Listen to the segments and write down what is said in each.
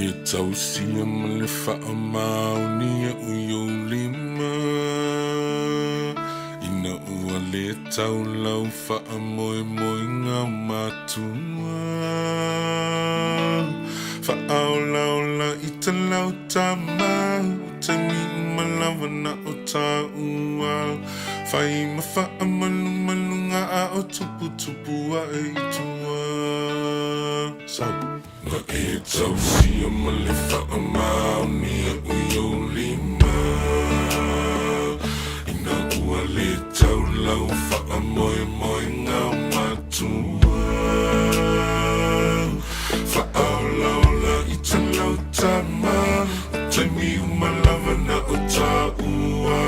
E tausia ma le faamaonia o i ou lima, ina ua le tau lau faamoemoega o matua. Faaolaola i talau tama, o taimi uma lava na o tāua. Fai ma faamalumaluga a o tuputupu ae i tua. Sau. Na e tausia ma le faamaonia o i ou lima, ina ua le tau lau faamoemoega o matua. Faaolaola i talau tama, o taimi uma lava na o tāua.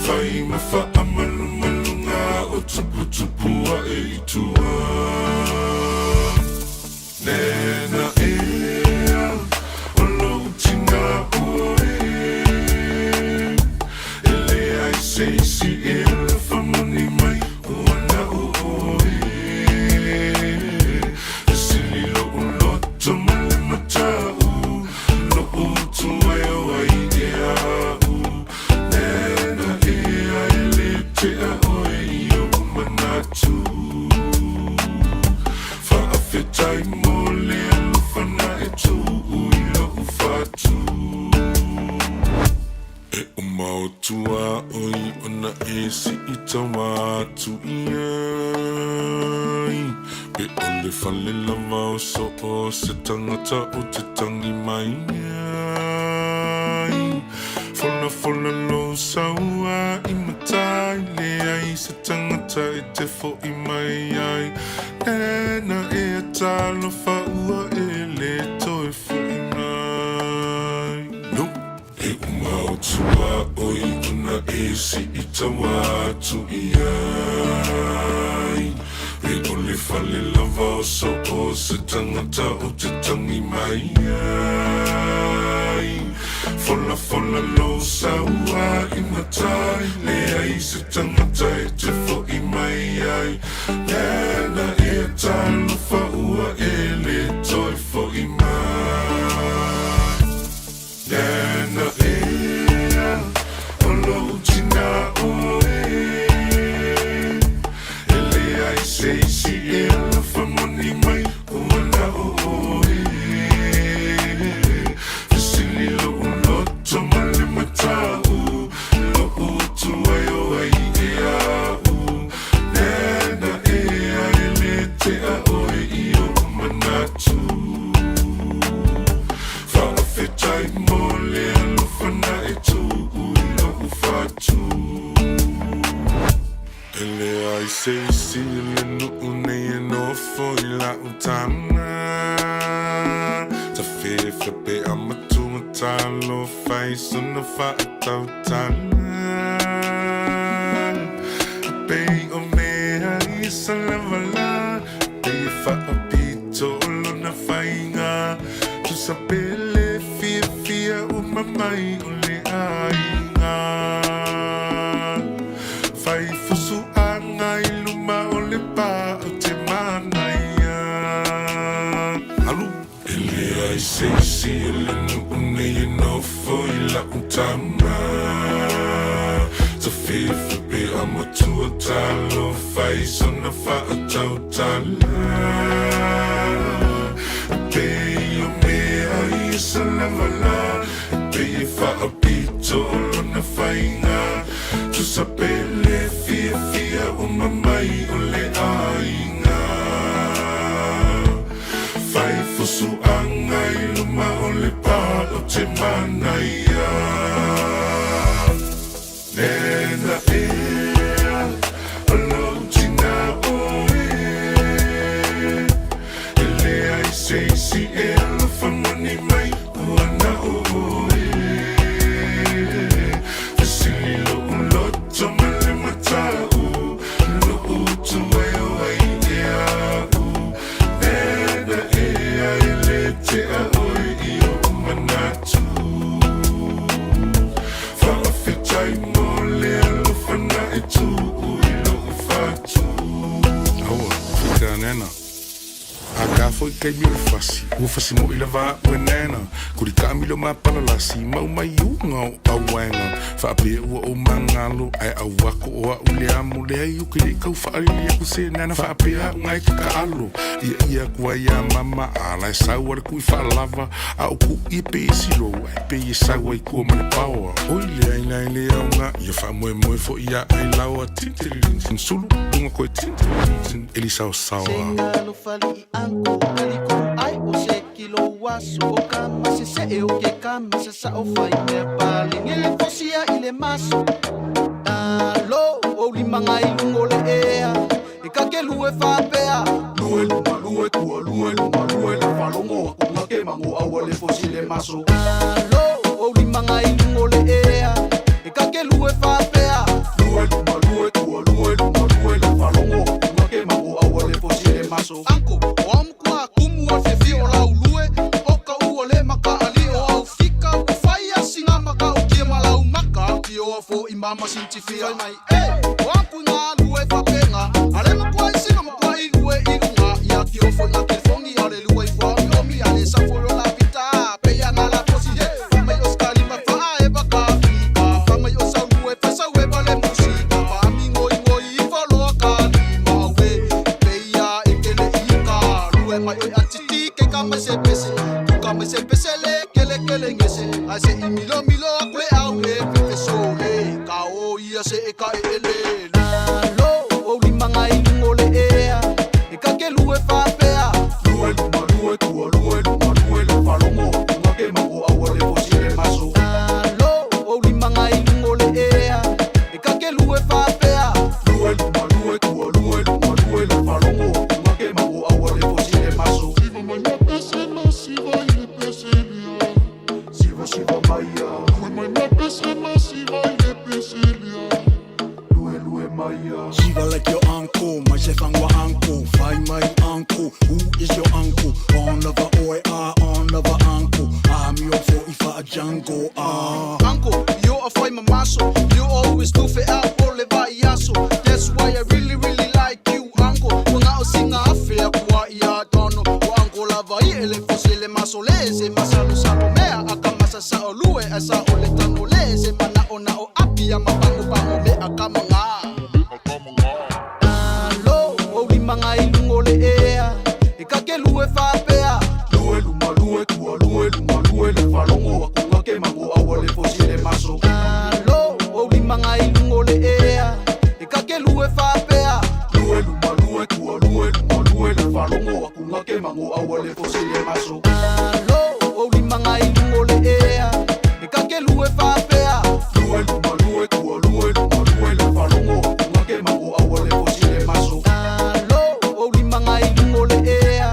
Fai ma faamalumaluga a o tuputupu ae i tua. Nena ea, o lou tina oe, e leai se isi e alofa moni mai ua na o oe. Fesili lo'u loto ma le mata'u, lo'u utu ai o ai ea a'u. Nena ea, e le tea oe i o'u manatu. Faafetai mo le alofa na e tu'u i lo'u fatu. E uma o tua oi ona e si i taua atu i ai. Pe o le fale lava o so o se tagata o te tangi mai ai. Fola fola lou saua i matai, leai se tagata e te fo'i mai ai. Nena ea, talofa ua e le toe fo'i mai. No. E uma o tua oi ona e si i taua atu i ai. Pe o le fale lava o so o se tagata o te tangi mai ai. Fola fola lou saua i matai, leai se tagata e te fo'i mai ai. Nena ea, talofa ua e le toe fo'i mai. Nena ea, o lou tina oe, e leai se isi e alofa moni mai ua na o oe. Fesili lo'u loto ma le mata'u, lo'u utu ai o ai ea a'u. Nena ea, e le tea oe i o'u manatu. Faafetai mo le alofa na e tu'u i lo'u fatu. E leai se isi o le nu'u nei e nofo i la'u tama. Ta fefe pe a matua talofa i sona fa'atautala. Pei o mea i sa lavala, pei e fa'apito o lona faiga. Tusa pele fiafia uma mai o le aiga. Fai fusu'aga i luma o le pā o te manaia. Alu. E leai se isi o le nu'u nei e nofo i la'u tama. Ta fefe pe a matua talofa i sona fa'atautala. Pei o mea i sa lavala, pei e fa'apito o lona faiga. Tusa pele fiafia uma mai o le aiga. Fai fusu'aga i luma o le pā o te manaia. Nena ea, o lou tina oe, e leai se isi e alofa moni mai ua na o oe. Fesili lo'u loto ma le mata'u, lo'u utu ai o ai ea a'u. Nena ea, e le tea oe i o'u manatu. Faafetai mo le alofa na e tu'u i lo'u fatu. Aua, fika nena. I got a foi taimi o le fasi, ua fasi mo'i lava a'u e nana. Kuli taamilo ma palalasi, ma uma iuga o auaega. Faapea ua ou magalo, ae auako o a'u le amo. Leai ou te le'i tau faalili atu se nana faapea a'u gae tatalo. Ia ia atu ai iā mama, a la e sau a le tu'i faalava. A o ku'i e pei e silou, ae pei e sau ai tua ma le paoa. Oi le aina e le aoga, ia faamoemoe foi iā Ailaoa. Tintililintin, sulu luga koe tintililintin, eli saosaoa. Se alofali'i anko kaliko ai o se kilo waso o ka masese e o ke ka masasa o fai mea palenge le fosia i le maso alo o limanga i lungo le ea e ka ke lue faapea Lue luma lue tua lue luma lue le falongo aku ngake mango aua le fosi le maso. Alo o limanga i lungo le ea e ka ke lue faapea. Lue luma lue tua lue luma lue le falongo aku ngake mango aua le fosi le maso. Anko o amukua kumu o te fi o lau lue o ka ua le maka ali o au fika ua fai a singa maka o kia malau maka ti o afo i mama sinti fia mai e o ampu ngā lue fapenga ale makua i singa makua i lue i lunga ia ki o fo ngā telefongi ale lue i fo mi omi ale sa fo la pita pe ia na la posi he fa mai o skali ma fa e baka fika fa mai o sa lue fa sa ue le musika fa mi ngoi ngoi i fo loa ka lima we pe ia e kele i ka lue mai oi atiti ke ka mai se pese ku ka mai se pese le kele kele ngese a se i milo milo akule au e fefe sole ka o ia se e ka e ele alo o limanga i lungo le ea e ka ke lue faapea. Lue luma lue tua lue luma lue le falongo aku ngake mango aua le fosi le maso. Alo o limanga i lungo le ea e ka ke lue faapea. Lue luma lue tua lue luma lue le falongo aku ngake mango aua le fosi le maso. Siva mai ma pese ma siva i le pese lia. Siva siva maia. Lue mai ma pese ma siva i le pese lia. Lue lue maia. Siva like your uncle, my se fangwa uncle, find my uncle. Who is your uncle? On lava oi ah, on lava uncle. I'm your for ifa a jungle ah. Uncle, you a fai mamaso. You always do fe out o le vai aso. That's why I really really like you, uncle. Wanga o singa afe a kua ia tono. O uncle lava i ele fose le maso le se masalo salo mea aka masa sa o lue asa o le tano le se mana o na o apia mapango pango me aka manga. Alo, o limanga i lungo le ea. E ka ke lue faapea. Lue luma lue tua lue luma lue le falongo aku ngake mango aua le fosi le maso. Alo, o limanga i lungo le ea. E ka ke lue faapea. Lue luma lue tua lue luma lue le falongo aku ngake mango aua le fosi le maso. Alo, o limanga i lungo le ea. E ka ke lue faapea. Lue luma lue tua lue luma lue le falongo aku ngake mango aua le fosi le maso. Alo, o limanga i lungo le ea.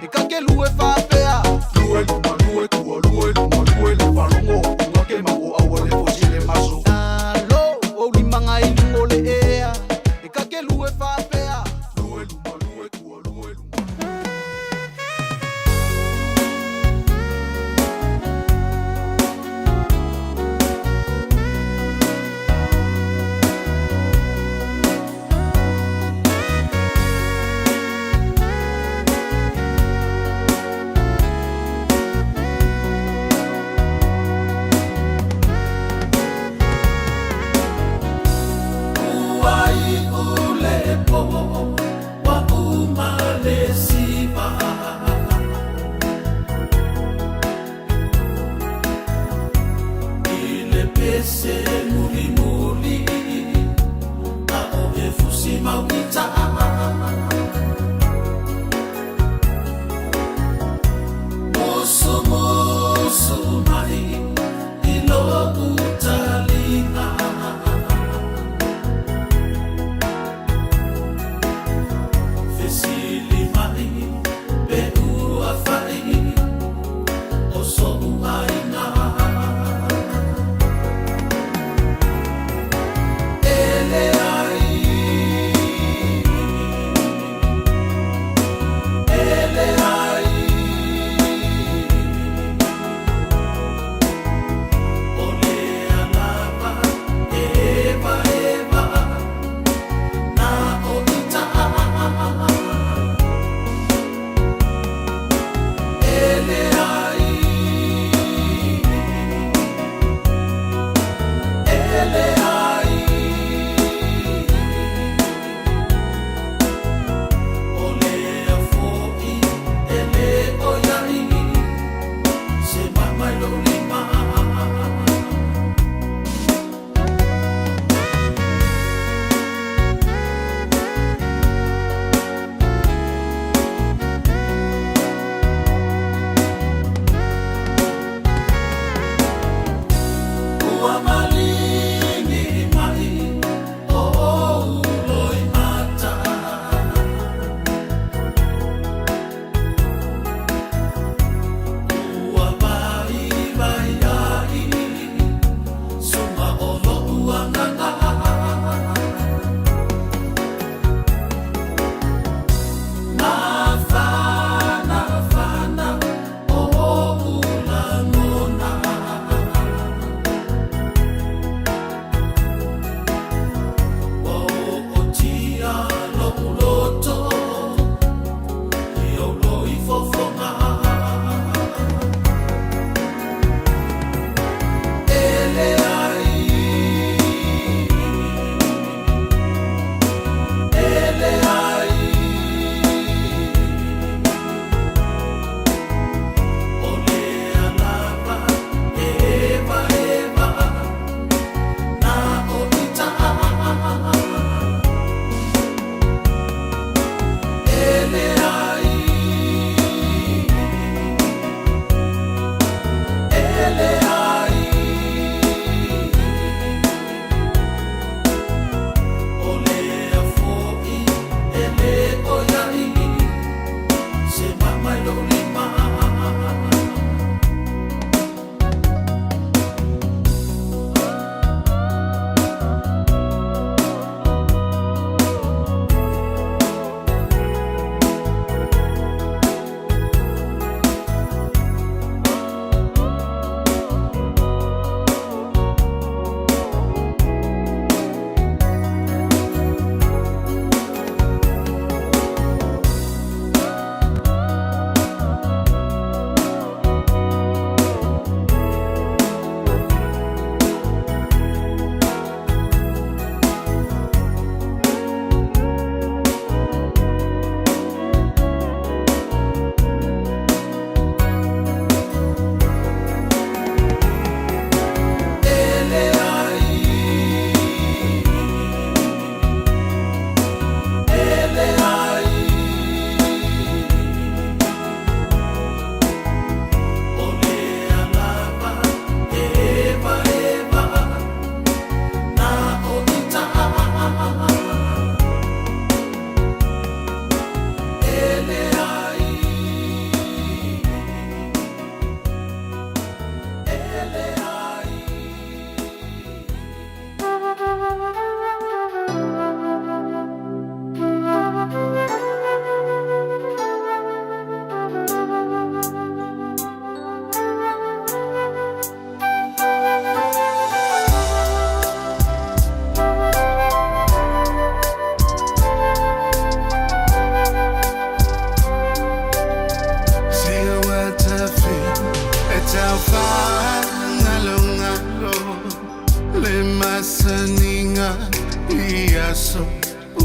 E ka ke lue faapea. Lue luma lue tua lue luma lue le falongo aku ngake mango aua le fosi le maso. Alo, o limanga i lungo le ea. E ka ke lue faapea. Lue luma lue tua lue luma. Ele ai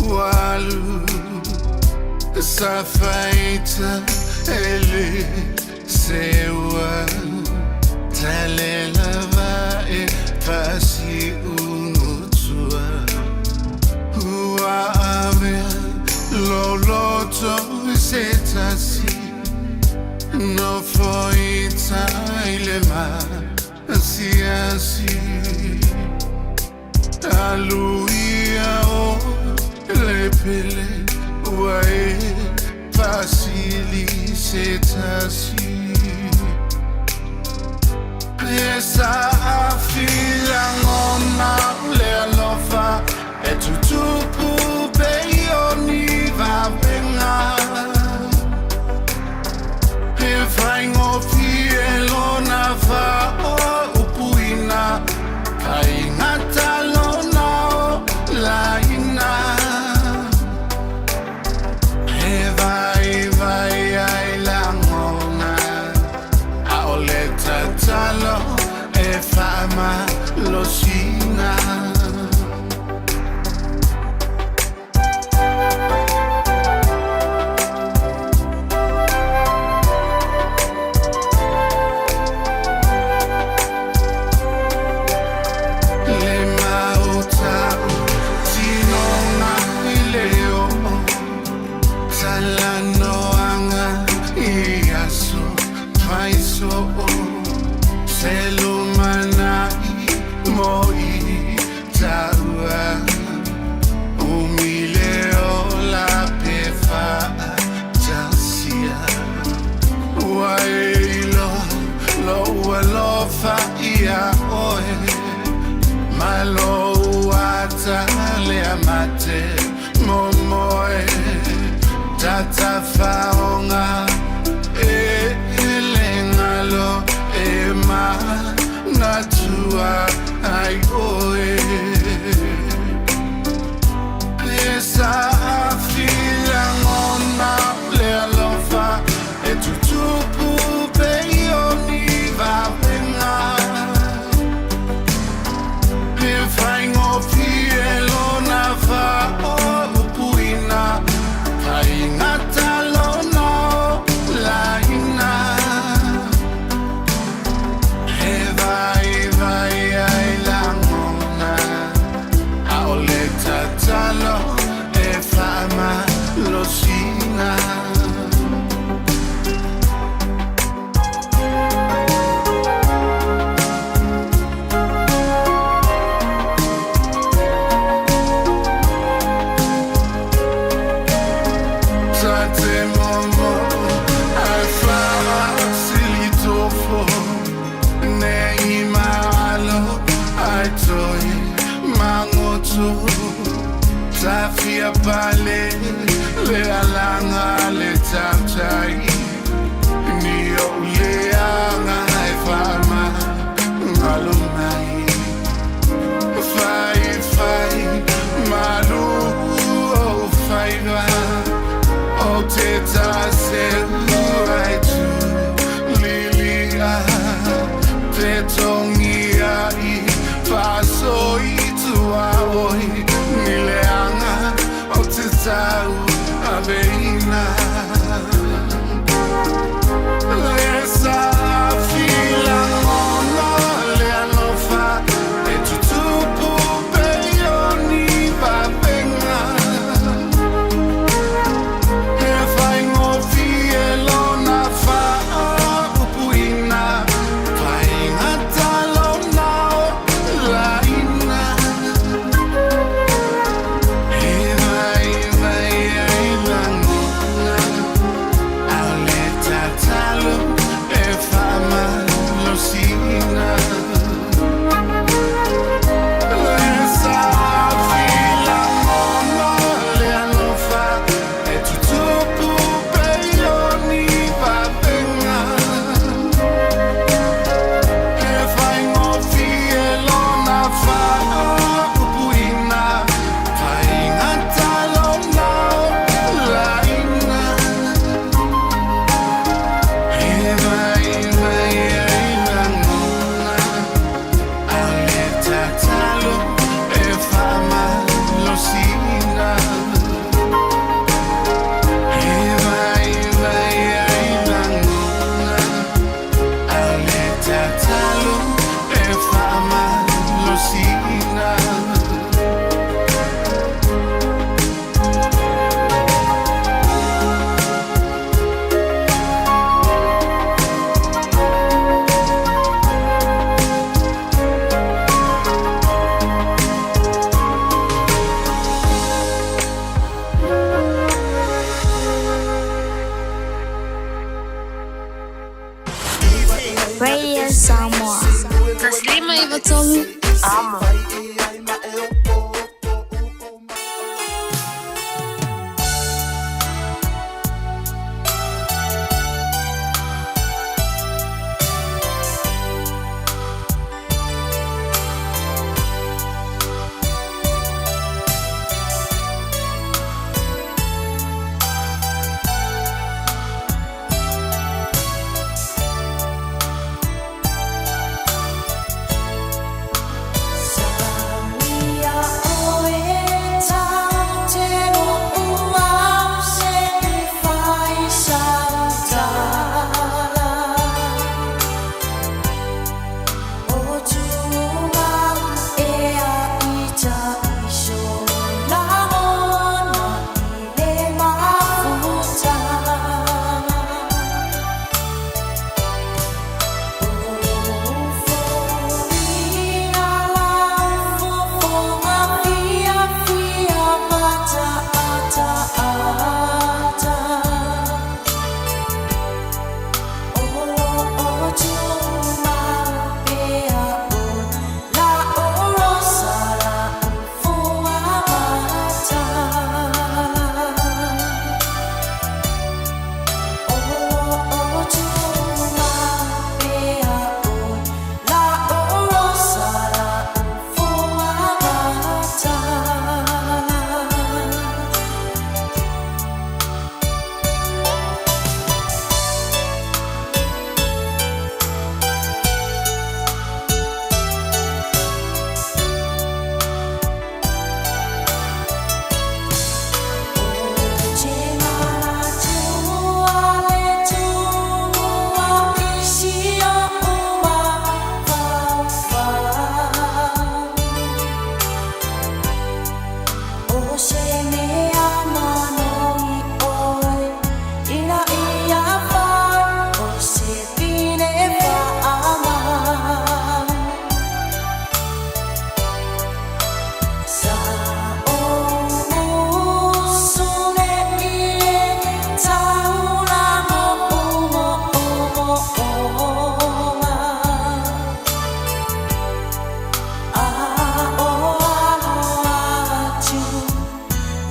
Walu Safaita Ele Sewa Talela vae Fasi ungutua Ua ave Loloto setasi No foita ilema Asiasi Aluia o lepele Ua e fasili setasi Esa afila ngona le alofa E tutupu pe ioni vavenga E whaingofie lona wha o upuina Kai ngata lona o laina E vai vai ai langona A o le tatalo e whaama lo sina. Le maota tinonga i leo Talanoanga i aso faiso Selumana i mo i taua Umile o la pe tasia Ua e ilo lo ua lofa ia oe Malo ata le amate momoe Tata faonga e elengalo e ma natua ai oe Esa afila ngona le alofa E tutupu pe ioni vavenga E whaingofie lona wha o upuina Kai ngata lona o laina E vai vai ai langona A o le tatalo e whaama lo sina. Tate momo alfa silitofo Ne imalo ai toi mangoto Tafia pale le alanga le tautai Ni o le anga e whaama ngalo mai Fai fai malu o faiva O te tase ai tu lilia Te tongia i faso i tua oi Ni leanga o te tau aveina Esa fila. Samoa. 153 Amo.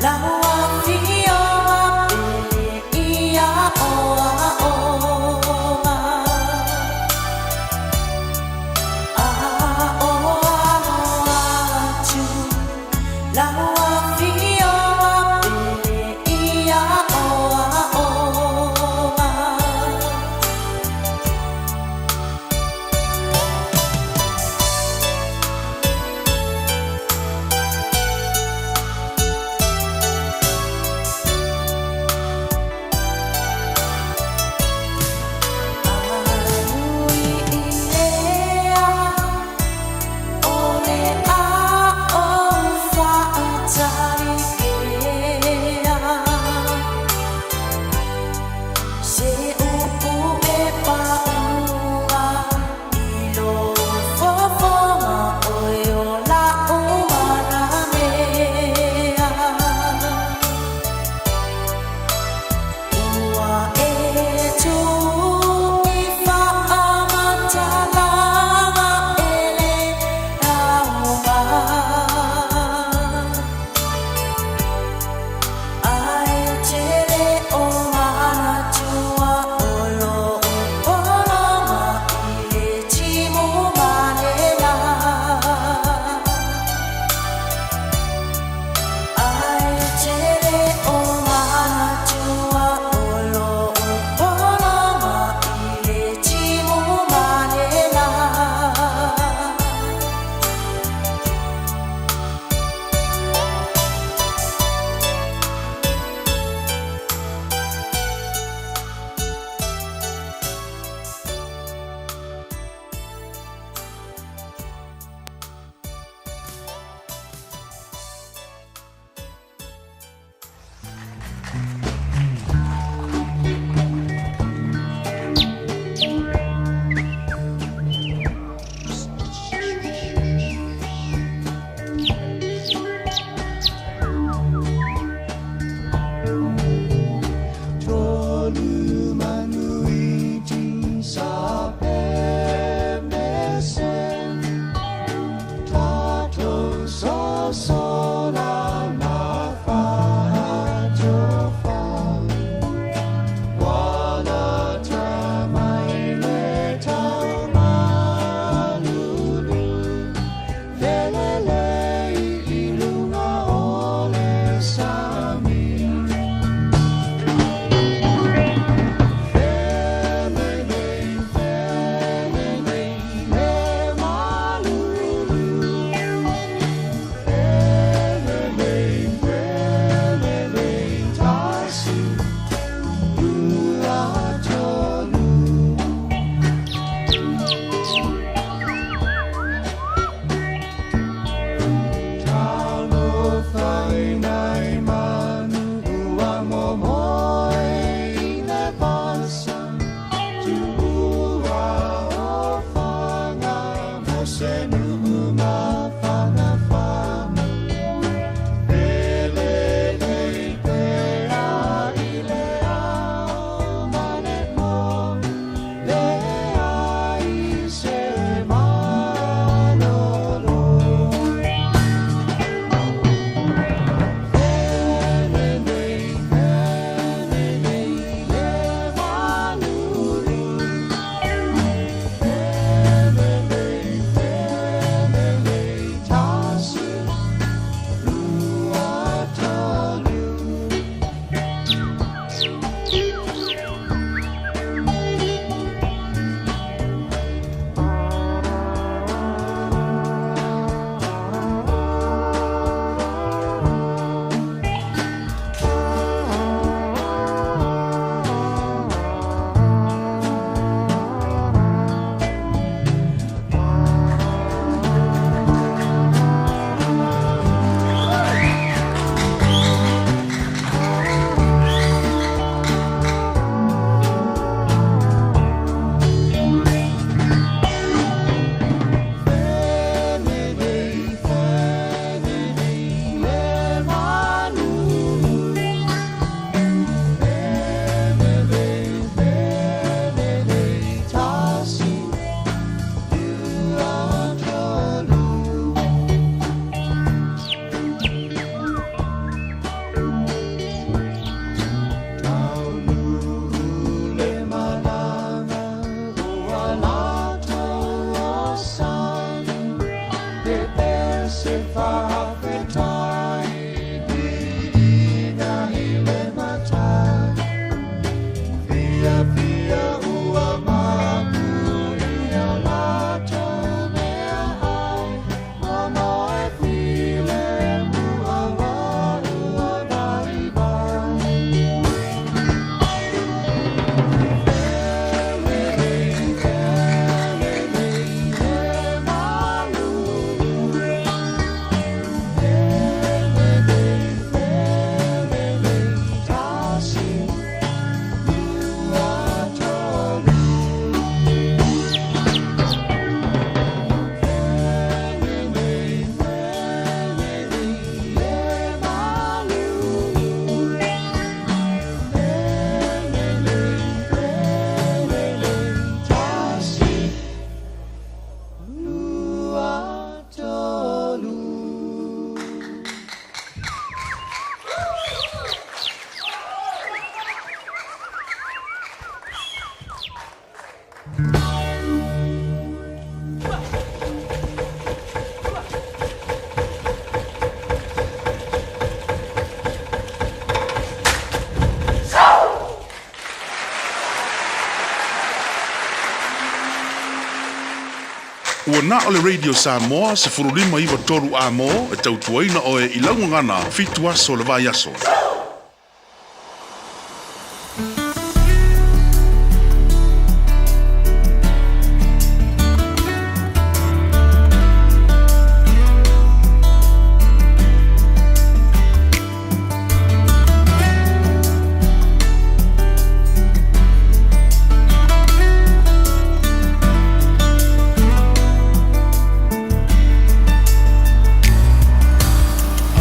La Ua na o le Radio Samoa 1593 Amo e tautuaina oe i laugagana 7 aso le vai aso.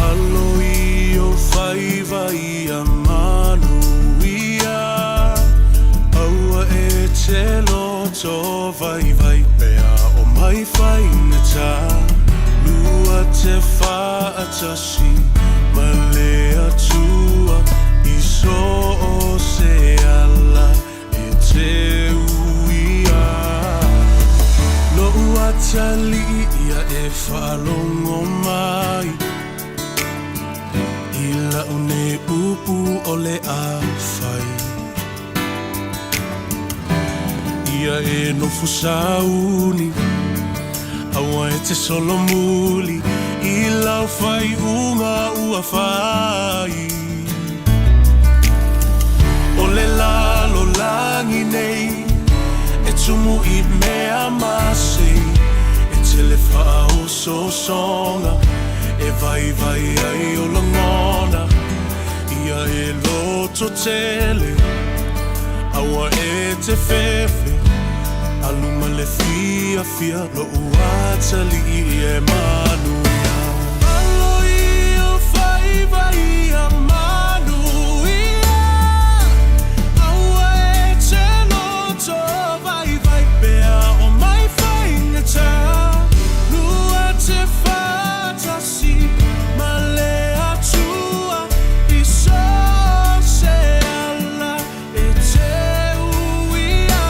Alo i o faiva ia manuia Aua e te loto vaivai Pea o mai faigata Lua te faatasi Ma le Atua I so o se ala E te uia Lo'u atalii ia e faalogo mai I lau nei upu o le a fai Ia e nofo sauni Aua e te solomuli I lau faaiuga ua fai O le lalolagi nei E tumu i mea masei E tele faaosoosoga E vaivai ai o lagona Ia e loto tele Aua e te fefe Alu ma le fiafia Lo'u atalii e manuia Alo i o faiva ia manuia Aua e te loto vaivai Pea o mai faigata Lua te faatasi Ma le Atua I so o se ala E te uia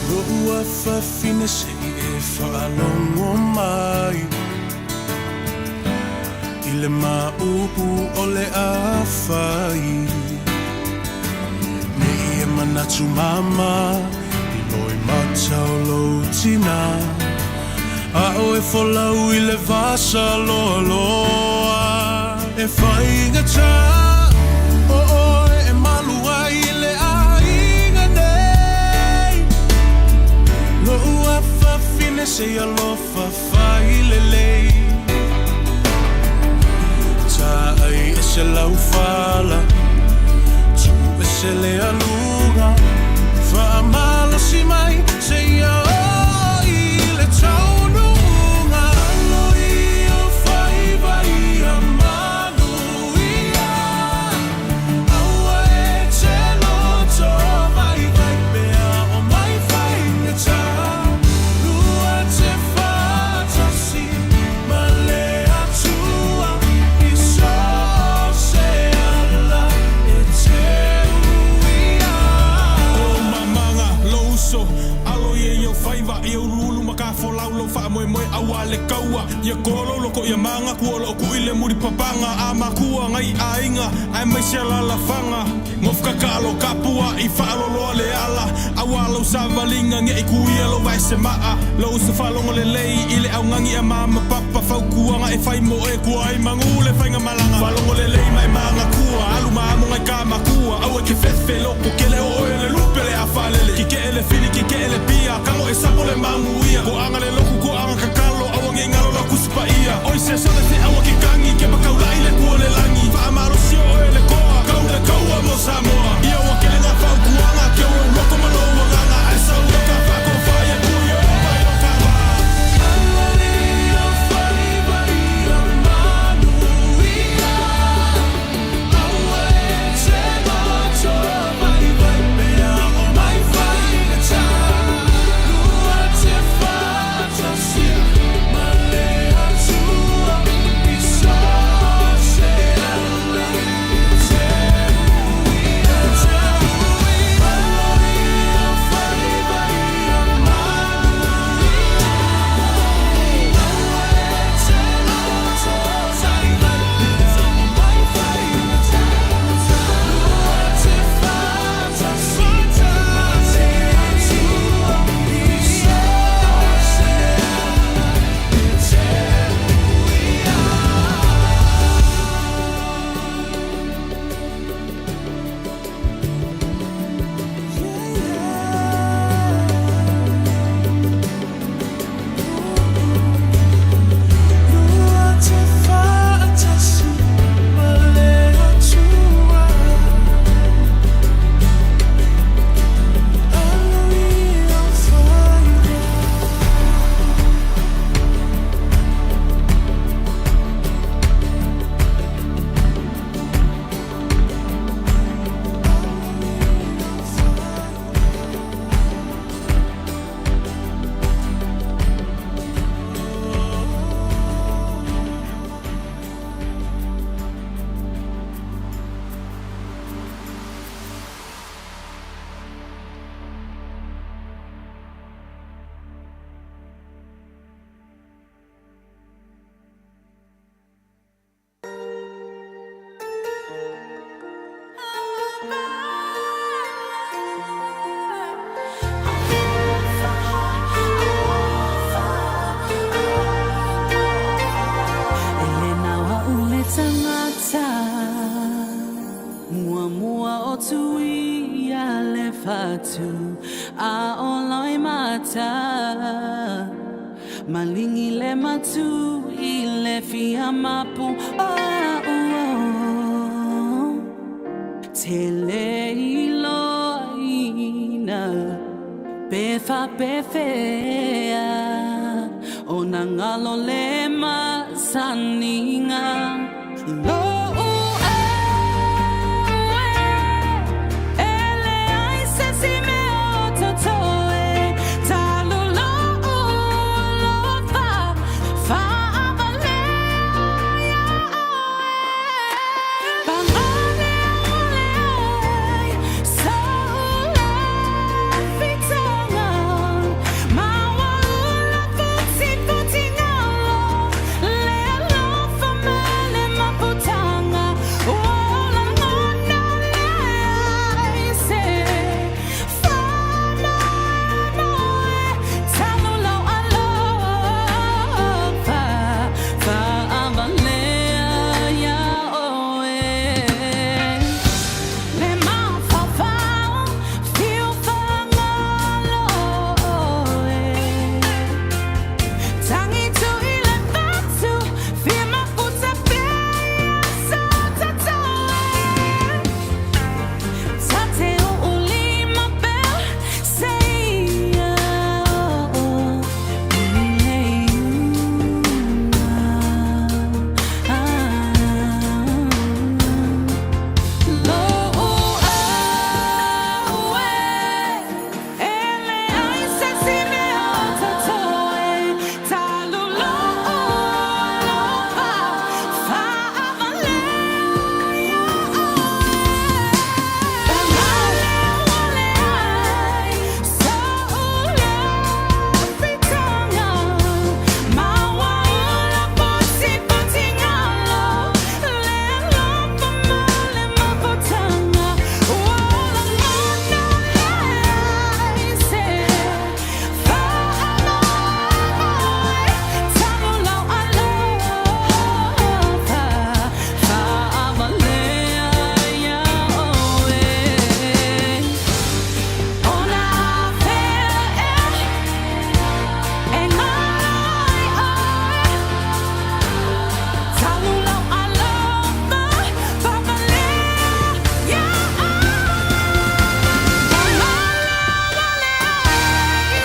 Lo'u afafine se i e faalogo mai I le maʻupu o le a fai Nei e manatu mama I loimata o lou tinā A o e folau i le vasa loaloa E faigata o oe e malu ai i le aiga nei Lo'u afafine se i alofa fai lelei Taai ese lau fala Tuu ese le aluga Faamalosi mai seia oo i le taunuuga Alo i o faiva ia manuia Aua e te loto vaivai Pea o mai faigata Lua te faatasi Ma le Atua I so o se ala E te uia O mamaga lou uso Alo ia i ou faiva Ia uluulu ma ka folau lou faamoemoe auā le kaua Ia kolo loko ia maga Kua loo kui le muli papaga A makua ngai aiga Aemaise alaalafaga Gofokaka alo kapua i faaloloa le ala Auā lau savaliga Neʻi kuia lou vae semaa Lou uso faalogo lelei I le augani a ma ma papa Fautuaga e fai mo oe Kua ai magū le faigamalaga Faalogo lelei ma e magakua Alu ma amo ngai ka makua Aua e ke fefe loko kele o oe le lupe le a faalele Kikee le fili kikee le pia Kago e sapo le mamuia Koaga le loku koaga kakalo Aua nei galo lau Tusi Paia Oi se sole se aua ke kagi Ke makaulai le kua le lagi Faamalosi o oe le koa Kau le kaua mo Samoa Ia ua kele ngā fautuaga Ke o lou loto ma lou agaga Ae sau ia ka faakofa ia kui o mai o ka wā. Alo i o faiva ia manuia Aua e te loto vaivai Pea o mai faigata Lua te mata Mua mua o tuia le fatu A o loi mata Malingi le matu i le fia mapu o au Te le iloaina pe faapefea Ona galo le masaniga Lo'u au e, e leai se isi mea o totoe Talu lo'u alofa faavalea iā oe Pagale ʻaʻole ai so'u lafitaga Ma ua ula futifutigalō Le alofa ma le mafutaga Ua lagona leai se faamoemoe Talu lou alofa faavalea iā oe Le mafaufau fiu faagalo oe Tagi i le fatu fia mafuta pea i aso o totoe Ta te uu lima pea seia oo i le iuga. Lo'u au e, e leai se isi mea o totoe Talu lo'u alofa faavalea iā oe Pagale ʻaʻole ai so'u lafitaga Ma ua ula futifutigalō Le alofa ma le mafutaga Ua lagona leai se faamoemoe Talu lou alofa faavalea iā oe Ona afea ea e galo ai oe Talu lou alofa faavalea iā oe Pagale ʻaʻole ai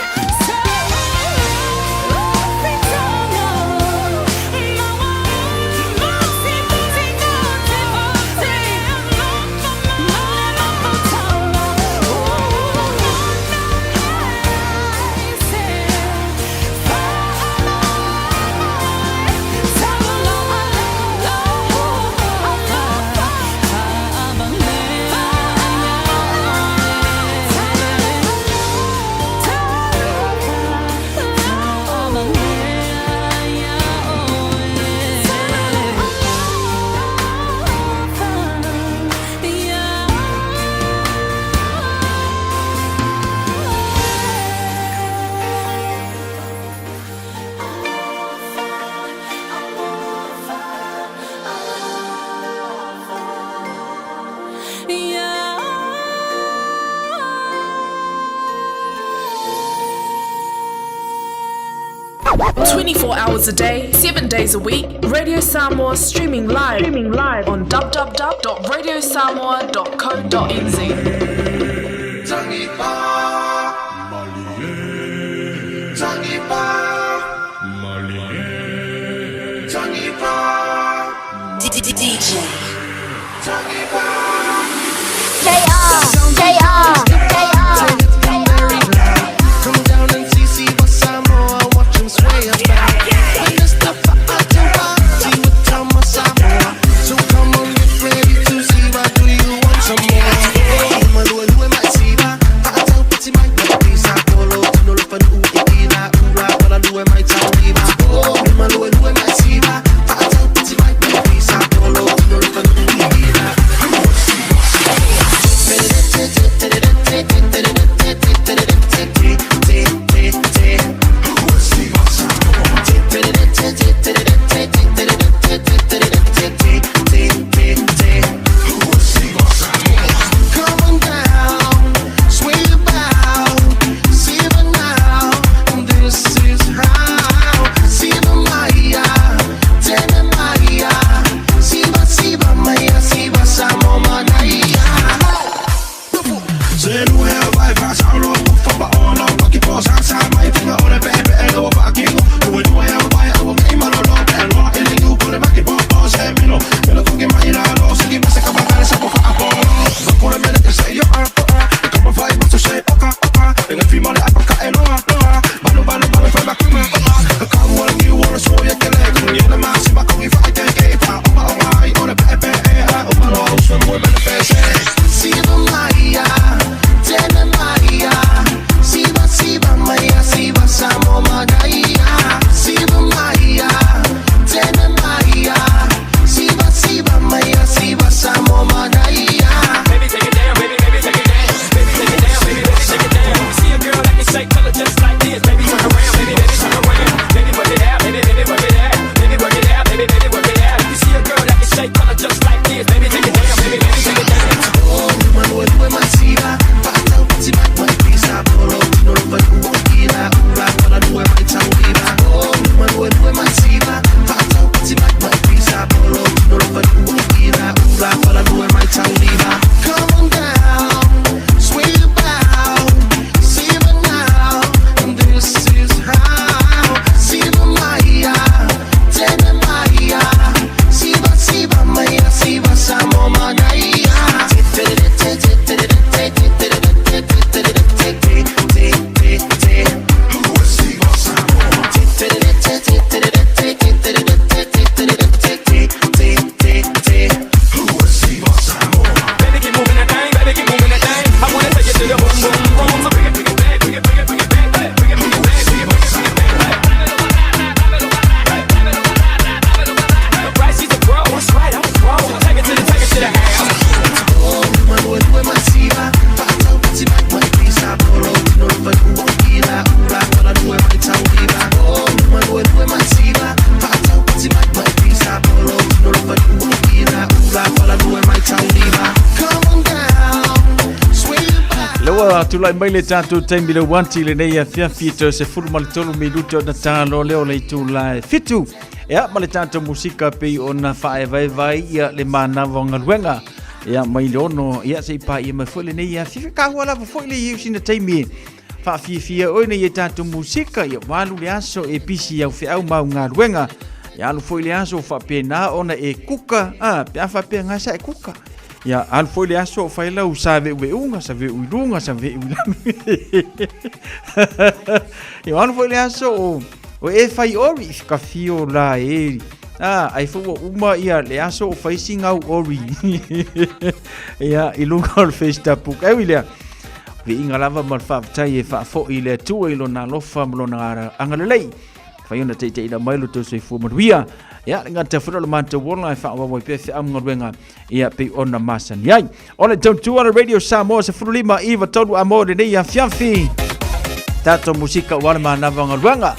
so'u lafitaga Ma ua ula futifutigalō Le alofa ma le mafutaga Ua lagona leai se faamoemoe Talu lou alofa faavalea iā 24 hours a day, 7 days a week, Radio Samoa streaming live, streaming live on www.radiosamoa.co.nz. Tanifa Tanifa Tanifa DJ Tanifa JR JR JR Come down and see, see what Samoa, watch 'em sway about. When it's the party with Tama Samoa. So come on, get ready to see what do you want some more? Oh, malua lua mai siva, ha'atau pati mai pisa kolo, tino lo fanu i ila ula, pala lua mai tau iva. Oh, malua lua mai siva, ha'atau pati mai pisa kolo, tino lo fanu i ila. Come on down, sway about, Siva now, and this is how. Siva Maya, Tene Maya, Siva Siva Maya, Siva Samo Baby, keep moving that thing, baby, keep moving that thing. I wanna take you to the boom boom room. So bring it, bring it back, bring it, bring it, bring it back, bring it, bring it back, bring it, bring it, bring it back. Right, she's a pro. That's right, I'm a pro. Take it to the, take it to the house. Leua tulai mai le tatou taimi le uati i lenei afiafi e toe 13 minute ona talo lea o le itula e fitu. Ia ma le tatou musika pei ona faaevaevae ia le manava o galuega. Ia mai le ono, ia se i paia mai foi lenei afiafi. Kahua lava foi le iu sina taimi e faafiafia oe nei e tatou musika. Ia ua alu le aso e pisi au feau ma au galuega. Ia alu foi le aso o faapena ona e kuka, a, pe a faapea gasa e kuka. Ia, alu foi le aso o fai lau saveuveuga, saveu i luga, saveu i lalo. Ia, alu foi le aso o, o e fai ori, ka fio la e. Ah, ai foi ua uma ia le aso o fai si ngau ori. Ia, i luga o le Facebook. E ui lea, viiga lava ma le faafetai e faafoi i le Atua i lona alofa ma lona agalelei. Fai ona taitaiina mai lo tou soifua manuia. Ia, le gata foi o le matou ola e faaauau ai pea feau ma galuega ia pei ona masani ai. O le tautua le Radio Samoa 15 iva tolu a mo lenei afiafi. Tatou musika ua le manava o galuega.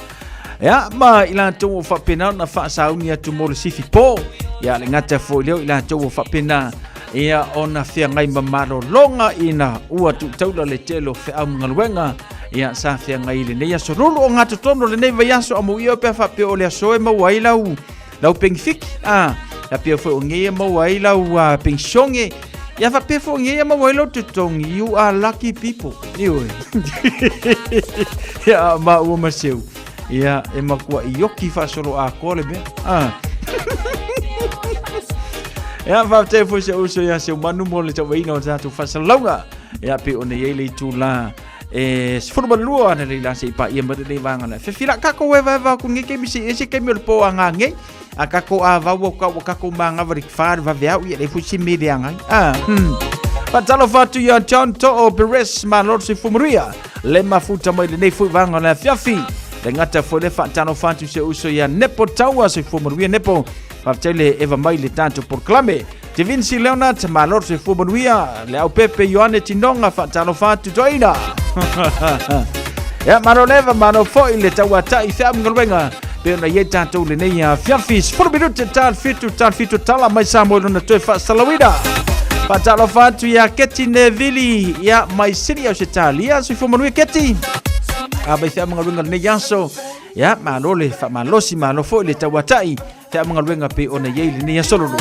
Ia, ma i latou o faapena ona faasauni atu mo le sifi po. Ia, le gata foi leo i latou o faapena ia ona feagai ma malologa ina ua tuutaula le tele o feau ma galuega ia sa feagai i lenei aso lulu o gatotonu o lenei vaiaso amuia pe a faapea o le aso e maua ai lau lau pengifiki a faapea foi o ngei e maua ai lau uh, pensione ia faapea foi o ngei e maua ai lau totogi. You are lucky people ioe. Ia ma ua maseu ia e makua ioki faasolo atoa le mea a. Ia faafetai foi se uso ia seu manu mo le tauaina o tatou faasalalauga. Ia pe ona i ai le itula e 12 ana le la se i paia mai lenei vaega la. Fefila kako e vaeva ku nge kemi se ese kemi o le po a ngā ngei. A kako a vau ka wa kako manga vari whāru vave au ia le fusi me le angai. Ah. Fatalo fatu ia John To'o Perez ma Lord se Fumuria. Le mafuta mai lenei fui vaega la fiafi. Le ngata foi le fatalo fatu se uso ia Nepo Taua se Fumuria Nepo. Faafetai le eva mai le tatou polokalame. Te Vinci Leonard, malo le soifua manuia. Le au pepe Ioane Tinoga, faatalofa atu toeaina. Ia, malo leva, malo foi le tauatai feau ma galuega. Pe ona i ai tatou lenei afiafi. 10 minute tal fitu, tal fitu tala mai Samoa i lona toe faasalauina. Faatalofa atu ia Keti Nevili, ia mai Sydney, Ausetalia. Soifua manuia Keti. A mai feau ma galuega lenei aso. Ia, malo le faamalosi, malo foi le tauatai. Feau ma galuega pe ona i ai lenei aso lolo.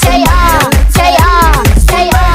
JR, JR, JR,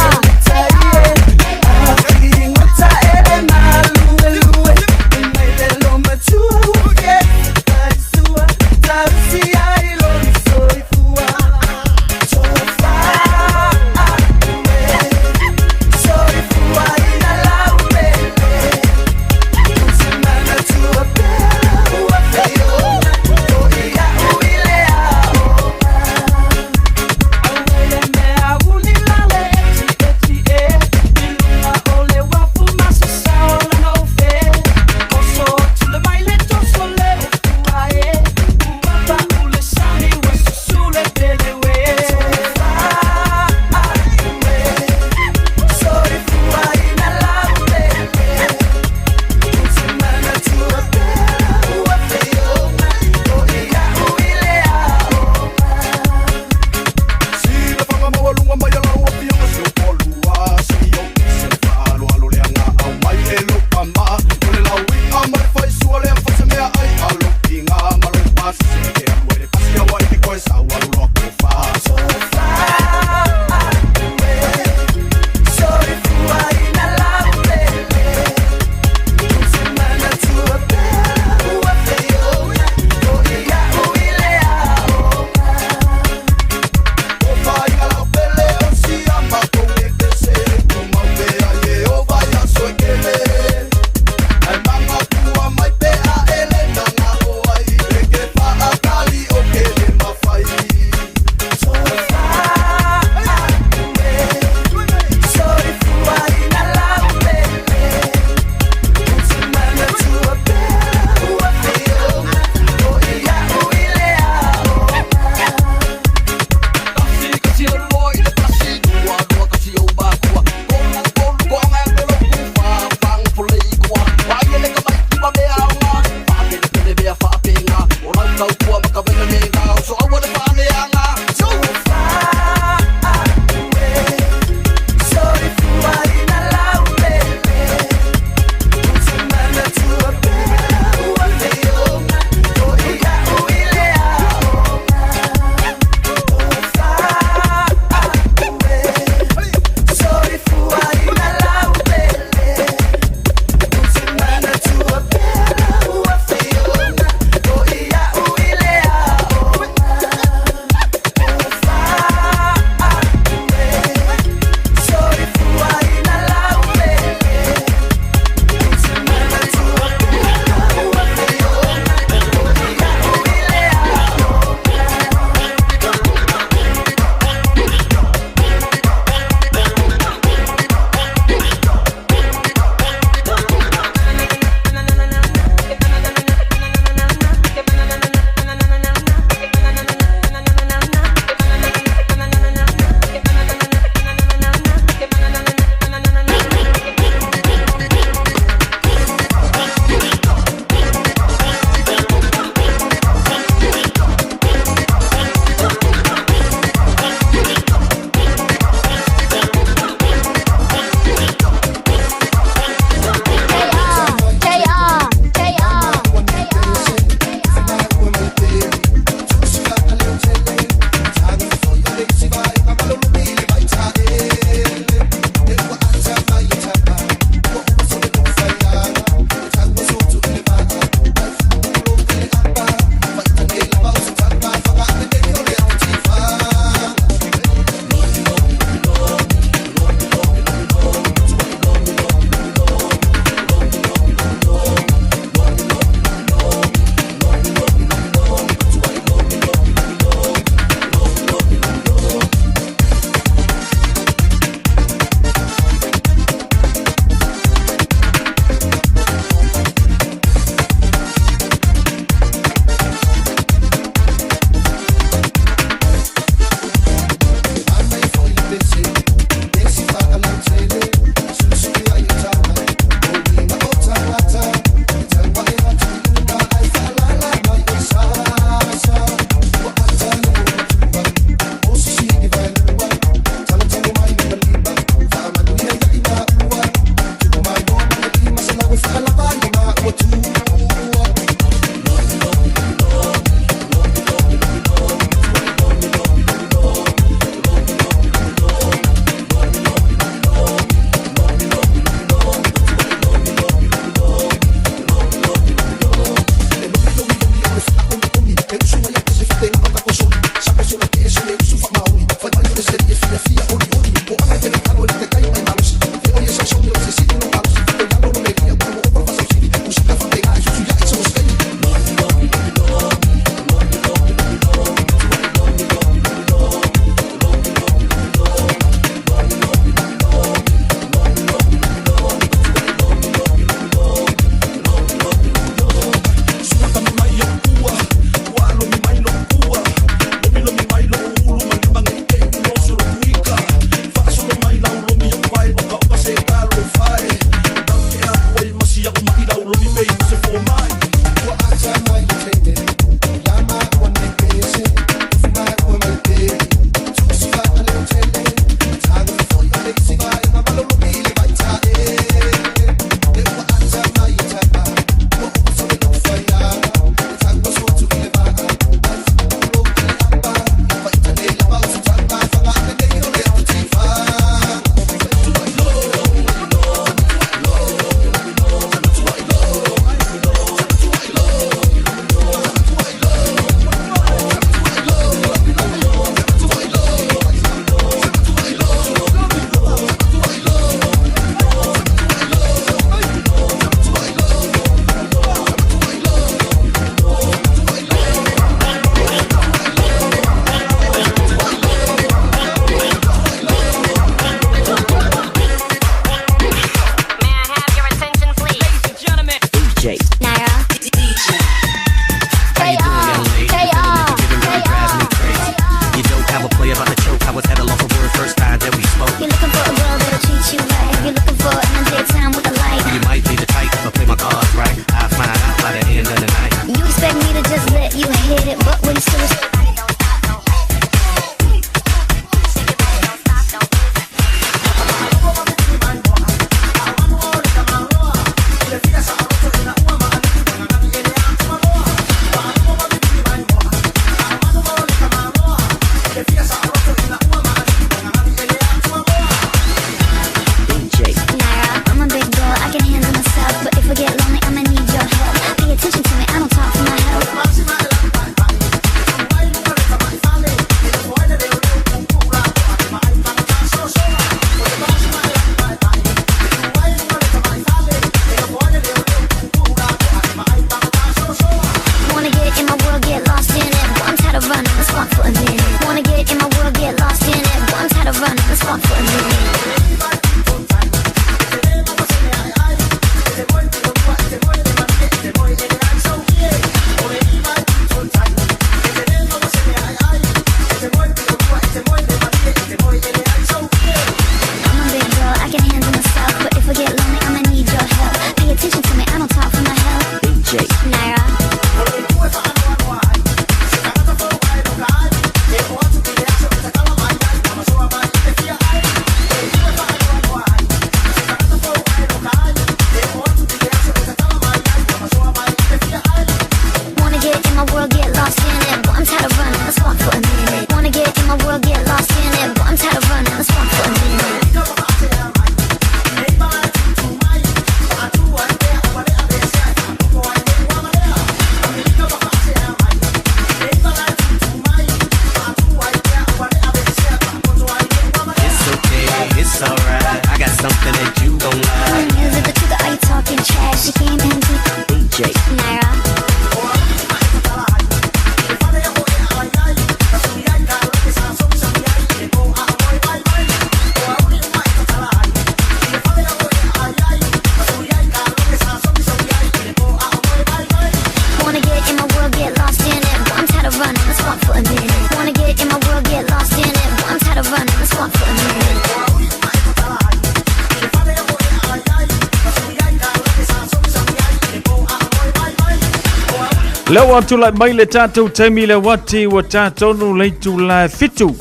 Lea ua tulai mai le tatou taimi le uati ua tatonu le itula e fitu.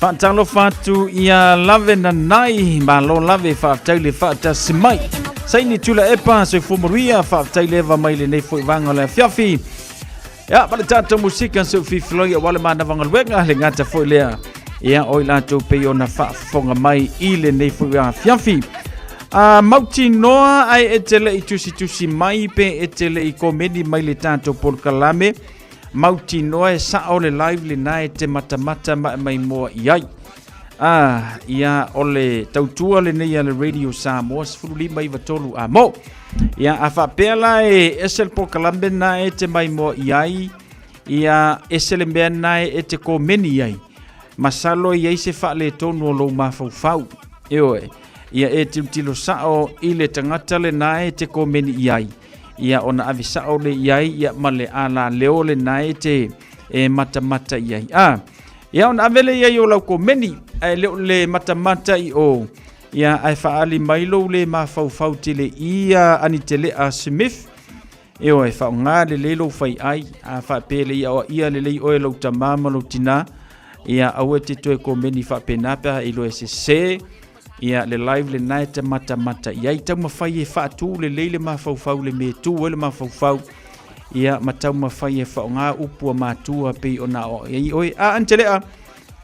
Faatalofa atu ia lave nanai, malo lave faafetai le faatasi mai. Saini tula epa soifua manuia faafetai le eva mai lenei foi vaega o le afiafi. Ia, ma le tatou musika seu fifiloi aua le manava galuega le gata foi lea. Ia, o i latou pei ona faafofoga mai i lenei foi afiafi. A mautinoa ai e te le i tusitusi mai pe e te le i komeni mai le tatou polokalame, mautinoa e sao le live lena e te matamata ma e maimoa i ai. Ah, ia o le tautua lenei a le Radio Samoa 1593 a mo. Ia a faapea la e ese le polokalame na e te maimoa i ai, ia ese le mea na e te komeni i ai. Masalo e i ai se faaletonu o lou mafaufau. Ioe. Ia e tilotilo sao i le tagata lena e te komeni i ai. Ia ona ave sao le i ai ia ma le alaleo lena e te e matamata i ai. Ah, ia ona ave le i ai o lau komeni, ae le o le matamata i o. Ia ae faaali mai lou le mafaufau tele ia Anitelea Smith. Ioe, faaaoga lelei lou faiai, a faapea e le i aoaia lelei oe e lou tamā ma lou tinā, ia aua e te toe komeni faapena pe a e iloa e sesē ia le live lena e te matamata i ai. Taumafai e faatū lelei le mafaufau le mea e tū ai le mafaufau, ia ma taumafai e faaaoga upu a matua pei ona aoaia ai oe. A Antelea,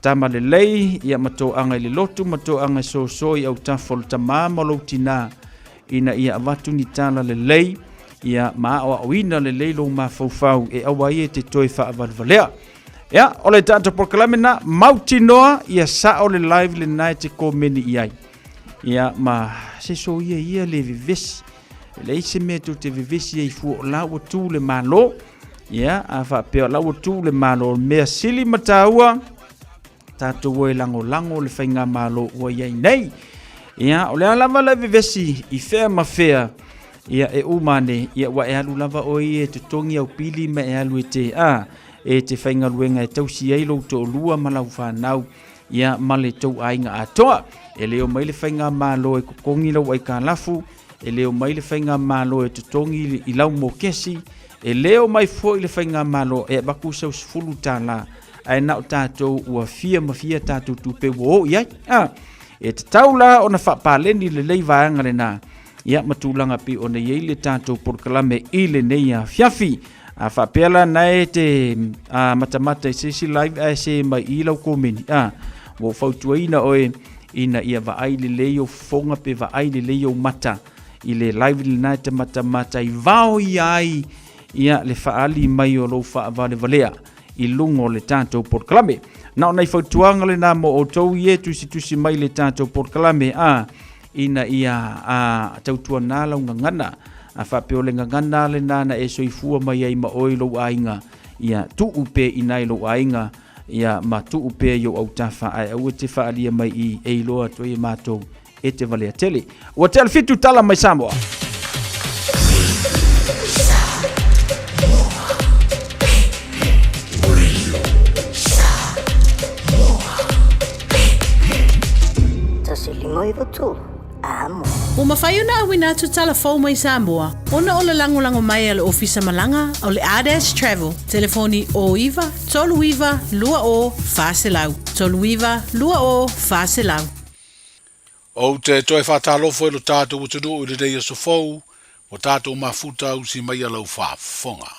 tama lelei, ia ma toaga i le lotu ma toaga e soso i autafa o le tamā ma lou tinā, ina ia avatu ni tala lelei, ia ma aoaoina lelei lou mafaufau e aua ai e te toe faavalevalea. Ia, o le tatou polokalame na, mautinoa ia sao le live lena e te komeni i ai. Ia, ma se soia ia le vevesi. E leai se mea tou te vevesi ai fua o la ua tu le Malo. Ia, a faapea o la ua tu le Malo, o le mea sili ma taua, tatou o e lagolago le faigamalo ua i ai nei. Ia, o le a lava le vevesi i fea ma fea, ia e uma ane, ia ua e alu lava oe ia e totogi au pili ma e alu e te, a, e te faigaluega e tausi ai lou toalua ma lau fanau, ia ma le tou aiga atoa. E le omai le faigamalo e totogi lau aitalafu, e le omai le faigamalo e totogi i lau mokesi, e le omai foi le faigamalo e avatu sau $10 ae na o tatou ua fia ma fia tatou tupe ua o i ai. A, e tatau la ona faapaleni lelei vaega lena, ia ma tulaga pei ona i ai le tatou polokalame i lenei afiafi. A faapea la na e te a, matamata i se isi live ae se mai i lau komeni, a, ua ou fautuaina oe ina ia vaai lelei ou fofoga pe vaai lelei ou mata i le live lena e te matamata i vao ia ai ia le faaali mai o lou faavalevalea i luga o le tatou polokalame. Na o nai fautuaga lena mo outou i e tusitusi mai le tatou polokalame a ina ia a, tautuana lau gagana. A faapea o le gagana lena na e soifua mai ai ma oe i lou aiga, ia tuu pea i ina i lou aiga, ia ma tuu pea i ou autafa, ae aua e te faaalia mai i e iloa atu ai e matou e te valea tele. Ua tea le fitu tala mai Samoa. Ua mafai ona auina atu tala fou mai Samoa ona o le lagolago mai a le Ofisa Malaga o le Ardash Travel, telefoni 09 39 20 400, 39 20 400. Ou te toe faatalofa i lo tatou atunuu i lenei aso fou, ua tatou mafuta ausi mai a lau faafofoga.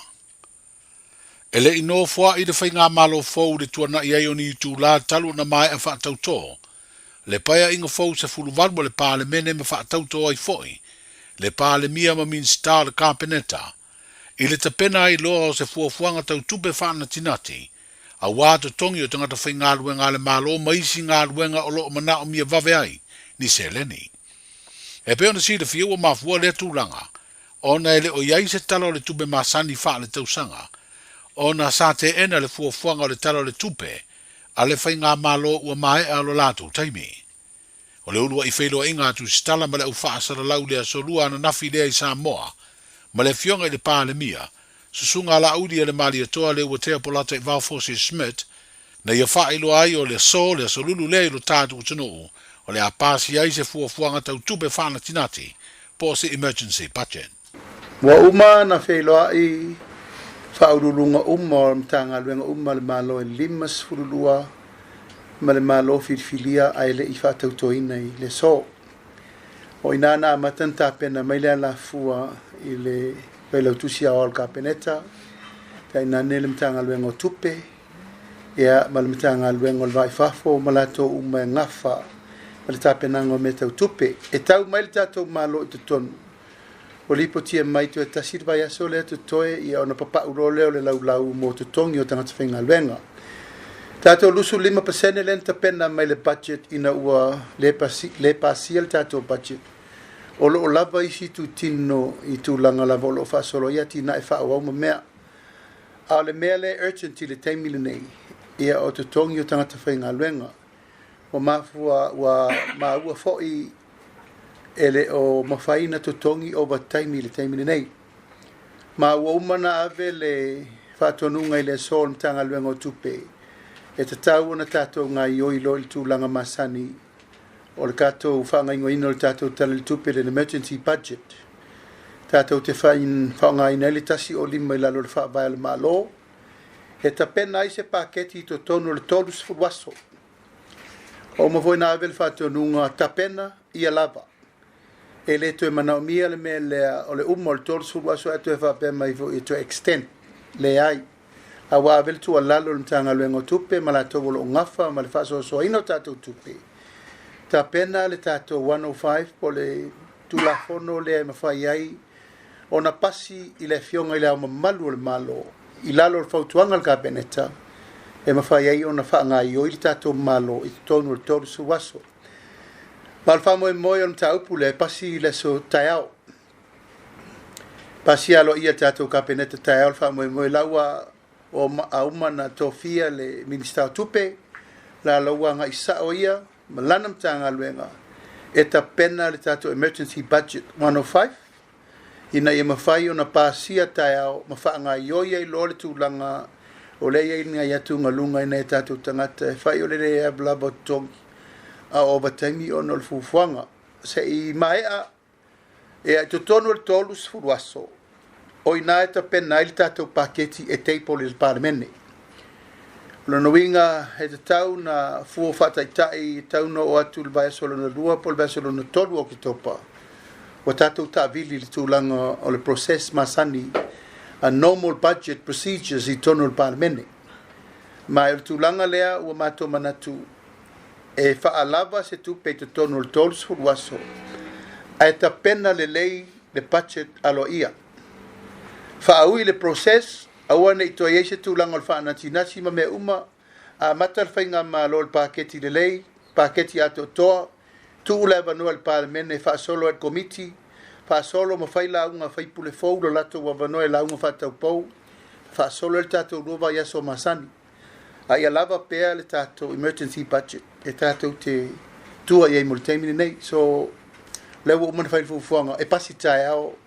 E le i nofoa'i le faigamalo fou i le tuana'i ai o ni itulā talu ona maea faatautō le paeaiga fou 18 a le Palemene ma faatautō ai foi le Palemia ma Minisita o le Kapeneta i le tapena ai loa o se fuafuaga tau tupe faanatinati auā totogi o tagata faigaluega a le Malo ma isi galuega o lo o manaomia vave ai ni seleni. E pei ona silafia ua mafua lea tulaga ona e le o i ai se Tala o le Tupe masani faaletausaga ona sa teena le fuafuaga o le Tala o le Tupe a le Faigamalo ua maea lo latou taimi. O le ulua'i feiloaiga a Tusitala ma le au faasalalau i le Aso Lua ananafi lea i Samoa ma le Afioga i le Palemia, Susuga Laauli a le Malietoa Leuatea Polataivao Fosi Schmidt, na ia faailoa ai o le aso, le aso lulu lea i lo tatou atunuu, o le a pasia ai se fuafuaga tau tupe faanatinati po o se emergency budget. Ua uma na feiloai Faauluuluga uma o Matagaluega uma a le Malo e 52 ma le Malo filifilia ae le i faatautoina i le aso. O i ina na amata ona tapena mai le alafua i le Failautusi Aoao o le Kapeneta, tainane le Matagaluega o Tupe, ia ma le Matagaluega o le Va i Fafo ma latou uma e gafa ma le tapenaga o mea tau tupe. E tau mai le tatou Malo i totonu, ua lipotia mai toe tasi le vaiaso lea totoe ia ona papau loa lea o le laulau mo totogi o tagata faigaluega. Tatou 25% lea na tapena mai le budget ina ua le, pasi, le pasia le tatou budget. O lo o lava isi itutino i tulaga lava o lo o faasolo ai atinae faaauau ma mea. A o le mea lea urgent i le taimi lenei, ia o totogi o tagata faigaluega. Ua mafua, ua maua foi e le o mafai ona totogi ovataimi i le taimi lenei. Ma ua uma ona ave le faatonuga i le aso o le Matagaluega o Tupe e tatau ona tatou gaoioi loa i le tulaga masani o le tatou faagaoioiga o le tatou Tala i le Tupe, le emergency budget, tatou te faaaogaina ai le 105 i lalo o le Faavae o le Malo e tapena ai se paketi i totonu o le 30 aso. Ua uma foi ona ave le faatonuga tapena ia lava. E le toe manaomia le mea lea o le uma o le 30 aso ae toe faapea mai foi e toe extend. Leai. A ua ave le tuualalo i le Matagaluega o Tupe ma latou o lo o gafa ma le faasoasoaina o tatou tupe, tapena le tatou 105 po o le Tulafono lea e mafai ai ona pasi i le Afioga i Le Ao Mamalu o le Malo i lalo o le fautuaga a le Kapeneta e mafai ai ona faagaoioi le tatou Malo i totonu o le 30 aso. Ma o le faamoemoe o le mataupu lea e pasi i le aso taeao. Pasia aloaia e le tatou Kapeneta taeao le faamoemoe la ua a uma ona tofia le Minisita o Tupe, la la ua agai sao ia ma lana Matagaluega e tapena le tatou emergency budget 105 ina ia mafai ona pasia taeao ma faagaoioi ai loa le tulaga o lea e i ai nai atugaluga i nai o tatou tagata e fai o le le lava o totogi a o ovataimi ona o le fuafuaga se i maea ia i totonu o le 30 aso o i ina e tapena ai le tatou paketi e table i le Palemene. O lona uiga e tatau na fua faataitai e tatau ona oo atu i le vaiaso lona lua po o le vaiaso lona tolu o Oketopa ua tatou taavili i le tulaga o le process masani a normal budget procedures i totonu o le Palemene. Ma o le tulaga lea ua matou manatu e faalava se tupe i totonu o le 30 aso ae tapena lelei le budget aloaia. Faaui le process, aua ne i toe i ai se tulaga o le faanatinati ma mea uma, amata le faigamalo i le paketi lelei, paketi atoatoa, tuu le avanoa i le Palemene e faasolo ai le Komiti, faasolo ma fai lauga a faipule fou lo latou avanoa i lauga faataupou, faasolo ai le tatou lua vaiaso masani. A ia lava pea le tatou emergency budget e tatou te tua i ai mo le taimi lenei. So, lea ua uma ona fai le fuafuaga e pasi taeao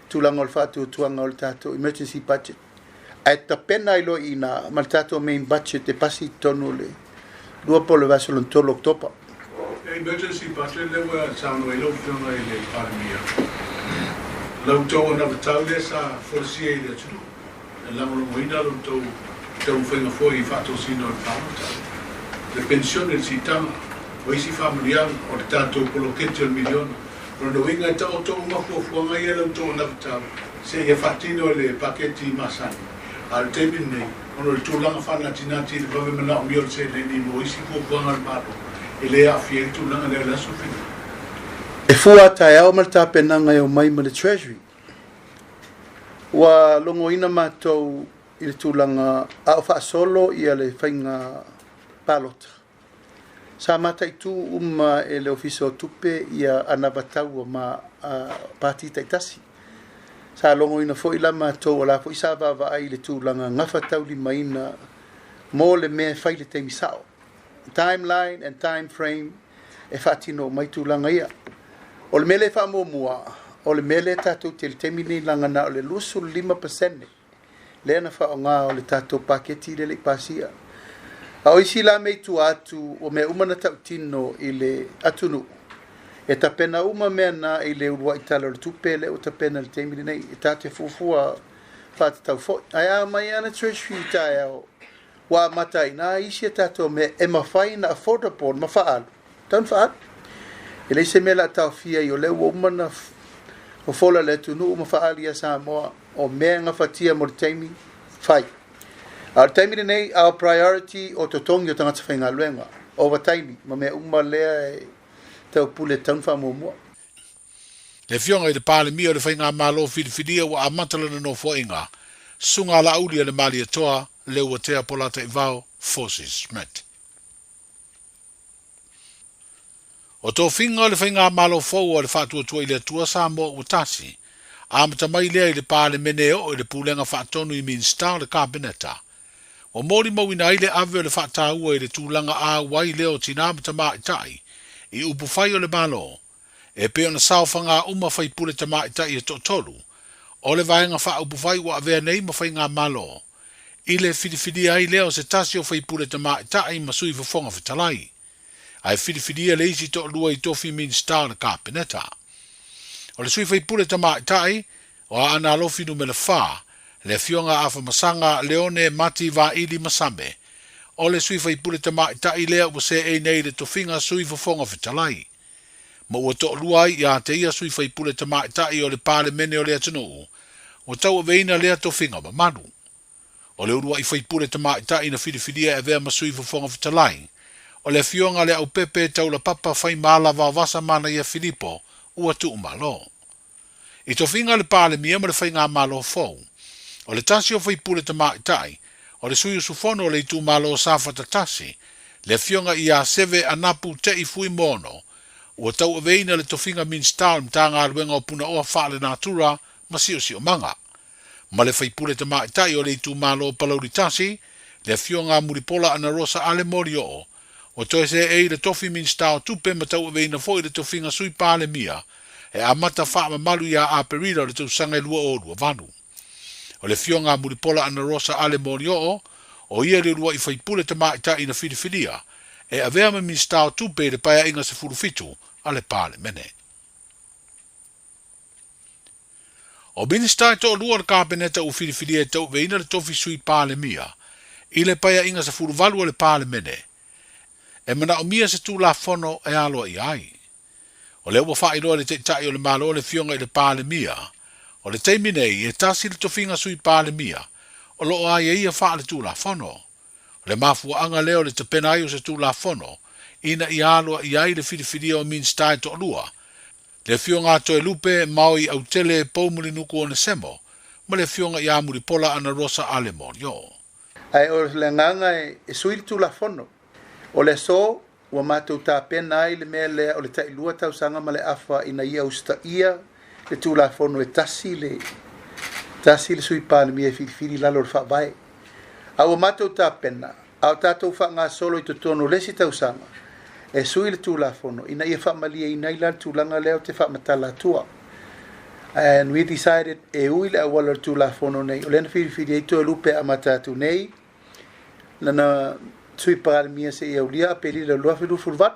tulaga o le faatuatuaga o le tatou emergency budget ae tapena ai loa i ina ma le tatou main budget e pasi i totonu o le lua po o le vaiaso lona tolu o Oketopa. Le emergency budget lea ua saunoa ai lau Afioga i le Palemia, la outou anavatau lea sa folasia i le atunuu, e lagolagoina la outou taumafaiga foi i faatosina o le palota, le penisione, le siitaga, o isi faamanuiaga, o le tatou poloketi o le miliona. O lona uiga e taoto uma fuafuaga ia i la outou anavatau seia faatino e le paketi masani. A o le taimi lenei, ona o le tulaga faanatinati i le vave manaomia o le seleni mo isi fuafuaga a le Malo, e le aafia ai le tulaga lea o le aso Filiga. E fua a taeao ma le tapenaga e omai ma le Treasury. Ua logoina matou i le tulaga a o faasolo ia le faiga palota. Sa mataitu uma e le Ofisa o Tupe ia anavataua ma pati taitasi. Sa logoina foi la matou o la foi sa vaavaai i le tulaga gafataulimaina mo le mea e fai i le taimi sao. Timeline and time frame e faatino uma ai tulaga ia. O le mea lea e faamuamua, o le mea lea tatou te i le taimi lenei leaga na o le 25% lea na faaaoga o le tatou paketi lea e le i pasia. A o isi la mea i tua atu o mea uma na tautino i le atunuu, e tapena uma mea na i le uluai Tala o le Tupe lea ua tapena i le taimi lenei. E tatou te fuafua faatatau foi. Ae a aumai lava le Treasury i taeao ua amata ai i ina isi a tatou mea e mafai ona affordable ma faaalu, tatau ona faaalu. E leai se mea o le a taofia ai o lea ua uma ona fofola le atunuu ma faaali ia Samoa o mea e gafatia mo le taimi, fai. A o le taimi lenei, our priority o totogi o tagata faigaluega, ovataimi ma mea uma lea e taupule e tatau ona faamuamua. Le Afioga i le Palemia o le Faigamalo Filifilia ua amata lana nofoaiga, Susuga Laauli a le Malietoa, Leuatea Polataivao Fosi Schmidt. O tofiga o le Faigamalo fou o le Faatuatua i le Atua Samoa ua tasi, amata mai lea i le Palemene e oo i le Pulega Faatonu i Minisita o le Kapeneta. Ua molimauina ai le ave o le faataua i le tulaga auai lea o tinā ma tamaitai i upufai o le Malo, e pei ona saofaga uma faipule tamaitai e toatolu o le Vaega Faaupufai ua avea nei ma Faigamalo, i le filifilia ai lea o se tasi o faipule tamaitai ma Sui Fofoga Fetalai, ae filifilia le isi toalua i tofi Minisita o le Kapeneta. O le sui faipule tamaitai o Aana Alofi Numera 4, le Afioga Afamasaga Leone Mati Vaili Masame, o le sui faipule tamaitai lea ua seei nei i le tofiga Sui Fofoga Fetalai, ma ua toalua ai ia te ia sui faipule tamaitai o le Palemene o le atunuu ua tauaveina lea tofiga mamalu. O le uluai faipule tamaitai na filifilia e avea ma Sui Fofoga Fetalai, o le Afioga Leaupepe Taulapapa Faimala Vaovasa Manaia Filipo ua tuumalo. I tofiga le Palemia ma le Faigamalo fou, o le tasi o faipule tamaitai, o le sui usufono o le itumalo Safata 1, le Afioga ia Seve Anapu Te'i Fuimono, ua tauaveina le tofiga Minisita o le Matagaluega o Punaoa Faalenatura ma Siosiomaga. Ma le faipule tamaitai o le itumalo o Palauli 1, le Afioga a Mulipola Anarosa Ale Molioo, ua toe seei le tofi Minisita o Tupe ma tauaveina foi le tofiga Sui Palemia e amata faamamalu ia Aperila o le tausaga e 2028. O le Afioga a Mulipola Anarosa Ale Molioo, o ia le uluai faipule tamaitai na filifilia e avea ma Minisita o Tupe i le Paeaiga 17 a le Palemene. O Minisita e toalua o le Kapeneta ua filifilia e tauaveina le tofi Sui Palemia i le Paeaiga 18 a le Palemene, e manaomia se Tulafono e aloaia ai. O lea ua faailoa e le Taitai o le Malo le Afioga i le Palemia, o le taimi nei e tasi le tofiga Sui Palemia o lo o aiaia faale-Tulafono. O le mafuaaga lea o le tapena ai o se Tulafono ina ia aloaia ai le filifilia o Minisita e toalua, le Afioga a Toelupe Maoi Autele Poumulinuku Onesemo ma le Afioga ia Mulipola Anarosa Ale Morioo. Ae o le agaga e sui le Tulafono. O le aso ua matou tapena ai le mea lea o le tailua tausaga ma le afa ina ia usitaia le Tulafono e tasi le tasi le Sui Palemia e filifili i lalo o le Faavae. A ua matou tapena, a o tatou faagasolo i totonu o le isi tausaga e sui le Tulafono ina ia faamalieina ai la le tulaga lea ou te faamatala atua. And we decided e ui le auala o le Tulafono nei, o lea na filifili ai Toelupe e amata atu nei lana Sui Palemia seia aulia Aperila 2028.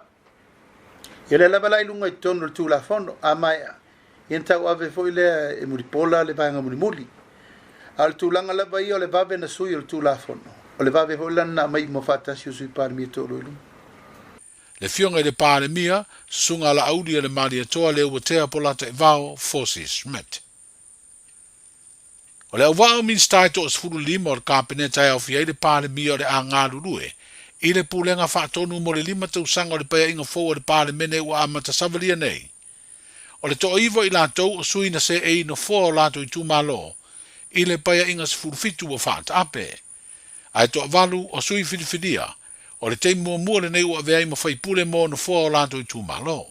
Ia lea lava la i luga i totonu o le Tulafono, a maea, ia na tauave foi lea e Mulipola le vaega mulimuli. A o le tulaga lava ia o le vave na sui o le Tulafono, o le vave foi lena na aumai uma faatasi o Sui Palemia e toalua i luma. Le Afioga i le Palemia, Susuga Laauli a le Malietoa Leuatea Polataivao Fosi Schmidt. O le auvaa o Minisita e toa-15 o le Kapeneta e aofia ai le Palemia o le a galulue i le Pulega Faatonu mo le lima tausaga o le Paeaiga fou a le Palemene ua amata savalia nei. O le toaiva i latou o sui na seei nofoa o latou itumalo i le Paeaiga 17 ua faataape. Ae toavalu o sui filifilia, o le taimi muamua lenei ua avea ai ma faipule mo nofoa o latou itumalo.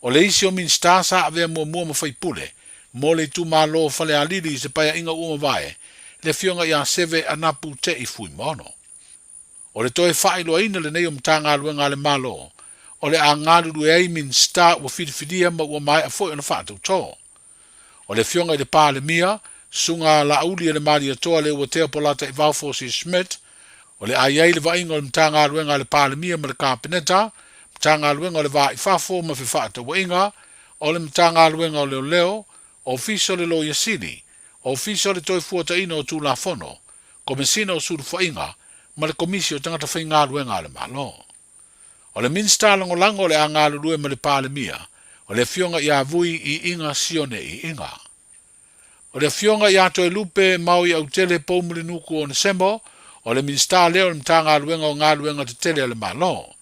O le isi o Minisita sa avea muamua ma faipule mo le itumalo o Falealili i se paeaiga ua mavae, le Afioga ia Seve Anapu Te'i Fuimaono. O le toe faailoaina lenei o Matagaluega a le Malo o le a galulue ai Minisita ua filifilia ma ua maea foi ona faatautō. O le Afioga i le Palemia, Susuga Laauli Elemalietoa Leuatea Polataivao Fosi Schmidt, o le a i ai le vaaiga o le Matagaluega a le Palemia ma le Kapeneta, Matagaluega o le Va i Fafo ma Fefaatauaiga, o le Matagaluega o Leoleo, Ofisa o le Loia Sili, Ofisa o le Toefuataiga o Tulafono, Komesina o Sulufaiga ma le Komisi o Tagata Faigaluega a le Malo. O le Minisita Lagolago o le a galulue ma le Palemia, o le Afioga ia Vui Iiga Sione Iiga. O le Afioga ia Toelupe Maui Autele Poumulinuku Onesemo, o le Minisita lea o le Matagaluega o Galuega Tetele a le Malo.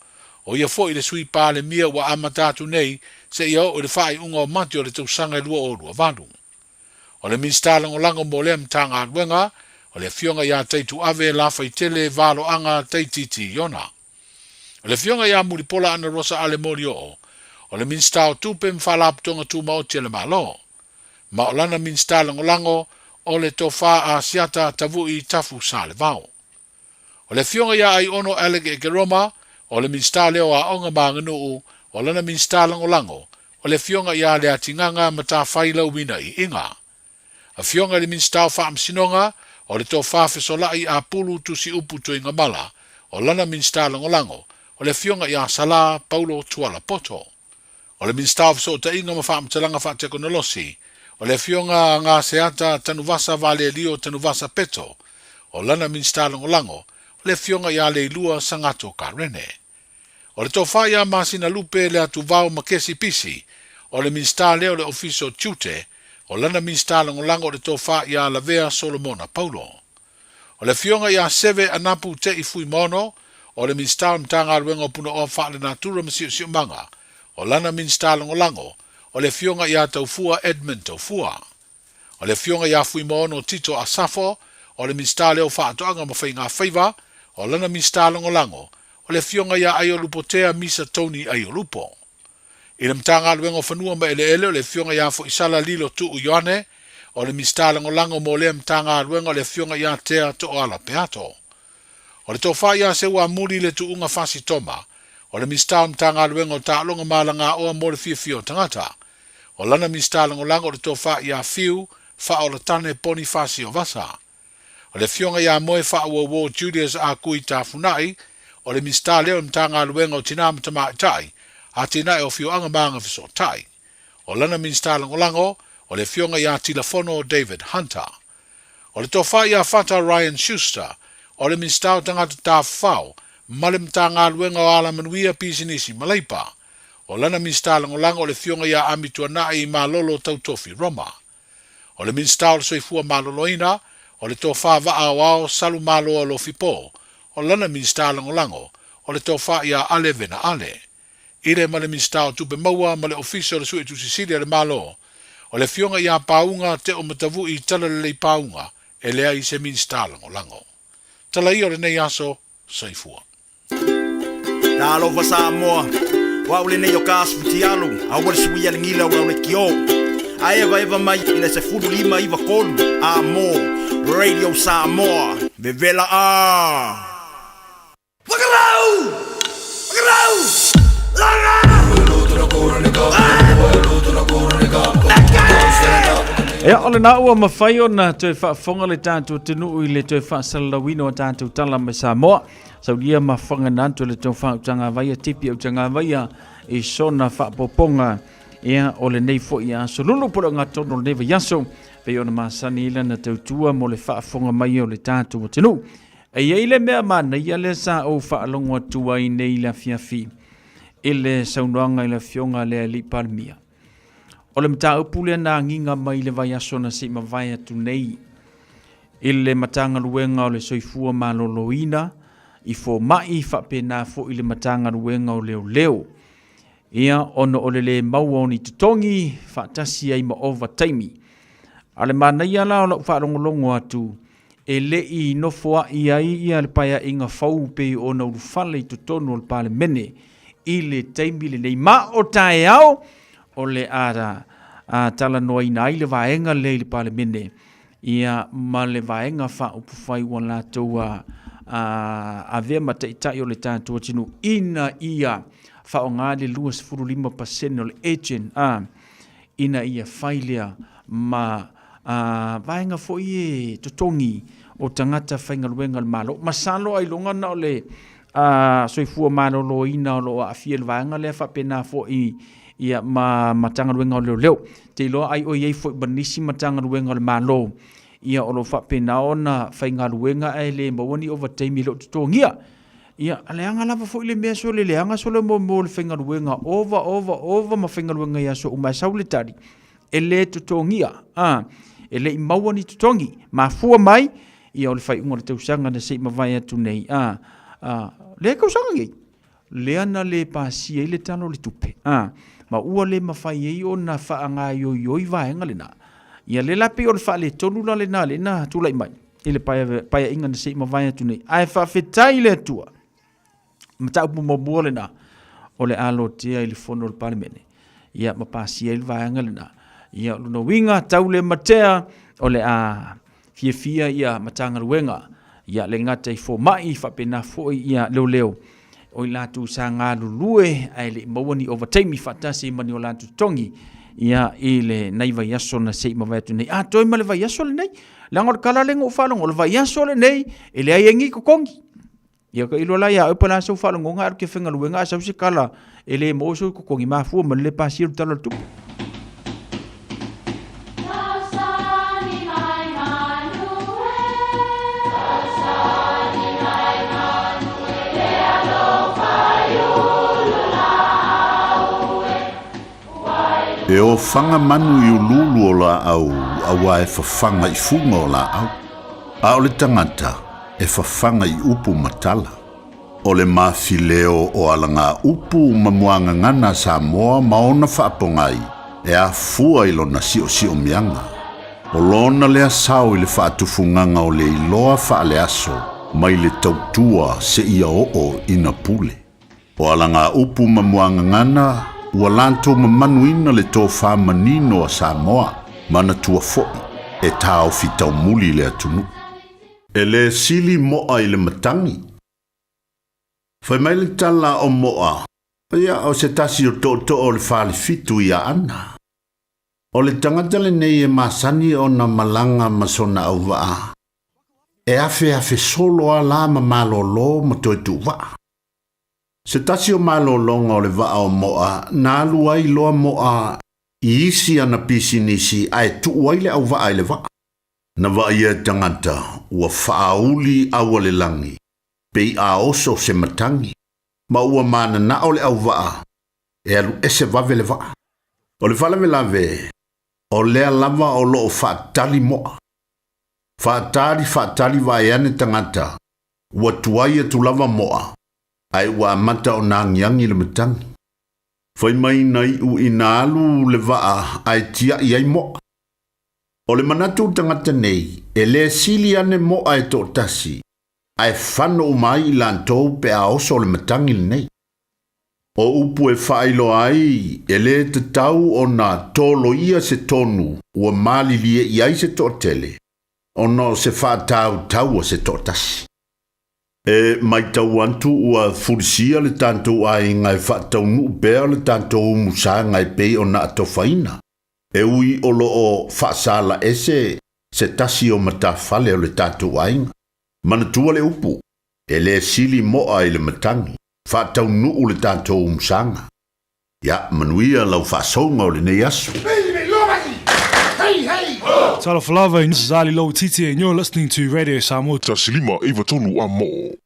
O ia foi le Sui Palemia ua amata atu nei seia oo i le faaiuga o Mati o le tausaga e 2028. O le Minisita Lagolago mo lea Matagaluega, o le Afioga ia Taituave Lafaitele Valoaga Taititi Iona. O le Afioga ia Mulipola Anarosa Ale Molioo, o le Minisita o Tupe ma Faalapotopotoga Tumaoti a le Malo. Ma o lana Minisita Lagolago o le Tofa Asiata Tavui Tafu Salevao. O le Afioga ia Aiono Alec Ekeroma, o le Minisita lea o Aoga ma Aganuu, o lana Minisita Lagolago, o le Afioga ia Leatigaga Matafai Lauina Iiga. Afioga i le Minisita o Faamasinoga, o le Tofa Fesolai Apulu Tusiupu Tuigamala, o lana Minisita Lagolago, o le Afioga ia Sala Paulo Tuala Poto. O le Minisita o Fesootaiga ma Faamatalaga Faatekonolosi, o le Afioga Gaseata Tanuvasa Valelio Tanuvasa Peto, o lana Minisita Lagolago, o le Afioga ia Leilua Sagato Karene. O le Tofa ia Masina Lupe Leatuvao Makesi Pisi, o le Minisita lea o le Ofisa o Tiute, o lana Minisita Lagolago o le Tofa ia Lavea Solomona Paulo. O le Afioga ia Seve Anapu Te'i Fuimaono, o le Minisita o le Matagaluega o Punaoa Faalenatura ma Siosiomaga, o lana Minisita Lagolago, o le Afioga ia Taufua Edmund Taufua. O le Afioga ia Fuimaono Tito Asafo, o le Minisita lea o Faatoaga ma Faigafaiva, o lana Minisita Lagolago, o le Afioga ia Aiolupotea Misa Tony Aiolupo. I le Matagaluega o Fanua ma Eleele, o le Afioga ia Foisala Lilo Tuu Ioane, o le Minisita Lagolago mo lea Matagaluega o le Afioga ia Tea Tooala Peato. O le Tofa ia Seuamuli Le Tuuga Fasitoma, o le Minisita o le Matagaluega o Taaloga ma Alagaoa mo le Fiafia o Tagata. O lana Minisita Lagolago o le Tofa ia Fiu Faaolatane Ponifasio Vasa. O le Afioga ia Moe Faauouo Julius Akui Tafunai, o le Minisita lea o le Matagaluega o Tina ma Tamaitai, Atinae o Afioaga ma Agafesootai. O lana Minisita Lagolago, o le Afioga ia Tilafono David Hunter. O le Tofa ia Fata Ryan Schuster, o le Minisita o Tagata Tafafao ma le Matagaluega o Alamanuia, Pisinisi ma Leipa. O lana Minisita Lagolago o le Afioga ia Amituanai Malolo Tautofi Roma. O le Minisita o le Soifua Maloloina, o le Tofa Vaa Aoao Salu Maloa Lofipo, o lana Minisita Lagolago, o le Tofa ia Ale Vena Ale. I le ma le Minisita o Tupe Maua ma le Ofisa o le Suetusi Sili a le Malo, o le Afioga ia Pauga Teomatavui Talalelei Pauga, e leai se Minisita Lagolago. Tala ia o lenei aso, soifua. Talofa Samoa, o au lenei o ka asu futialu, aua le suia le gila o lau leitio. A evaeva mai i le 15 93 a mo Radio Samoa. Vevela a! Whakarau! Whakarau! Ia, o lena ua mafai ona toe faafofoga le tatou atunuu i le toe faasalalauina o tatou tala mai Samoa. Saulia ma Faganatu le tou faautagavaia tipi autagavaia i sona faapopoga ia o lenei foi aso lulu po o le ogatotonu o lenei vaiaso pei ona masani i lana tautua mo le faafofoga mai o le tatou atunuu. E i ai le mea manaia lea sa ou faalogo atu ai nei i le afiafi i le saunoaga i le afioga a le Alii Palemia. O le mataupu lea na agiga mai i le vaiaso na se i mavae atu nei i le Matagaluega o le Soifua Maloloina i fomai faapena foi le Matagaluega o Leoleo. Ia, ona o le le maua o ni totogi faatasi ai ma ovataimi. A o le manaia la o lau faalogologo atu, e le i nofoai ai ia le paeaiga fou pei ona ulufale i totonu o le Palemene i le taimi lenei. Ma o taeao o le a talanoaina ai le vaega lea i le Palemene ia ma le Vaega Faaupufai ua latou avea ma taitai o le tatou atunuu ina ia faaaoga le 25% o le agent a ina ia fai lea ma vaega foi e totogi o tagata faigaluega a le Malo. Masalo ailoga na o le soifua maloloina o lo o aafia i le vaega lea faapena foi ia ma Matagaluega o Leoleo. Te iloa ai o i ai foi ma nisi Matagaluega o le Malo ia o lo o faapena ona faigaluega ae le maua ni ovataimi e le o totogia. Ia, a leaga lava foi le mea sole leaga sole mo mo le faigaluega ova ova ova ma faigaluega i aso uma e sau le tali e le totogia, a, e le i maua ni totogi. Mafua mai ia o le faaiuga o le tausaga na se i mavae atu nei, a, a, le tausaga nei, lea na le pasia ai le Tala o le Tupe, a, ma ua le mafai ai ona faagaoioi vaega lena. Ia lea la pei o le faaletonu la lena lea na tulai mai i le paeaiga na se i mavae atu nei. Ae faafetai i le Atua, mataupu muamua lena o le a lotea i le fono o le Palemene, ia ma pasia ai le vaega lena. Ia o lona uiga tau le matea o le a fiafia ia Matagaluega, ia le gata i fomai faapena foi ia leoleo o i latou sa galulue ae le i maua ni ovataimi faatasi ma ni o latou totogi ia i le nai vaiaso na se i mavae atu nei. A toe ma le vaiaso lenei, leaga o le tala lea na ou faalogo, o le vaiaso lenei e leai ai ni totogi. Ia ka iloa la ia oe po o le a sau faalogoga ae alu te faigaluega ae sau se tala e le maua sou totogi, mafua ma le le pasia o le Tala o le Tupe. E ofaga manu i uluulu o laau auā e fafaga i fuga o laau, a o le tagata e fafaga i upu ma tala. O le mafileo o alagaupu ma muagagana a Samoa ma ona faapogai e afua i lona siosiomiaga. O lona lea sao i le faatufugaga o le iloa faaleaso mai le tautua seia oo ina pule. O alagaupu ma muagagana ua latou mamanuina le tofa manino a Samoa, manatua foi e taofi taumuli le atunuu. E le sili mo'a i le matagi. Fai mai le tala o mo'a, ia o se tasi o tootoo o le falefitu i Aana. O le tagata lenei e masani ona malaga ma sona auvaa, e afeafe solo a la ma malōlō ma toe tuuvaa. Se tasi o malōlōga o le vaa o Mo'a na alu ai loa Mo'a i isi ana pisinisi ae tuu ai le auvaa i le vaa. Na vaaia e tagata ua faauli aua le lagi, pei a oso se matagi, ma ua mananao le auvaa e alu ese vave le vaa. O le faalavelave, o lea lava o loo faatali Mo'a. Faatali faatali vaai ane tagata, ua tuai atu lava Mo'a, ae ua amata ona agiagi le matagi. Fai mai na iu ina alu le vaa ae tiai ai Mo'a. O le manatu o tagata nei, e le sili ane Mo'a e toatasi, ae fano uma ai i latou pe a oso le matagi lenei. O upu e faailoa ai, e le tatau ona toloia se tonu ua malilie i ai se toatele, ona o se faatautaua se toatasi. E matau atu ua fulisia le tatou aiga e faataunuu pea le tatou umusaga e pei ona atofaina, e ui o lo o faasala ese se tasi o matafale o le tatou aiga. Manatua le upu, e le sili mo'a i le matagi, faataunuu le tatou umusaga. Ia manuia lau faasouga o lenei aso. Talofa lava, this is Ali Lauitiiti and you're listening to Radio Samoa. 1593 a mo.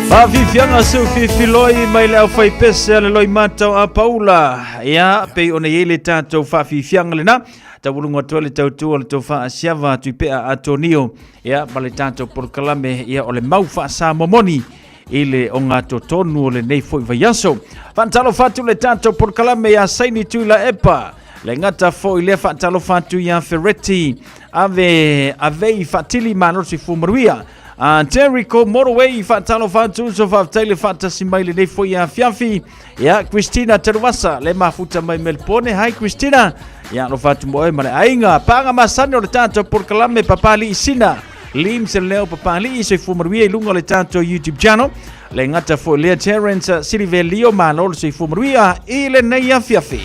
Faafiafiaga seu fifiloi mai le aufaipese a le loimata o Apaula. Ia, pei ona i ai le tatou faafiafiaga lena. Tauuluga atu ai le tautua o le tofa a Siava Tuipea Atonio. Ia, ma le tatou polokalame, ia, o le mau faasamomoni i le ogatotonu o lenei foi vaiaso. Faatalofa atu le tatou polokalame ia Saini Tuilaepa. Le gata foi lea faatalofa atu ia Fereti Ave Avei Faatili Malo Soifua Manuia. A Jericho Motorway faatalofa atu so faafetai le faatasi mai lenei foi afiafi. Ia Christina Teluvasa le mafuta mai Melbourne. Hi Christina. Ia alofa atu mo oe ma le aiga. Paga masani o le tatou polokalame Papali'i Sina. Lim se leo Papali'i soifua manuia i luga o le tatou YouTube channel. Le gata foi lea Terence Silivelio malo le soifua manuia i lenei afiafi.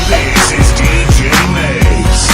This is DJ Mace.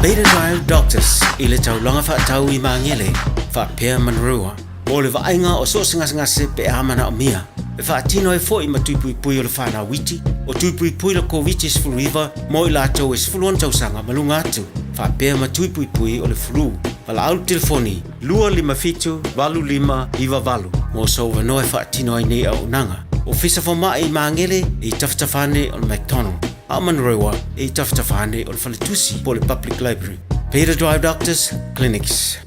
Beta Drive Doctors i le taulaga faatau i Magele faapea Manurewa mo le vaaiga o so o se gasegase pe a manaomia. E faatino ai foi ma tui puipui o le fanau iti, o tui puipui le Koviti-19 mo i latou e 16 tausaga ma luga atu, faapea ma tui puipui o le flu. Valaau telefoni 257 8598 mo sou avanoa e faatino ai nei auaunaga. Ofisa Fomai i Magele e i tafatafa ane o le McDonald, a o Manurewa e i tafatafa ane o le Faletusi po o le Public Library. Peter Drive Doctors Clinics.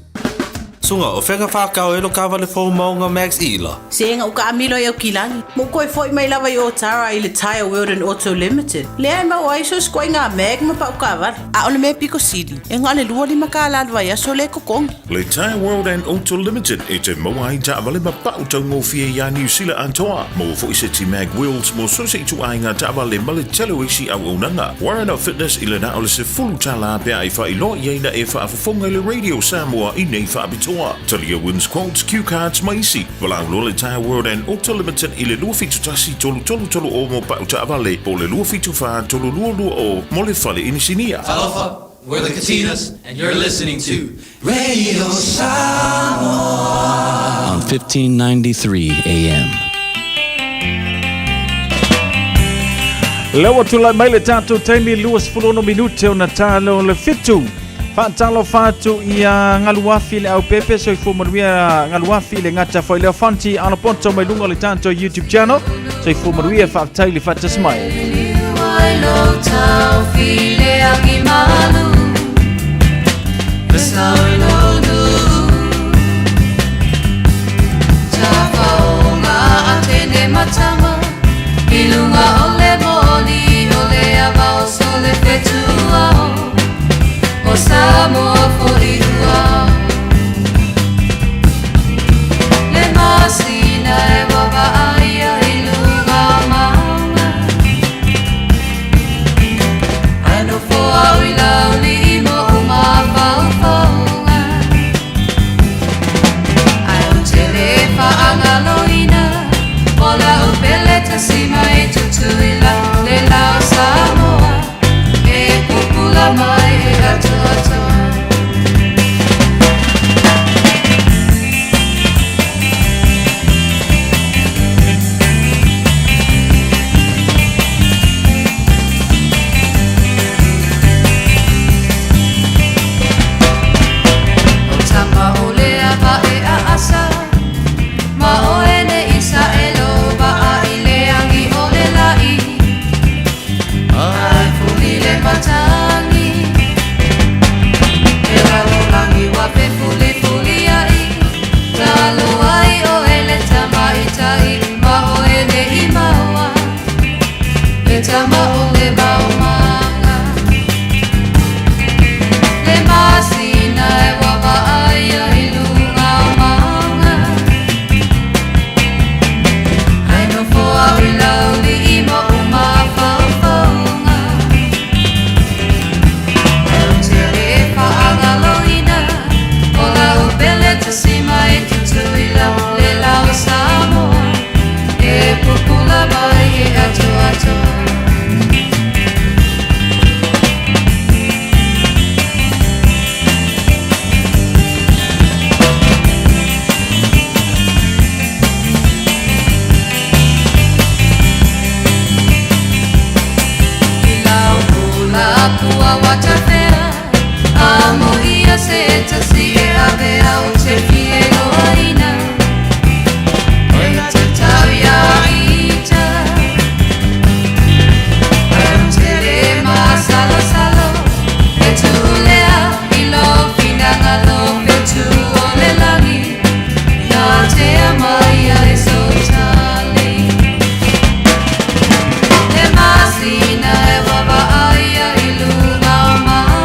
Suga, o fea na whākau e lo kāwale fō maunga Max Ila. Se ega uka amilo i Aukilagi. Mo koe foi mai lava i Otara i le Tyre World and Auto Limited. Lea e mau ai so skoinga mag ma pau kawala. A o le mea piko sili. E ngā le lua lima ka la vai aso le kokongi. Le Tyre World and Auto Limited e te maua ai taavale ma pau taugofie iā Niu Sila atoa. Maua foi seti mag wheels mo so se ituaiga taavale ma le tele o isi auaunaga. Warren of Fitness i le na o le $10 pe a e faailoa i ai na e faafofoga i le Radio Samoa i nei faapitoa. Talia wins quotes, cue cards ma isi. Valaau loa le Tyre World and Auto Limited i le 271 3330 mo pau taavale po o le 274 3220 mo le fale inisinia. Talofa, we're the Katinas, and you're listening to Radio Samoa on 1593 AM. Lea ua tulai mai le tatou taimi 26 minute ona talo le fitu. Faatalofa atu ia Galuafi le aupepe soifua manuia Galuafi le gata foi lea Fonti Anapoto mai luga o le tatou YouTube channel. Soifua manuia faafetai le faatasi mai. Ai lo tau file agi malu Sa lo nu Tafaonga a tene matama I lunga o le moli o le ava o sole fetua o Samoa fo ua Le masina e wava aia i lunga o maunga Ai no fo au i lauli i mo umafaufauga Ai o te le whaangaloina O la upele tasima e tutuila Le lao Samoa E pupula mai e atoa atoa. O tama o le ava e a asa Ma o ene isa e lo va a i le angi o le lai Ai fuli le matangi E lalo langi wa pe fuli fuli ai Lalo ai o ele tama i tai Ma o ene i maua Le tama o le maumanga Le masina e wava aia i lunga o maunga Ai no foa i lauli i mo umafaufauga E o te le whaangaloina O la upele tasima e tutuila Le lao Samoa E pupula mai e atoa atoa. I lau hula pua watafea Amo ia se tasi e avea o te fie loaina E te tau ia ita E o te le masalosalo E tuulea i lo finangalo Fetu o le lagi Nā te amaia e sotale Le masina e wava aia i lunga o maunga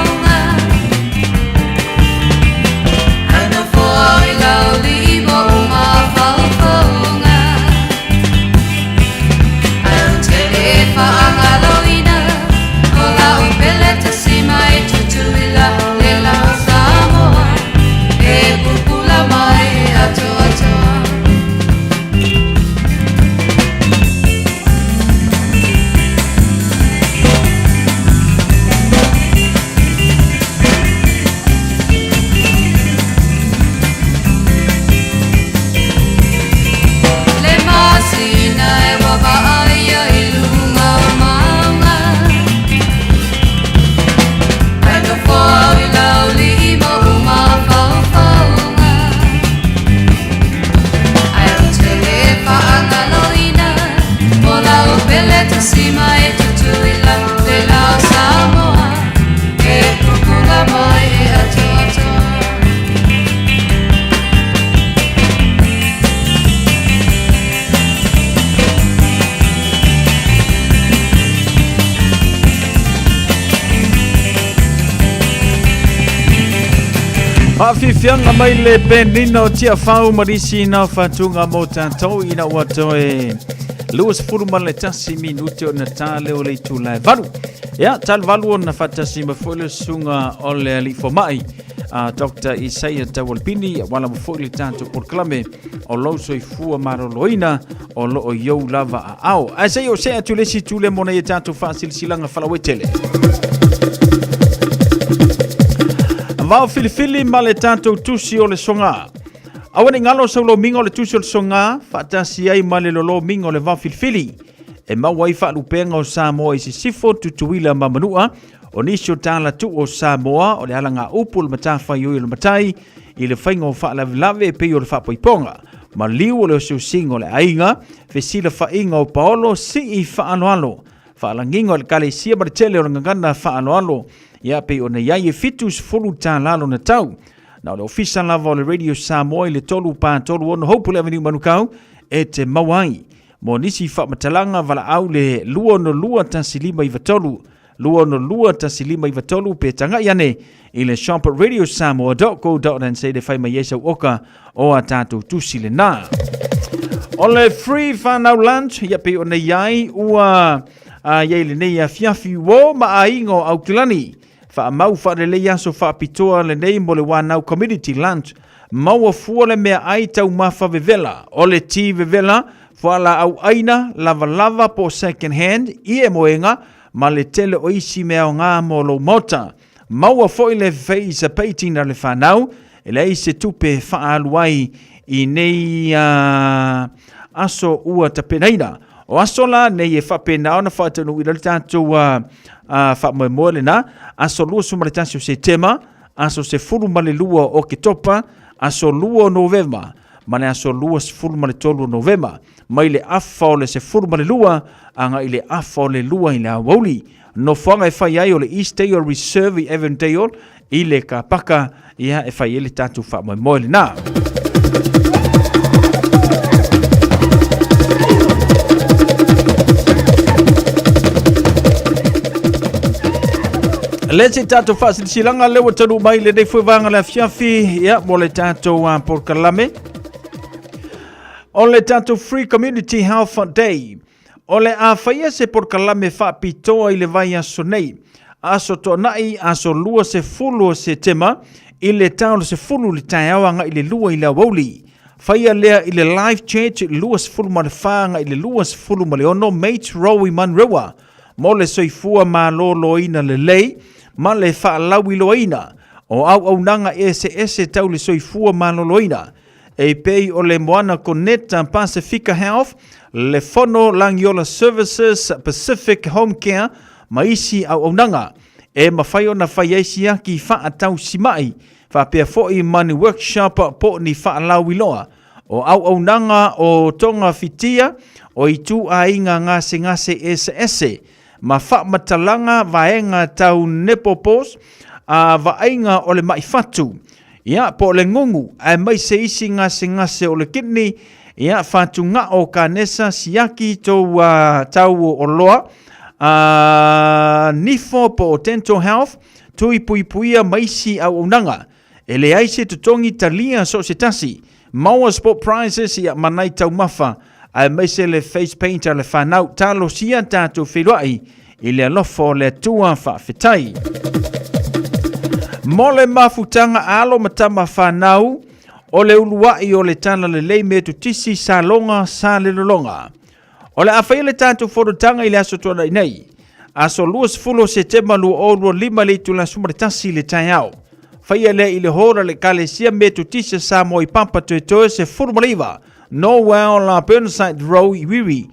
Faafiafiaga mai le penina o Tiafau ma nisi na faatuga mo tatou ina ua toe 21 minute ona ta lea o le itula e 8. Ia, talu valu ona faatasi mai foi le susuga o le alii fomai a Dr. Isaia Taualpini, aua lava foi le tatou polokalame o lou soifua maloloina o loo i ou lava aao. Ae se i o see atu le isi itu lea mo nei e tatou faasilasilaga faalauaitele. Vao filifili ma le tatou tusi o le soga. Aua ne i galo sau lomiga o le tusi o le soga, faatasi ai ma le lolomiga o le vao filifili. E maua ai faalupega o Samoa i Sisifo, Tutuila ma Manua, o nisi o tala tuu o Samoa, o le alagaupu o le matafaioi o le matai, i le faiga o faalavelave e pei o le faapoipoga, maliu o le osiosiga o le aiga, fesilafaiga o paolo, sii faaaloalo, faalagiga o le ekalesia ma le tele o le gagana faaaloalo, ia pei ona i ai e $70 lona tau. Na o le ofisa lava o le Radio Samoa i le 3 4 3 6 Hopeful Avenue Manukau e te maua ai. Mo nisi faamatalaga valaau le 262 1593 262 1593 pe tagai ane i le shop radiosamoa.co.nz e fai mai ai sau oka o a tatou tusi lena. O le free whanau lunch, ia pei ona i ai ua a, iai lenei afiafi uo ma aiga o Aukilani. Faamau faalelei aso faapitoa lenei mo le Whanau Community Lunch. Maua fua le mea ai taumafa vevela, o le ti vevela, fualaau aina, lavalava po second hand, ie moega, ma le tele o isi mea aoga mo lou maota. Maua foi le face painting a le fanau, e leai se tupe e faaalu ai i nei aso ua tapenaina. O aso la nei e faapena ona faataunuuina le tatou faamoemoe lena, aso 21 o Setema, aso 12 o Oketopa, aso 2 o Novema, ma le aso 23 o Novema, mai le afa o le 12 agai i le afa o le 2 i le aoauli. Nofoaga e fai ai o le East Dale Reserve i Avondale i le kapaka, ia e fai ai le tatou faamoemoe lena. Le se tatou faasilasilaga lea ua taunuu mai lenei foi vaega le afiafi ia mo le tatou polokalame o le tatou Free Community Health Day. O le a faia se polokalame faapitoa i le vaiaso nei, aso Toonai, aso 20 o Setema, i le ta o le 10 i le taeao agai i le 2 i le aoauli. Faia lea i le Life Church 24 agai i le 26 Mates Row i Manurewa mo le soifua maloloina lelei ma le faalauiloaina o auaunaga eseese tau le soifua maloloina e pei o le Moana Koneta Pasifika Health, le Fono Langiola Services, Pacific Home Care ma isi auaunaga e mafai ona fai ai siaki faatausimai faapea foi ma ni workshop po o ni faalauiloa o auaunaga o togafitia o ituaiga gasegase eseese ma faamatalaga vaega tau nepopos a vaaiga o le mai fatu, ia, po o le gugu, aemaise isi gasegase o le kidney, ia, fatugao, kanesa, siaki, tou tau o oloa, a, nifo po o dental health, tui puipuia ma isi auaunaga. E leai se totogi talia so o se tasi. Maua sport prizes ia ma nai taumafa, aemaise le face paint a le fanau. Talosia tatou feiloai i le alofa o le Atua. Faafetai. Mo le mafutaga alo ma tama fanau, o le uluai o le Talalelei Metotisi Saloga Salelologa. O le a faia le tatou fonotaga i le aso Tuanai nei, aso 20 o Setema 2025 i le itula 11 i le taeao. Faia lea i le hall a le Ekalesia Metotisi a Samoa i Papatoetoe 19, Norwell la Burnside Road i Wiri.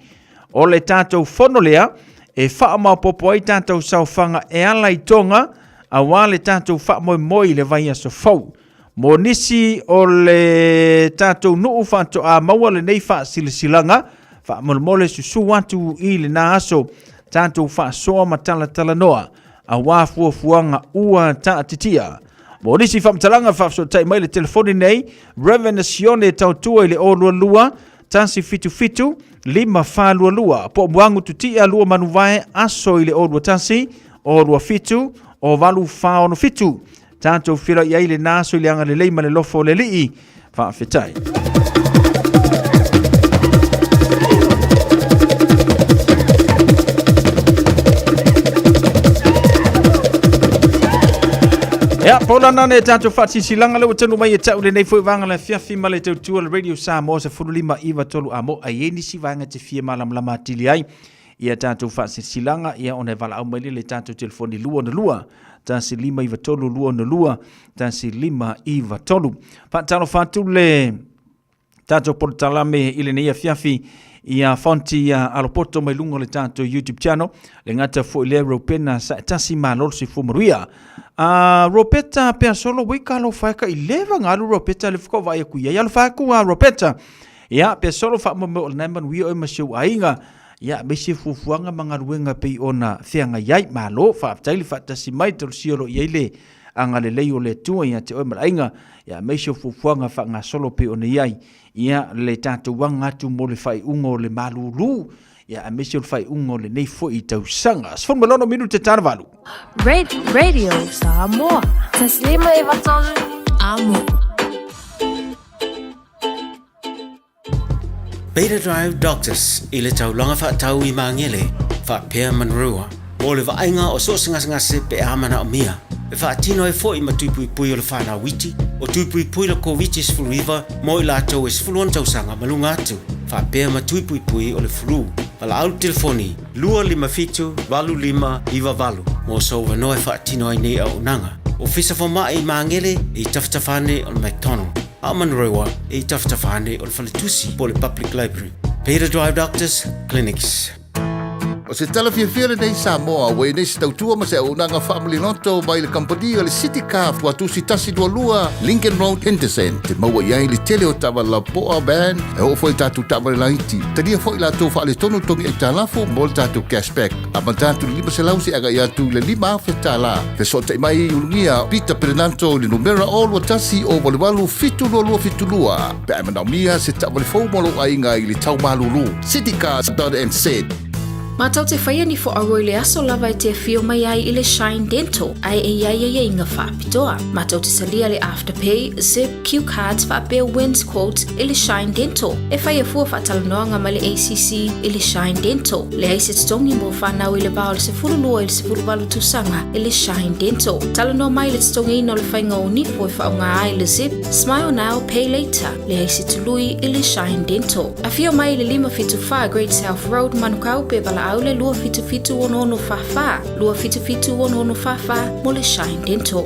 O le tatou fono lea e faamaopoopo ai tatou saofaga e ala i Tonga aua le tatou faamoemoe i le vaiaso fou. Mo nisi o le tatou nuu faatoa maua lenei faasilasilaga, faamolemole susu atu i lena aso, tatou faasoa ma talatalanoa aua fuafuaga ua taatitia. Mo nisi faamatalaga faafesootai mai le telefoni nei, Reverend Sione Tautua i le 022 177 542 po o Muagu Tutia 2 Manuvae aso i le 021 027 0847. Tatou feiloai ai lena aso i le agalelei ma le alofa o le Alii. Faafetai. Ia, paulana ane tatou faasilasilaga lea ua taunuu mai e tau lenei foi vaega le afiafi ma le tautua le Radio Samoa 15 93 a mo ai nisi vaega te fia malamalama atili ai ia tatou faasilasilaga ia ona e valaau mai lea i le tatou telefoni 262 1593 262 1593. Faatalofa atu le tatou polotalame i lenei afiafi ia Fonti ia Alopoto mai luga o le tatou YouTube channel. Le gata foi lea Ropena sa e tasi malo le soifua manuia. A Ropeta Peasolo wei ka alofa e ka i leva ngalu Ropeta le fuka vai aku ia. Alofa aku a Ropeta. Ia Peasolo fa mo mo na manuia o ma siu aiga. Ia me se fuafuaga ma galuega pei ona feagai ai. Malo faafetai le faatasi mai talosia o lo o i ai le agalelei o le Atua ia te oe ma le aiga, ia aemaise o fuafuaga faagasolo pei ona i ai, ia le tatou aga atu mo le faaiuga o le malulu, ia aemaise o le faaiuga o lenei foi tausaga. 16 minute tana valu. Radio Samoa. Taslima e vatolu. Amo. Beta Drive Doctors i le taulaga faatau i Magele, faapea Manrua, mo le vaaiga o so o se gasegase pe a manaomia. E faatino ai foi ma tui puipui o le fanau iti, o tui puipui le Koviti-19 mo i latou e 16 tausaga ma luga atu, faapea ma tui puipui o le flu. Valaau le telefoni 257 8598 mo sou avanoa e faatino ai nei auaunaga. Ofisa Fomai i Magele i tafatafa ane o le McDonald. A o Manurewa e i tafatafa ane o le faletusi po o le Public Library. Beta Drive Doctors Clinics. O se tala fiafia lenei Samoa ua i nei se tautua ma se auaunaga faamaliloto mai le kamupani o le City Car Tuatusi 122 Lincoln Road Henderson. Te maua i ai le tele o taavale lapoa van e oo foi i tatou taavale laiti. Talia foi latou faaletonu togi aitalafu mo le tatou cashback. Amata atu i le 500 seia agai atu i le 5,000 tala. Fesootai mai i Ulugia Peter Perenato i le numera 021 088 722 pe a e manaomia se taavale fou mo lou aiga i le tau malulu. Citycars.nz. Mātou te whaia ni whaaro i le aso lava e te awhio mai ai i le Shine Dental, ai e iai ai inga whaapitoa. Mātou te salia le Afterpay, Zip, Q Cards whaapea Wins Quote i le Shine Dental. E whaia fua whaatalanoanga mai le ACC i le Shine Dental. Leai se totogi mo whanau i le va o le 12 i le 18 tausaga i le Shine Dental. Talanoa mai le totogiina o le faiga o nipo e faaaoga ai le Zip, Smile Now, Pay Later. Leai se tului i le Shine Dental. Afio mai i le 574 Great South Road, Manukau, pe valaau le 277 6644, 277 6644 mo le Shine Dental.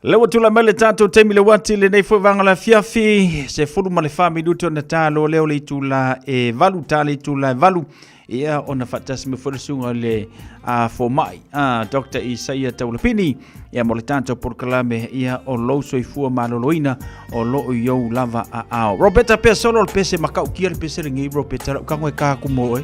Lea ua tulai mai le tatou taimi le uati lenei foi vaega o le afiafi, 14 minute ona talo lea o le itula e 8, ta le itula e 8, ia ona faatasi mai foi le susuga i le fomai, Dr. Isaia Taulapini, ia mo le tatou polokalame, ia o lou soifua maloloina o loo i ou lava aao. Roberta Pesolo, le pese makautia le pese lenei Roberta, lau tago e ka aku mo oe.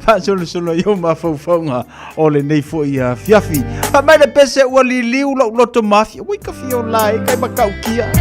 Faasolosolo i ou mafaufauga o lenei foi afiafi. Fai mai le pese ua liliu lou loto mafia. Ui ka fia o la e kai makaukia.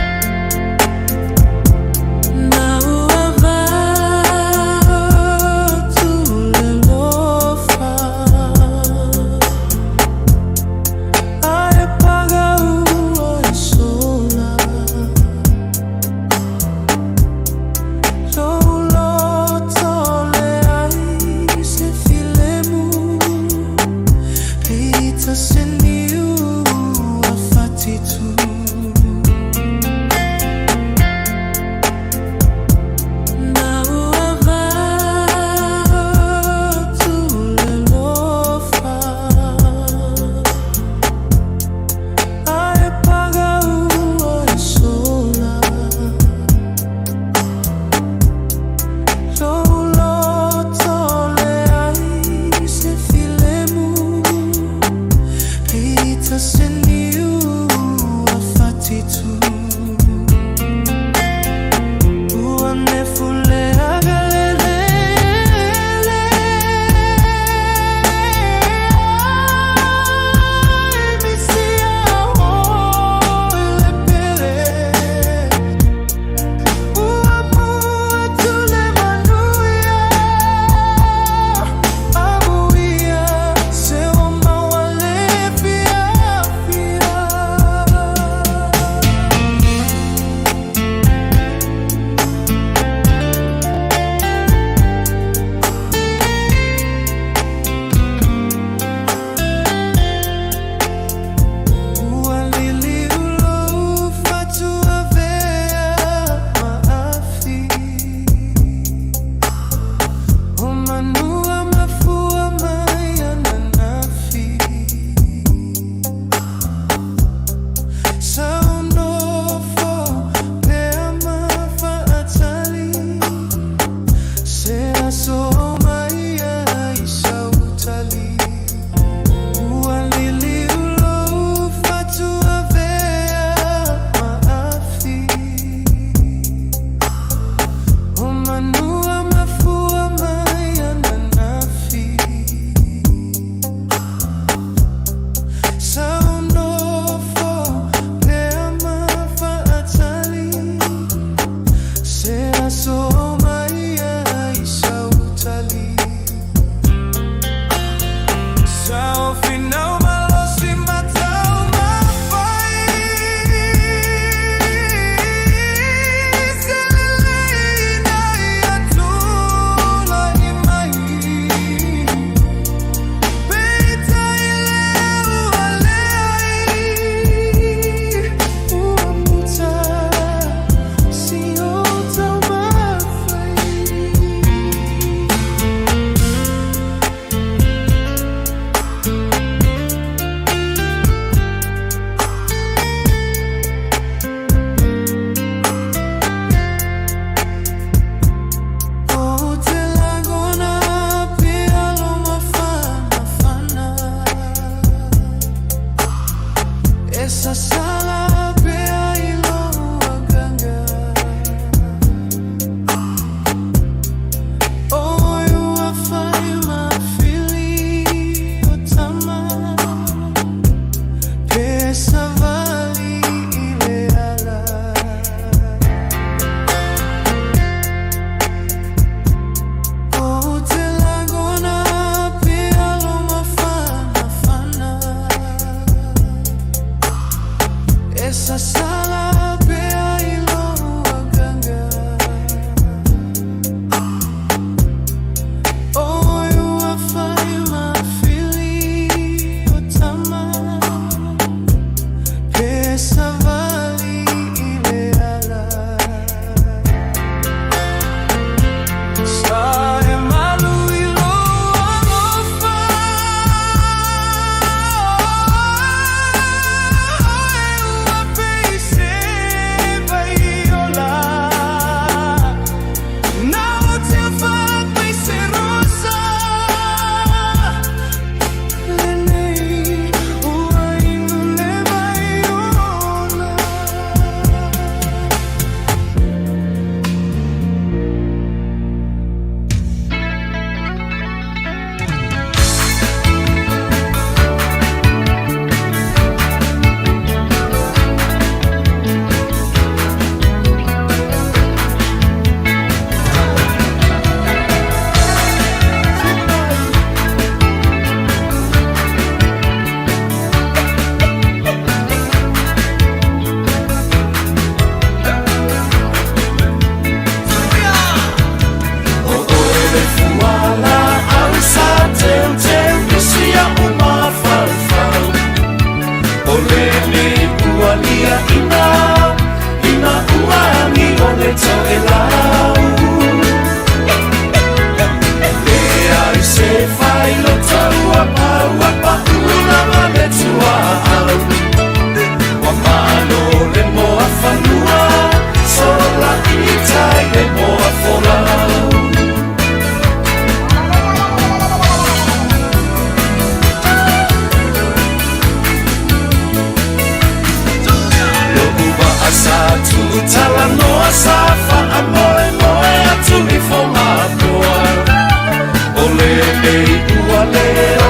Nei ua le o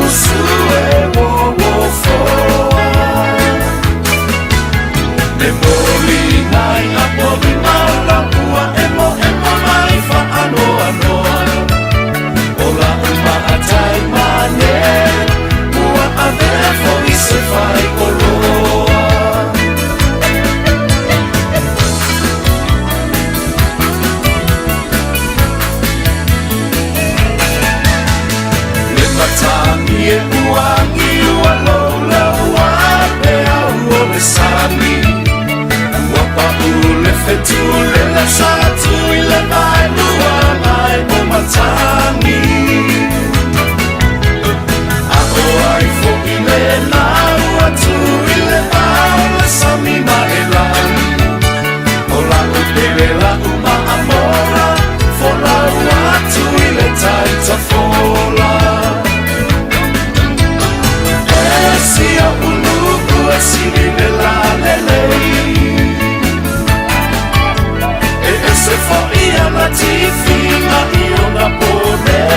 Usu e wo wo foa Le moli nai a poli mala ua emo emo mai fa anoa noa O la uma a tai mane Ua avea fo i se fai o loa. Le matagi e uagi ua lola ua pe au o le sami. Ua pau le fetu le la satu i le mai lua mai o matagi. A o ai fo i le lau atu i le au le sami ma e lani. O la u pele la u ma amora fo lau atu i le taita fola. E sia ulu e sili le la lelei. E ese fo ia la tifinga i ona pone.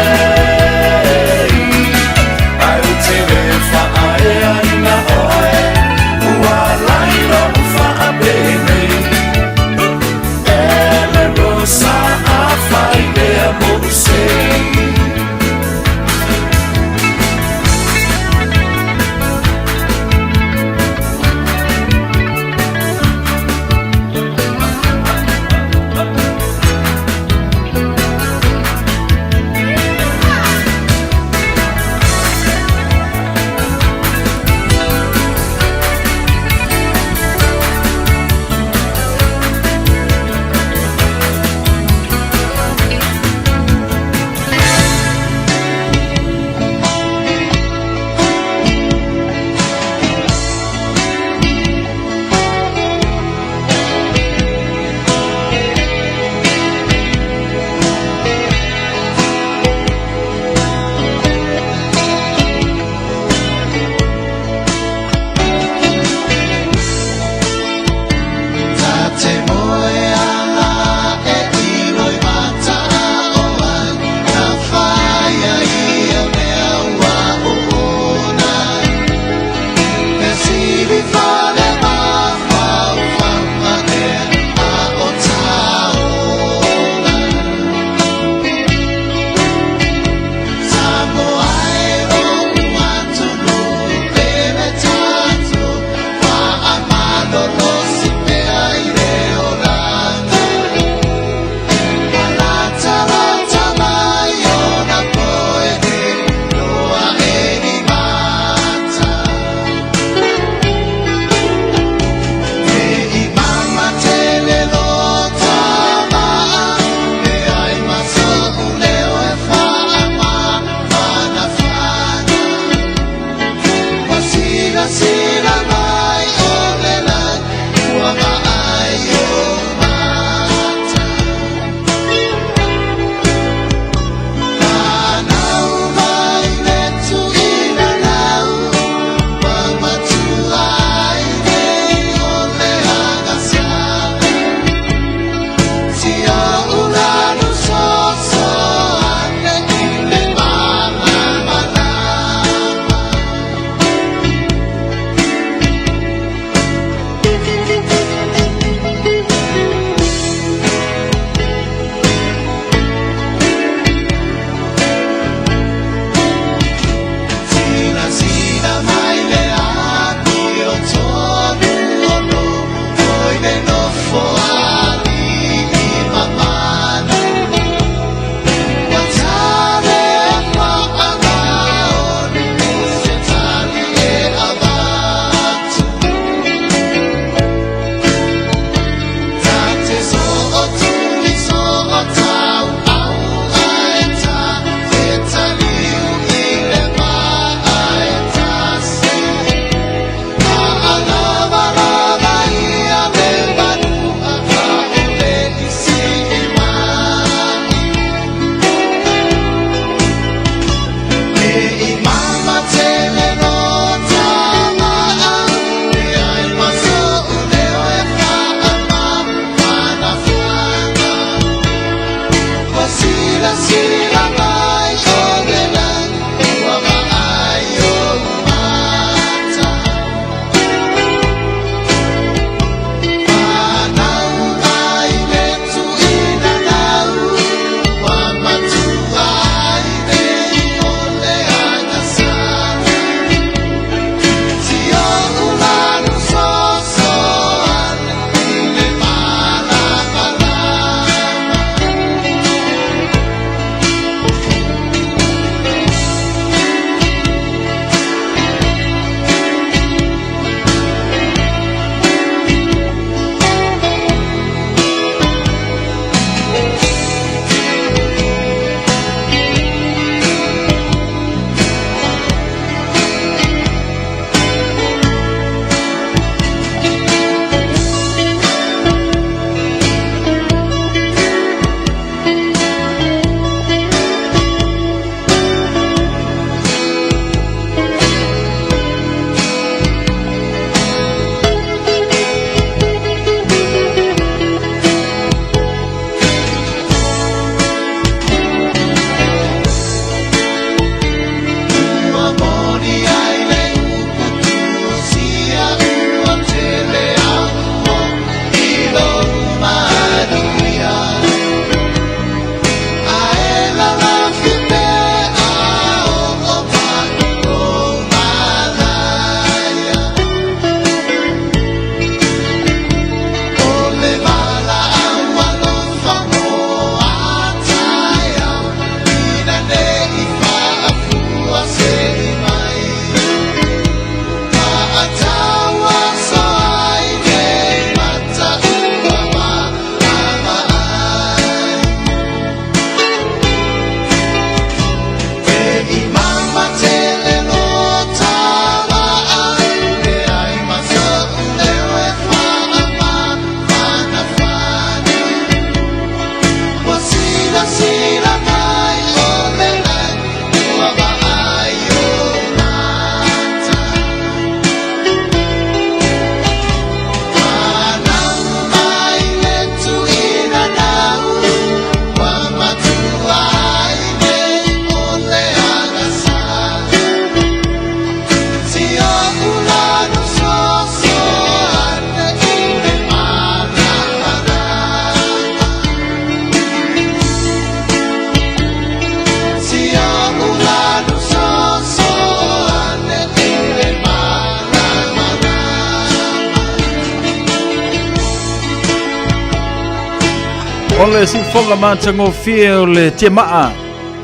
O le siufoga matagofie o le tiamaa.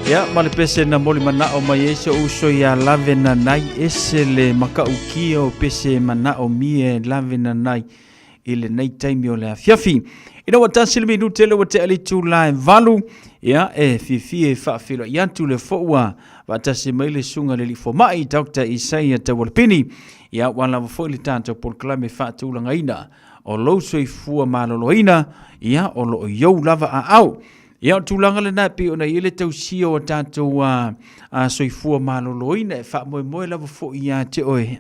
Ia, ma le pese na moli manao mai ai so uso ia lave nanai ese le makaukia o pese manao mie lave nanai i lenei taimi o le afiafi. Ina ua tasi le minute le ua tea le itula e 8, ia, e fiafia e faafeiloai atu le foua faatasi mai le susuga i le alii fomai Dr. Isaia Taualapini, ia, ua lava foi le tatou polokalame faatulagaina o lou soifua maloloina, ia, o lo o i ou lava aao. Ia, o le tulaga lena e pei ona i ai le tausia o tatou soifua maloloina, e faamoemoe lava foi ia te oe,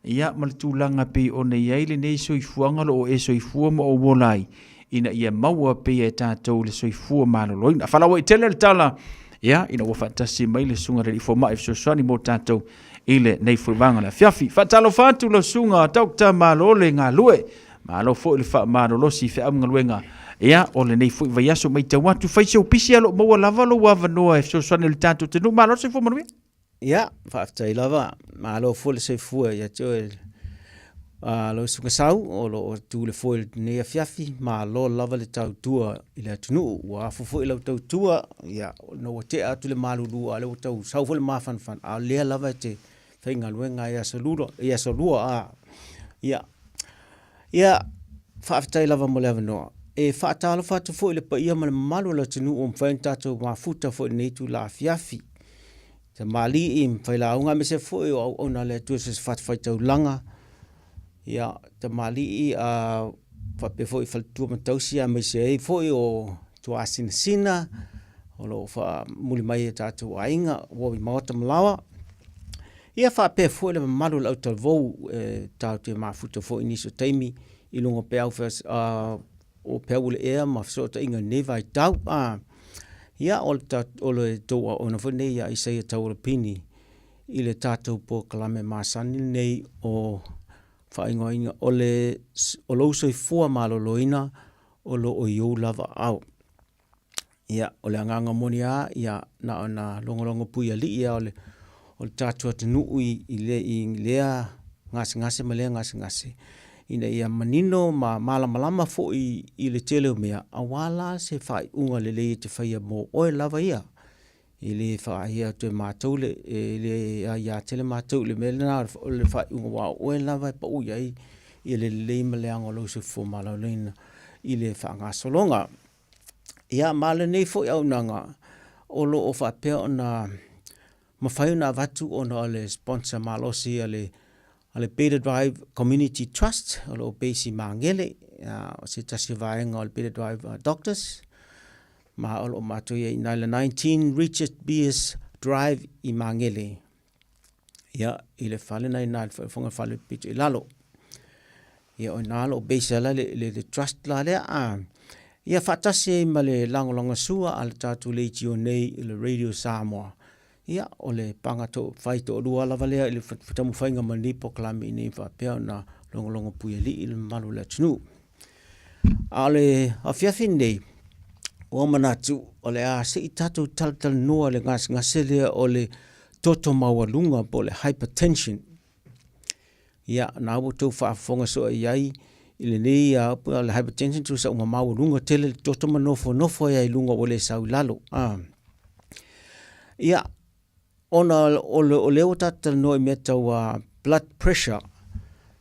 ia, ma le tulaga e pei ona i ai lenei soifuaga o lo o e soifua ma ou ola ai, ina ia maua pea e tatou le soifua maloloina. Faalauaitele le tala, ia, ina ua faatasi mai le susuga i le alii fomai fesoasoani mo tatou i lenei foi vaega o le afiafi. Faatalofa atu lau susuga Dr. Malo le galue, malo foi le faamalolosi i feaugaluega, ia, o lenei foi vaiaso. Matau atu, fai si ou pisi a o lo o maua lava lou avanoa e fesoasoani i le tatou atunuu. Malo le soifua manuia. Ia, faafetai lava, malo foi le soifua ia te oe lau Susuga Sau, o lo o tu le foe i lenei afiafi, malo lava le tautua i le atunuu, ua afu foi lau tautua, ia, ona ua tea atu le malulu, a o lea ua tau sau foi le mafanafana, a o lea lava e te faigaluega ai aso lua, i aso lua, a, ia, ia, faafetai lava mo le avanoa. E faatalofa atu foi i le paia ma le mamalu o le atunuu ua mafai ona tatou mafuta foi i lenei itula afiafi. Tamalii ma failauga aemaise foi o auauna a le Atua i so o se fatafaitaulaga. Ia, tamalii a faapea foi faletua ma tausi aemaise ai foi o tuaasinasina o lo o faamuli mai e tatou aiga ua i maota ma laoa. Ia faapea foi le mamalu o le autalavou e tatou te mafuta foi i nisi o taimi i luga o peau o peau o le ea ma fesootaiga i lenei vaitau. Ia, o le tou aoaoina foi lenei ia Isaia Taualapini i le tatou polokalame masani lenei o faaigoaina o le o lou soifua maloloina o lo o i ou lava aao. Ia, o le agaga moni lava, ia, na ona logologo puialii lava o le, o le tatou atunuu i, i, le, i lea gasegase ma lea gasegase, ina ia manino ma malamalama foi i le tele o mea, aua la se faaiuga lelei e te faia mo oe lava ia. E le faaia atu e matou le, e le aia tele matou i le mea lena o le faaiuga, aua o oe lava e pau i ai i le lelei ma le aga o lou soifua maloloina i le faagasologa. Ia, ma lenei foi auaunaga o lo o faapea ona mafai ona avatu ona o le sponsor malosi a le a le Beta Drive Community Trust o lo o base i Magele, o se tasi o vaega o le Beta Drive Doctors, ma o lo o matou i ai i le 19 Richard Beers Drive i Magele. Ia, i le fale na ina le fofoga fale pito i lalo. Ia, o ina lo o base ala le, le, le trust la lea. A, ia, faatasi ai ma le lagolagasua a le tatou leitio nei i le Radio Samoa. Ia, o le paga to, fai toalua lava lea i le taumafaiga ma lenei polokalame ina ia faapea ona logologo puialii le mamalu o le atunuu. A o le afiafi lenei, ua manatu o le a se i tatou talatalanoa i le gasegase lea o le toto maualuga po o le hypertension. Ia, na ua outou faafofoga soo i ai i lenei o le hypertension tusa ua maualuga tele le toto ma nofonofo ai i luga ua le sau i lalo. Ia, ona o lea ua tatou talanoa i mea tau blood pressure,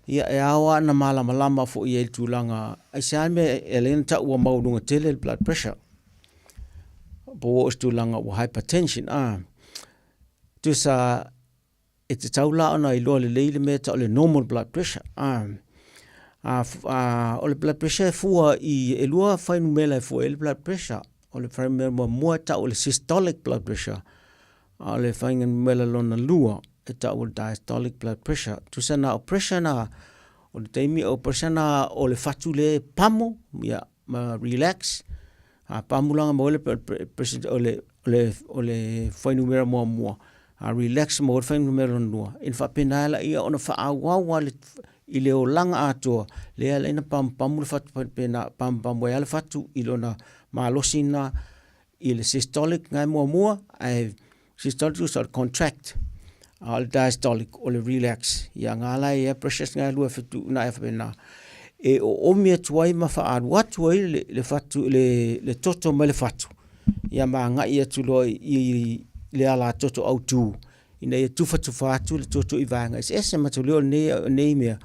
ia e ao lava ona malamalama foi i ai i le tulaga, aisea le mea e ala ai ona tau ua maualuga tele le blood pressure, po ua oo i se tulaga ua hypertension. Tusa e tatau la ona iloa lelei le mea e tau o le normal blood pressure. O le blood pressure e fua i, e lua fuainumera e fua i ai le blood pressure. O le fuainumera muamua e tau o le systolic blood pressure, a o le fuainumera lona lua e tau o le diastolic blood pressure. Tusa na o pressure na, o le taimi o pressure na o le fatu lea e pamo, ia, ma relax, a pamu la maua le pressure o le o le o le fuainumera muamua, a relax maua le fuainumera lona lua, ina faapena ai laia ona faaauau lava i le olaga atoa, lea e ala ai ona pamupamu le fatu faapena, pamupamu ai lava le fatu i lona malosi lena i le systolic lena e muamua, ae systolic tusa o le contract, a o le diastolic o le relax. Ia na la e i ai pressures na e lua e fetuunai faapena. e oomi atu ai ma faaalu atu ai le, le, fatu, le, le toto mai le fatu, ia ma agai atu loa i le alatoto autu ina ia tufatufa atu le toto i vaega eseese. Ma tau lea o lenei mea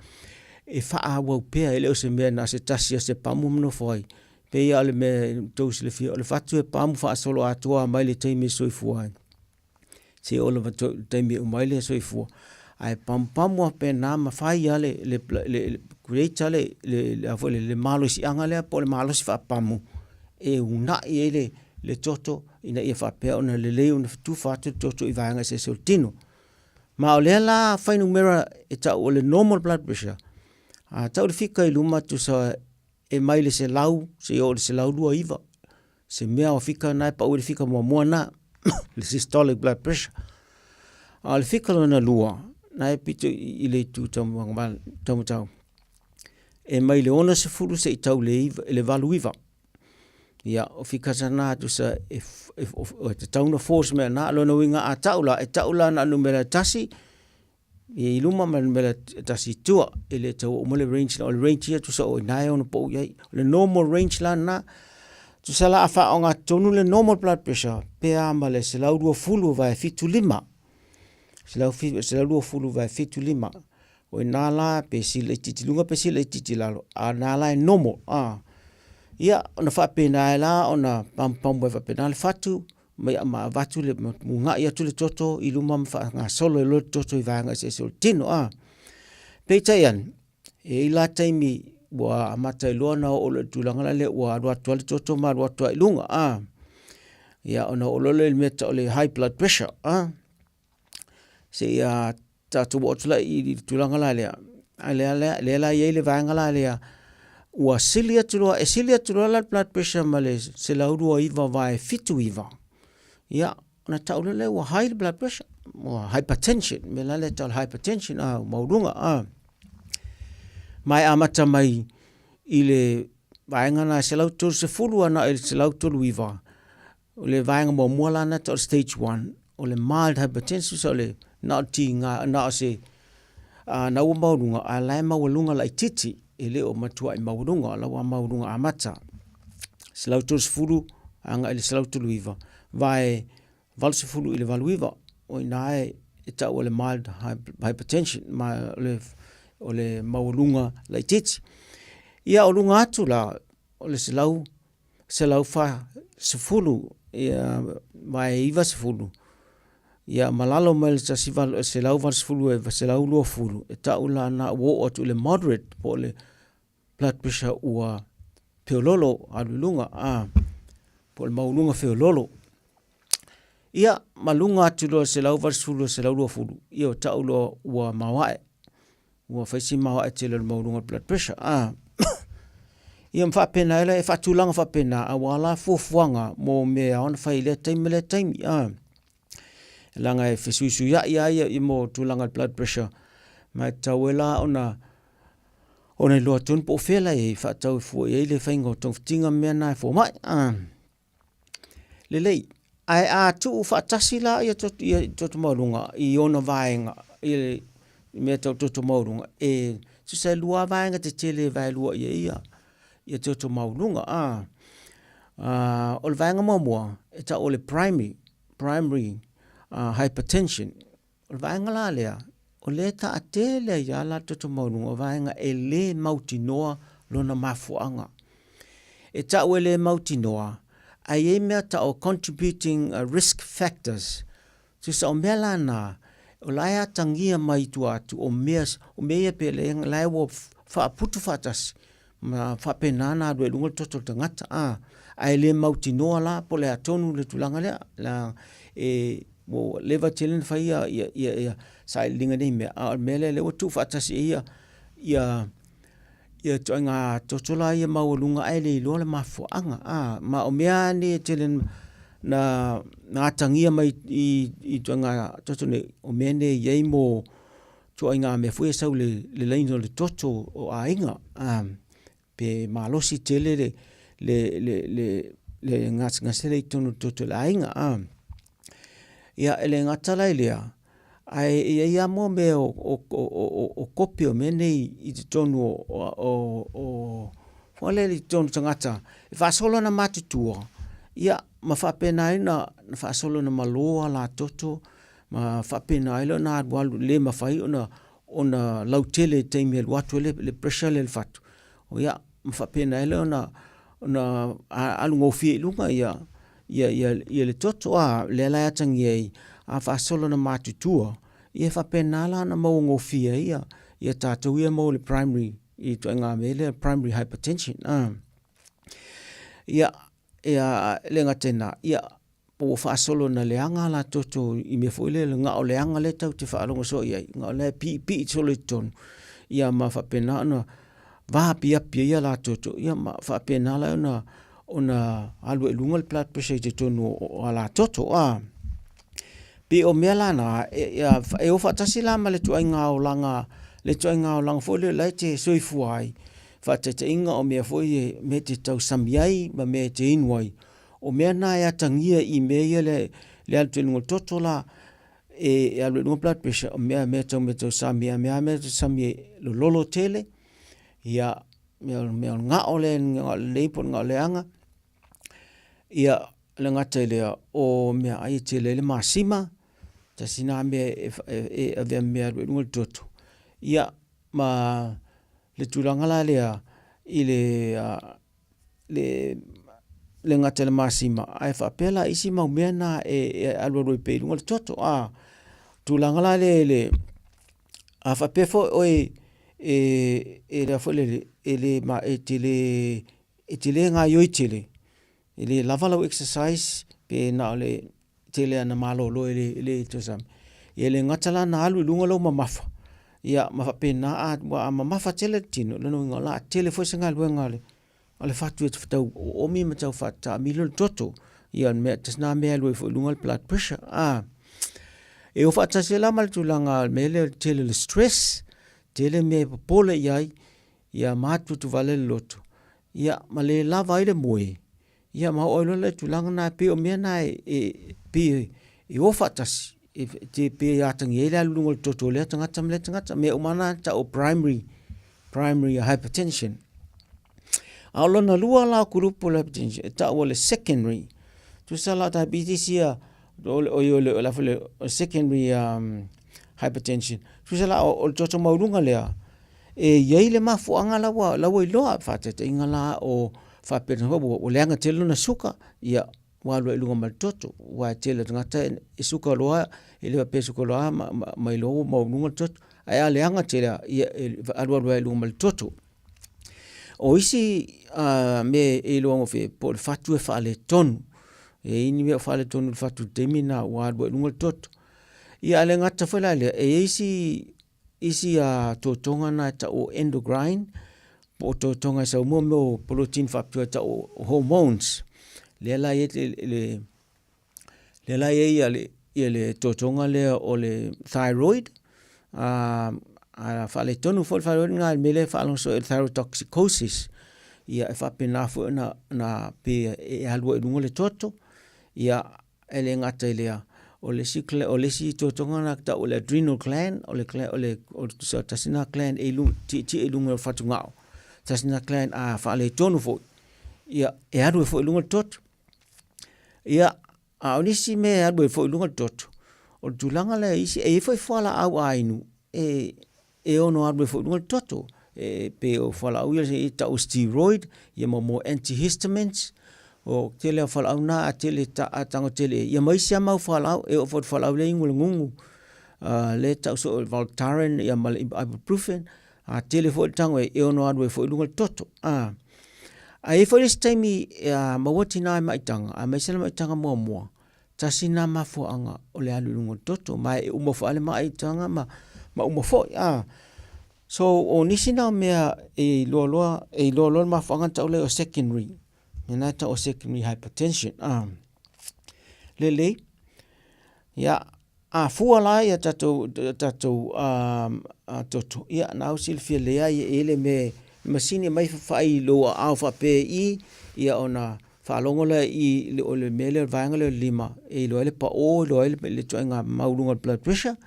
e faaauau pea, e le o se mea na o se tasi o se pamu ma nofo ai. Pei lava o le mea e tou silafia, o le fatu e pamu faasoloatoa mai le taimi e soifua ai seia oo lava i le taimi e uma ai le soifua. Ae pamupamu lava faapena ma fai lava le create lava le malosiaga lea po o le malosi faapamu e uunai ai le toto ina ia faapea ona lelei ona tufa atu le toto i vaega eseese o le tino. Ma o lea la fuainumera e tau o le normal blood pressure, a tau le fika i luma tusa e mai le 100 seia oo i le 129. Se mea o fika na e pau i le fika muamua na, le systolic blood pressure. A o le fika lona lua, na e pito i le itu taumatau, e mai le 60 seia tau i le 89. Ia, o fika sana tusa e tatau ona force mea na, lona uiga a tau la, e tau la na o le numera e tasi, i luma ma le numera tasi i tua, e le tau oo mai le range la, o le range ia tusa o i ina e ono pau i ai. O le normal range la lena, tusa la a faaaogatotonu le normal blood pressure, pe a ma le 120/75, 120/75, o i ina la pe sili laitiiti i luga pe sili laitiiti i lalo, a o lena la e normal. Ia, ona faapena ai la ona pamupamu ai faapena le fatu, ma avatu le mugai atu le toto i luma ma faagasolo ai loa le toto i vaega eseese o le tino. Peitai ane, e i ai la taimi ua amata ai loa ona oo loa i le tulaga la lea ua alu atu lava le toto ma alu atu lava i luga. Ia ona oo loa lea i le mea e tau o le high blood pressure. Seia tatou oo atu la i le tulaga la lea, a lea la, lea la e i ai le vaega la lea, ua sili atu loa, e sili atu loa la le blood pressure ma le 129/79, ia, ona tau loa lea ua high le blood pressure, ua hypertension, mea la lea e tau o le hypertension, a, ua maualuga, a. Ma e amata mai i le vaega lena e 130 agai i le 139, O le vaega muamua la lena e tau o le stage one, o le mild hypertension, so o le na o le tiga, na o se na ua maualuga, a o la e maualuga laitiiti, e le o matuai maualuga, o la ua maualuga amata. 130 agai i le 139, vae 80 i le 89, o i ina e tau o le mild hypertension, ma o le maualuga laitiiti. Ia o luga atu la, o le 100, 140 ia vae 90 ia ma lalo mai le 180 120 e tau la na ua oo atu i le moderate po o le blood pressure ua feololo alu i luga a po o le maualuga feololo. Ia ma luga atu loa 180 120 ia ua tau loa ua maoae ua fai si maoae tele o le maualuga o le blood pressure. Ah. Ia ma faapena ai la, e faatulaga faapena, aua la fuafuaga mo mea e ao ona fai i lea taimi ma lea taimi. Ah. Leaga e fesuisuiai lava ia mo tulaga o le blood pressure, ma e tatau ai la ona ona iloa tonu po o fea la e faatatau e fua i ai le faiga o togafitiga ma mea na e fomai. Ah. Lelei. Ae a tuu faatasi la ia toto, ia toto maualuga i ona vaega, i le mea tau toto maualuga, e tusa e lua vaega tetele e vaelua i ai ia, ia toto maualuga. A, a, o le vaega muamua, e tau o le primary, primary hypertension. O le vaega la lea, o lea e taatele ai lava la le toto maualuga, o vaega e le mautinoa lona mafuaaga. E tau e le mautinoa, ae i ai mea tau o contributing risk factors. Tusa o mea la na, o la e atagia mai i tua atu o mea, o mea ia pe le, la e ua faaputu faatasi ma faapena ona alu ai i luga le toto o le tagata, a, ae le mautinoa la po o le a tonu le tulaga lea. La, e, ua leva tele ona fai ia, ia, ia, ia sailiiliga nei mea, a o le mea lea, lea ua tuufaatasi ai ia, ia, ia ituaiga toto la ia maualuga ae le iloa le mafuaaga. A, ma o mea lava nei e tele na, na atagia mai i, i ituaiga toto nei, o mea nei e i ai mo ituaiga mea foi e sau i le laina o le toto o aiga, a, pe malosi tele le, le, le, le, le gasegase lea i totonu o le toto o le aiga. A. Ia, e le gata la i lea, Ae e i ai lava mo mea o kopi o mea nei i totonu o foi lele i totonu o tagata e faasolo ana matutua, ia ma faapena ai ona faasolo ona malo a la toto ma faapena ai lea ona alualu le mafai ona lautele i le taimi e alu atu ai le pressure lea i le fatu. Ia ma faapena ai lea ona alu gofie i luga ia le toto, a lea la e atagia ai, a faasolo ina matutua, ia e faapena la ona maua gofie ai ia tatou ia e maua i le primary i le ituaiga mea lea primary hypertension. Ia, e le gata i lena, ia, po ua faasolo ina leaga la toto i mea foi lea le gao leaga lea tatou te faalogo soo i ai, gao lea e piipii solo i totonu, ia ma faapena ona vaapiapi ai ia la toto, ia ma faapena la ona alu ai i luga le blood pressure i totonu o ala toto. Pei o mea la na, e o faatasi la ma le ituaiga olaga, le ituaiga olaga foi lea o la e te soifua ai, faataitaiga o mea foi ia, mea e te tausami ai ma mea e te inu ai. O mea na e atagia i mea ia le alu atu i luga o le toto la, e alu ai i luga blood pressure, o mea mea tau mea tausami, a mea mea tausami e lololo tele, ia mea o le gao lea, gao lelei po o le gao leaga. Ia, le gata i lea, o meaai e tele ai le masima, tasi lena mea e avea ma mea e alu ai i luga le toto. Ia, ma le tulaga la lea i le le gata i le masima, ae faapea la isi mau mea na e alualu ai pea i luga le toto. A tulaga la lea i le, a faapea foi oe e le foi lele, e le ma e te le e te le gaoioi tele, e le lava lau exercise pe na o le tele ana malolo e le, e le tusa. Ia le gata la na alu i luga lou mamafa, ia ma faapena a, ua a mamafa tele le tino, lona uiga o le a tele foi se galuega a le, a le fatu e tau oomi ma tau faataamilo le toto. Ia o le mea, tasi lena mea e alu ai foi i luga le blood pressure. A, e o faatasi ai la ma le tulaga o le mea lea o le tele o le stress, tele mea e popole i ai, ia matuatuvale le loto, ia ma le lava ai le moe, Ia ma oo ai loa la i tulaga na, pei o mea na e pei e o faatasi, e te pei e atagia ai le alu i luga o le toto o lea tagata ma lea tagata. Mea uma na e tau o primary, primary hypertension. A o lona lua la o kulupu o le hypertension, e tau o le secondary. Tusa la o diabetes ia, o le, o le, o le, o le secondary hypertension. Tusa la o le toto maualuga lea, E i ai le mafuaaga la ua, la ua iloa, faataitaiga la o faapea foi ua leaga tele lona suka, ia ua alu ai i luga ma le toto. Aua e tele o tagata e suka loa, e le faapea e suka loa ma, ma, ma iloa ua maualuga le toto. Ae a leaga tele lava, ia e alualu ai i luga ma le toto. O isi mea e iloa gofie, po o le fatu e faaletonu. E i ai ni mea o faaletonu i le fatu i le taimi lena ua alu ai i luga le toto. Ia a le gata foi la i lea, e i ai isi isi totoga na e tau o endocrine, po o totoga e sau mo mea o polotein faapitoa e tau o hormones. Lea la i ai le, lea la i ai ia le, ia le totoga lea o le thyroid, a faaletonu foi le thyroid lena i le mea lea e faalogo soo i le thyrotoxicosis, ia e faapena foi ona, ona pe e alu ai i luga le toto, ia E le gata i lea, o le isi, o le isi totoga lena e tau o le adrenal gland, o le, o le, o le tusa tasi lena gland e i tietie i luga o le fatugao. Tasi lena gland a faaletonu foi, ia, e alu ai foi i luga le toto. Ia, a o nisi mea e alu ai foi i luga le toto, o le tulaga lea i isi, e i ai foi fualaau ainu e, e ono alu ai foi i luga le toto. E pei o fualaau ia e tau o steroid, ia ma mo antihistamines, o tele o fualaau na a tele ta, a tago tele, ia ma isi lava mau fualaau, e oo foi i le fualaau lea e inu e le gugu, lea e tau soo o le Voltaren ia ma le ibuprofen, a tele foi le tago e ono alu ai foi i luga le toto. Ae i ai foi le isi taimi e maua tina i maitaga, aemaise le maitaga muamua, Tasi lena mafuaaga o le alu i luga o le toto, ma e uma foi lava le maitaga ma, ma uma foi. So, o nisi na o mea e iloa loa, e iloa loa le mafuaaga na tau lea o secondary, mea na e tau o secondary hypertension. Lelei, ia, a fua la ia tatou, tatou toto, ia, na au silafia lelei lava e i ai le mea, masini e aumai faafai i lou aao faapea i i, ia ona faalogo lea i o le mea lea o le vaega lea o le lima e iloa ai le pao, iloa ai le ituaiga maualuga o le blood pressure.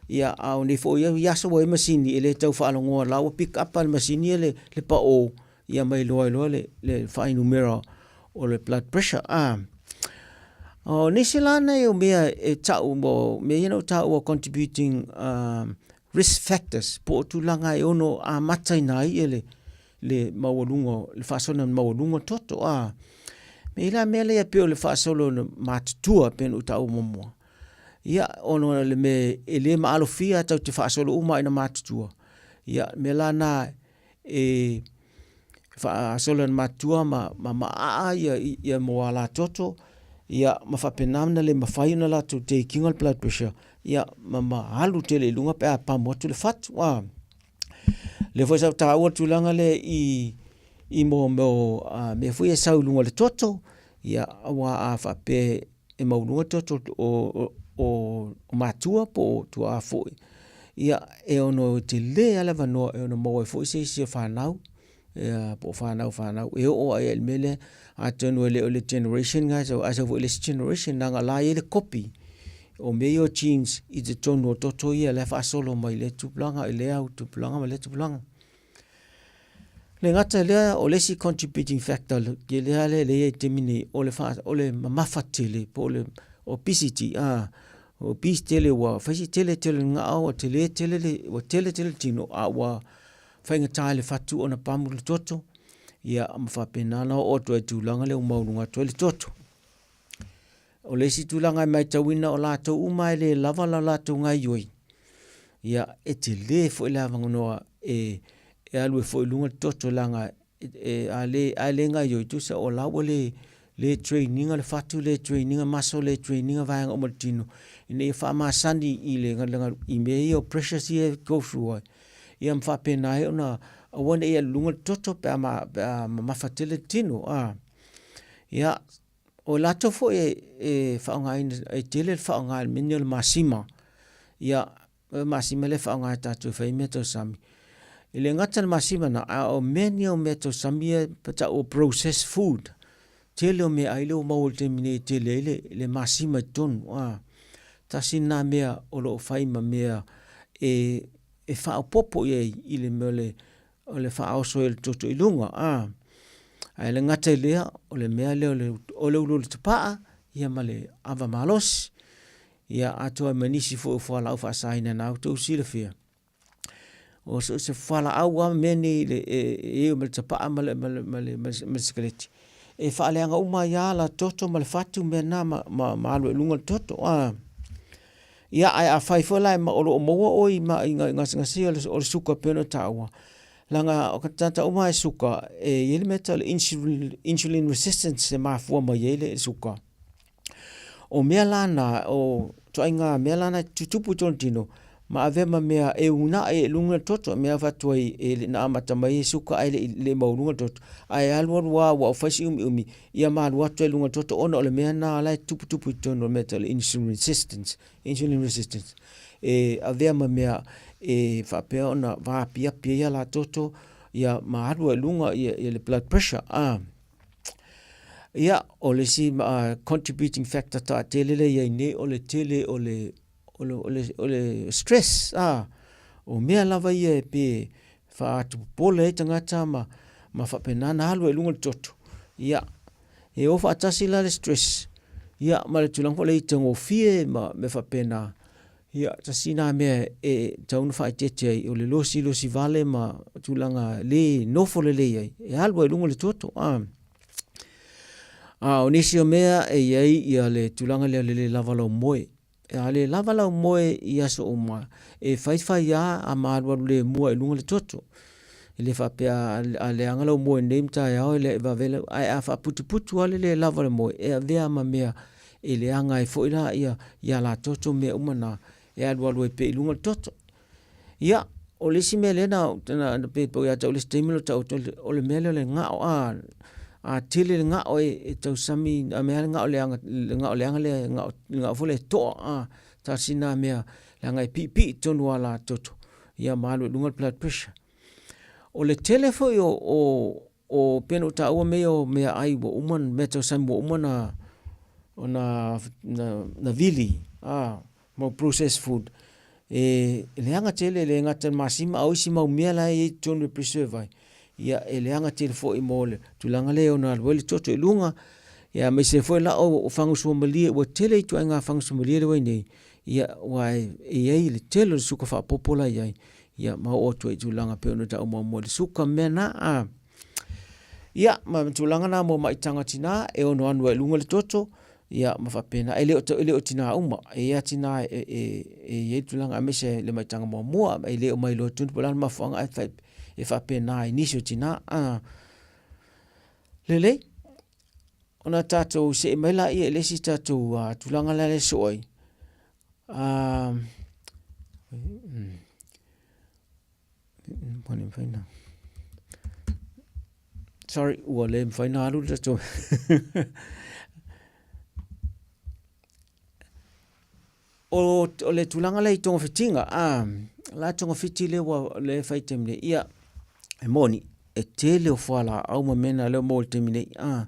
Ia, a o nei foi i aso ua i ai masini e le tau faalogoa la ua pick up lava e le masini ia le pao ia ma iloa ai loa le le fuainumera o le blood pressure. A o nisi la nei o mea e tau mo mea ia na ou taua contributing risk factors po o tulaga e ono amataina ai le le maualuga le faasolo ina maualuga toto a. Me i la mea lea pei o le faasolo ina matutua pei ona ou taua muamua. Ia, ona o le mea e le maalofia tatou te faasolo uma ina matutua. Ia, mea la na e faasolo ina matutua ma, ma maaa ia, ia mo a toto, ia ma faapena ona le mafai ona latou take ina le blood pressure, ia ma, ma alu tele i luga pe a pamu atu le fatu. A. Lea foi sa ou taua le tulaga lea i, i mo mea, a, mea foi e sau i luga o le toto, ia, aua a faapea e maualuga toto o, o, o matua po o tuaa foi, ia, e ono tele lava le avanoa e ono maua ai foi se isi o fanau, ia, po o fanau fanau e oo ai i le mea lea, atonu e le o le generation lena e sau, ae sau foi i le isi generation, leaga o la e i ai le kopi o mea ia o genes i totonu o toto ia la e faasolo mai lea tupulaga i lea tupulaga ma lea tupulaga. Le gata i lea, o le isi contributing factor tele lava lea e i ai i le taimi nei, o le, fa, o le mamafa tele po o le obesity, a, obese tele ua fai si tele tele o le gaao, ua tele tele le, ua tele tele le tino, a ua faigata i le fatu ona pamu le toto, ia ma faapena ona oo atu ai i le tulaga lea ua maualuga atu ai le toto. O le isi tulaga e matauina o latou uma e le lava la latou gaoioi, ia e tele foi le avanoa e, e alu ai foi i luga le toto leaga e, a le, a le gaoioi tusa o la ua le, le train ina le fatu, le train ina muscle, le train ina vaega uma o le tino ina ia faamasani i le, i mea ia o pressures ia e go through ai. Ia ma faapena ai ona aua ne i alu i luga le toto pe a, pe a mamafa tele le tino. A. Ia, O latou foi e faaaogaina, e tele le faaaoga i le mea lenei o le masima. Ia, o le masima lea e faaaoga e tatou e fai ai meatausami. E le gata i le masima lena, a o mea nei o meatausami ia e tau o processed food. Tele o meaai lea ua maua i le taimi nei e tele ai le, le masima i totonu. A, tasi lena mea o lo o fai ma mea e, e faaopoopo i ai i le mea o le o le faaoso ai o le toto i luga, a. Ae le gata i lea, o le mea lea o le, o le ulu o le tapaa, ia ma le ava malosi. Ia atoa ai ma nisi foi o fualaau faasaina na outou silafia. O so se fualaau lava mea nei le, e, e, e ma le tapaa ma le, ma le, ma le, ma le, ma le sikareti. E faaleaga uma ai lava la toto ma le fatu mea na ma, ma, ma alu ai i luga le toto. A. Ia, ae afai foi la o lo o maua ʻoe i ma, i gasegase o le, o le suka pei ona taua, leaga o tagata uma e suka, e i ai le mea e tau o le insulin, insulin resistance e mafua mai ai le suka. O mea la na, o ituaiga mea la na e tutupu i tona tino, ma avea ma mea e uunai i luga o le toto, mea e avatu ai e le na amata mai ai suka ae le i le maualuga le toto, ae alualu lava ua fai si umiumi, ia ma alu atu ai i luga o le toto ona o le mea lena la e tuputupu i totonu o le mea e tau o le insulin resistance, insulin resistance, e avea ma mea e faapea ona vaapiapi ai a la toto, ia ma alu ai i luga ia, ia le blood pressure. A. Ia, o le isi contributing factor taatele lea e i ai nei, o le tele o le o le, o le, o le stress, a, o mea lava ia e pe faatupopole ai tagata ma, ma faapena ona alu ai i luga le toto. Ia, e o faatasi la le stress, ia, ma le tulaga foi lea i tagofie ma mea faapena. Ia, tasi na mea e tatau ona faaeteete ai, o le losilosi vale ma tulaga le nofo lelei ai, e alu ai i luga le toto. A, a o nisi o mea e i ai ia le tulaga lea o le le lava lou moe. A le lava lau moe i aso uma, e faifai lava a ma alualu le mua i luga le toto. E le faapea a leaga lau moe nei ma taeao e le vave lau, ae a faaputuputu lava le le lava o le moe, e avea ma mea e leaga ai foi la ia, ia la toto mea uma na, e alualu ai pea i luga le toto. Ia, o le isi mea lea na, na, na pe pau ia te au le isi taimi o le tau o le mea lea o le gao, a, a tele le gao e, e tausami, a mea le gao leaga, le gao leaga lea, gao, le gao foi lea e toa, a, tasi na mea, leaga e piipii tonu a la toto, ia ma alu i luga le blood pressure. O le tele foi o, o, o pei ona ou taua mea ia o meaai ua uma, mea tausami ua uma ona, ona, na, na vili, a, mau processed food. E leaga tele, e le gata i le masima, a o isi mau mea la e i ai i totonu e preserve ai, ia e leaga tele foi mo le tulaga lea e ono alu ai le toto i luga, ia aemaise foi la o fagu suamalie, ua tele ituaiga fagu suamalie lea ua i ai nei, ia aua e i ai le tele o le suka faaopoopo la e i ai, ia ma oo atu ai i tulaga pei ona tau muamua i le suka ma mea na. A. Ia, ma tulaga na mo maitaga tina e ono anu ai i luga le toto, ia ma faapena. E le o, e le o tina uma, e i ai tina e, e, e i ai tulaga aemaise le maitaga muamua, e le o mailoa tonu po o le a le mafuaaga ae fai, e faapena i nisi o tina. A. Lelei, ona tatou see mai laia i le isi tatou tulaga la e soo ai. Sorry, ua le mafai na alu le tatou. O, o le tulaga lea i togafitiga, a, la togafiti lea ua le fai taimi nei, ia, e moni, e tele o fualaau ma mea na lea ua maua i le taimi nei, a,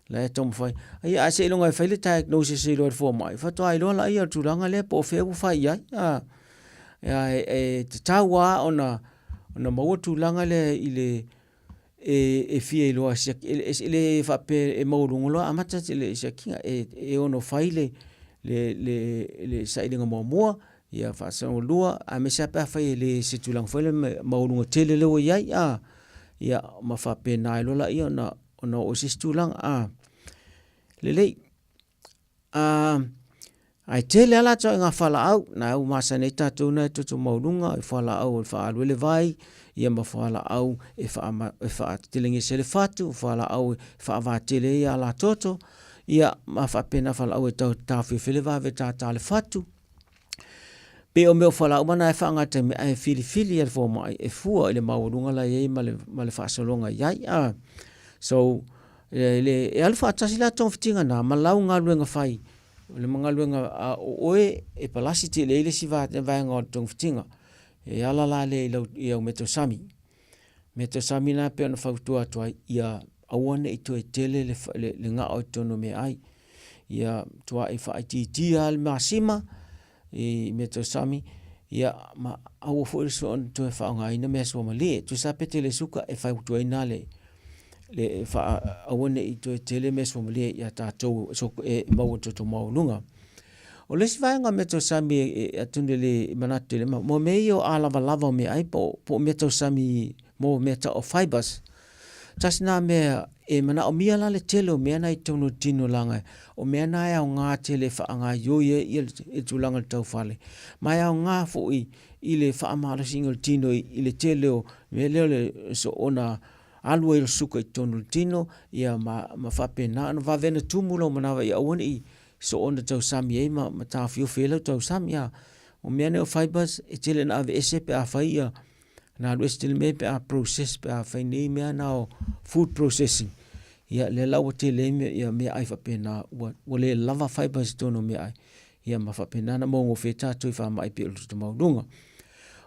la e taumafai. Ia, ae seiloga e fai le diagnosis e iloa e le fomai, faatoa iloa lea o le tulaga lea po o fea ua fai i ai, a. Ia, e tatau lava ona, ona maua le tulaga lea i le, e fia iloa e le faapea e maualuga loa amata le siakiina e ono fai le le sailiga muamua ia faasalaga lua aemaise lava pe afai e le se tulaga foi lea maualuga tele lea ua i ai a ia ma faapena ai loa laia ona ona oo i se isi tulaga a lelei. Ae tele lava latou ituaiga fualaau, na ua masani ai tatou na e toto maualuga i fualaau e faaalu ai le vai, ia ma fualaau e faatelegese ai le fatu, fualaau e faava tele ai alatoto, ia ma faapena fualaau e tau taofiofi ai le vave tata o le fatu. Pei o mea o fualaau uma na e faaaoga i taimi ae filifili e le fomai e fua i le maualuga la e i ai ma le faasologa i ai. So, E, le, e alu faatasi la togafitiga na ma lau galuega fai, o le galuega a o oe e palasi tele ai le isi vaega o le togafitiga. E ala la lea i lau, i au meatausami. Meatausami la pei ona fautua atu ai, ia aua ne i toe tele le, le, le gao i totonu o meaai. Ia tuai faaitiitia le masima, i meatausami, ia ma aua foi le soona toe faaaogaina mea suamalie. E tusa pe tele suka e fautuaina le le faa aua ne i toe tele mea suamalie ia tatou e maua toto maualuga. O le isi vaega o meatausami e atonu e le manatu tele mo mea ia o alavalava o meaai po o meatausami mo mea tau o fibres. Tasi na mea e manaomia la le tele o mea na i totonu o le tino leaga o mea na e aoga tele e faagaoioi ai ia le tulaga o le taufale ma e aoga foi i le faamalosiga o le tino i le tele o mea lea o le soona alu ai o le suka i totonu o le tino ia ma, ma faapena ona vave ona tumu lou manava ia aua ne i soona tausami ai ma, ma taofiofi ai lau tausami. A o mea nei o fibres e tele ina aveese pe a fai ia na alu ese tele mea pe a process pe a fai nei mea na o food processing. Ia lea la ua tele ai mea, ia meaai faapena ua, ua le lava fibres i totonu o meaai. Ia ma faapena ona maugofie tatou i faamai pei o le toto maualuga.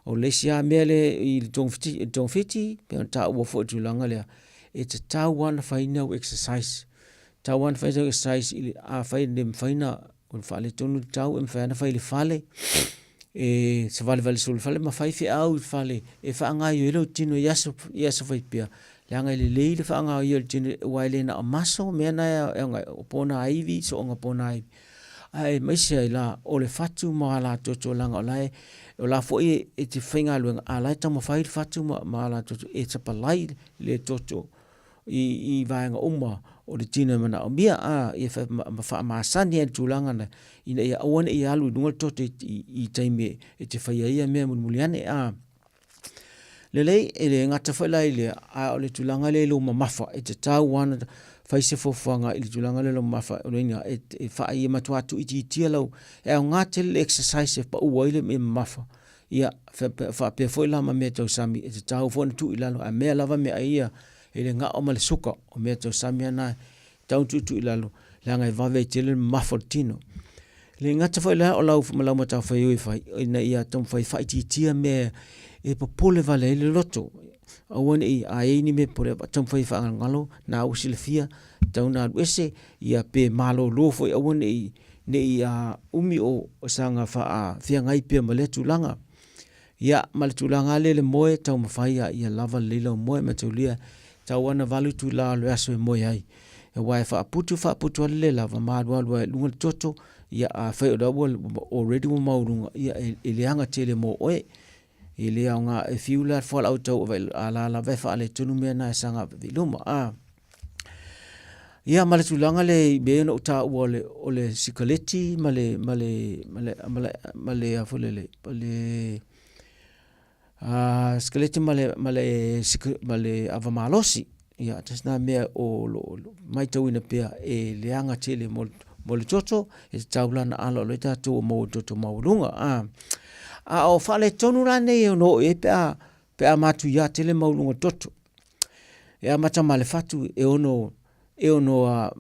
O le isi lava mea lea i le togafiti, le togafiti pei ona taua foi i le tulaga lea, e tatau lava ona fai ni au exercise. E tatau lava ona fai sau exercise i le, afai e le mafai ona o le faaletonu le tau e mafai lava ona fai i le fale, e savalivali solo i le fale ma fai feau i le fale e faagaoioi ai lou tino i aso, i aso faipea, leaga e lelei le faagaoioi o le tino aua e le na o maso mea na e aoga ai, o ponaivi, sooga ponaivi, aemaise ai la o le fatu ma alatoto leaga o la e, o la foi e te faigaluega a o la e taumafai le fatu ma, ma alatoto e sapalai le toto i, i vaega uma o le tino e manaomia, a, ia fa, ma, ma faamasani ai le tulaga na, ina ia aua ne i alu i luga le toto i, i, i taimi e te faia ai ia mea mulimuli ane, a. Lelei, e le gata foi la i lea, a o le tulaga lea i lou mamafa, e tatau lava ona fai se fuafuaga i le tulaga lea i lou mamafa, o lona uiga, e, e faa, ia matua tuuitiitia lau, e aoga tele le exercise e pau ai le mamafa, ia, faapea foi la ma mea tausami, e tatau foi ona tuu i lalo, a mea lava meaai ia, e le gao ma le suka, o mea tausami lava na e tatau ona tuutuu i lalo, leaga e vave ai tele le mamafa o le tino. E le gata foi la o lau, ma lau matafaioi e fai, ina ia taumafai e faaitiitia mea e popole vale ai le loto. Aua ne i, a i ai ni mea popole, taumafai e faagalogalo, na ua silafia, tatau ona alu ese, ia pe malolo foi, aua ne i ne i a umi o saga faafeagai pea ma lea tulaga. Ia, ma le tulaga lava lea i le moe, taumafai lava ia lava lelei lau moe, mataulia, tau lava ina 8 itula o le aso e moe ai. Aua e faaputu faaputu lava le le lava ma alualu ai i luga le toto, ia afai o la ua already ua maualuga, ia e leaga tele mo oe. E le aoga e fiu la le fualaau tau a la lava e faaletonu mea na e saga aveave i luma. A. Ia ma le tulaga lea i mea ia na ou taua o le, o le sikaleti ma le, ma le, ma le, ma le, ma le, a foi lele, ma le, a, sikaleti ma le, ma le, ma le ava malosi. Ia, tasi na mea o lo o maitauina pea e leaga tele mo, mo le toto, e tatau la ona aloalo ai tatou ua maua i le toto maualuga. A, a o faaletonu la nei e ono oo i ai pe a, pe a matuia tele maualuga toto. E amata ma le fatu e ono, e ono a,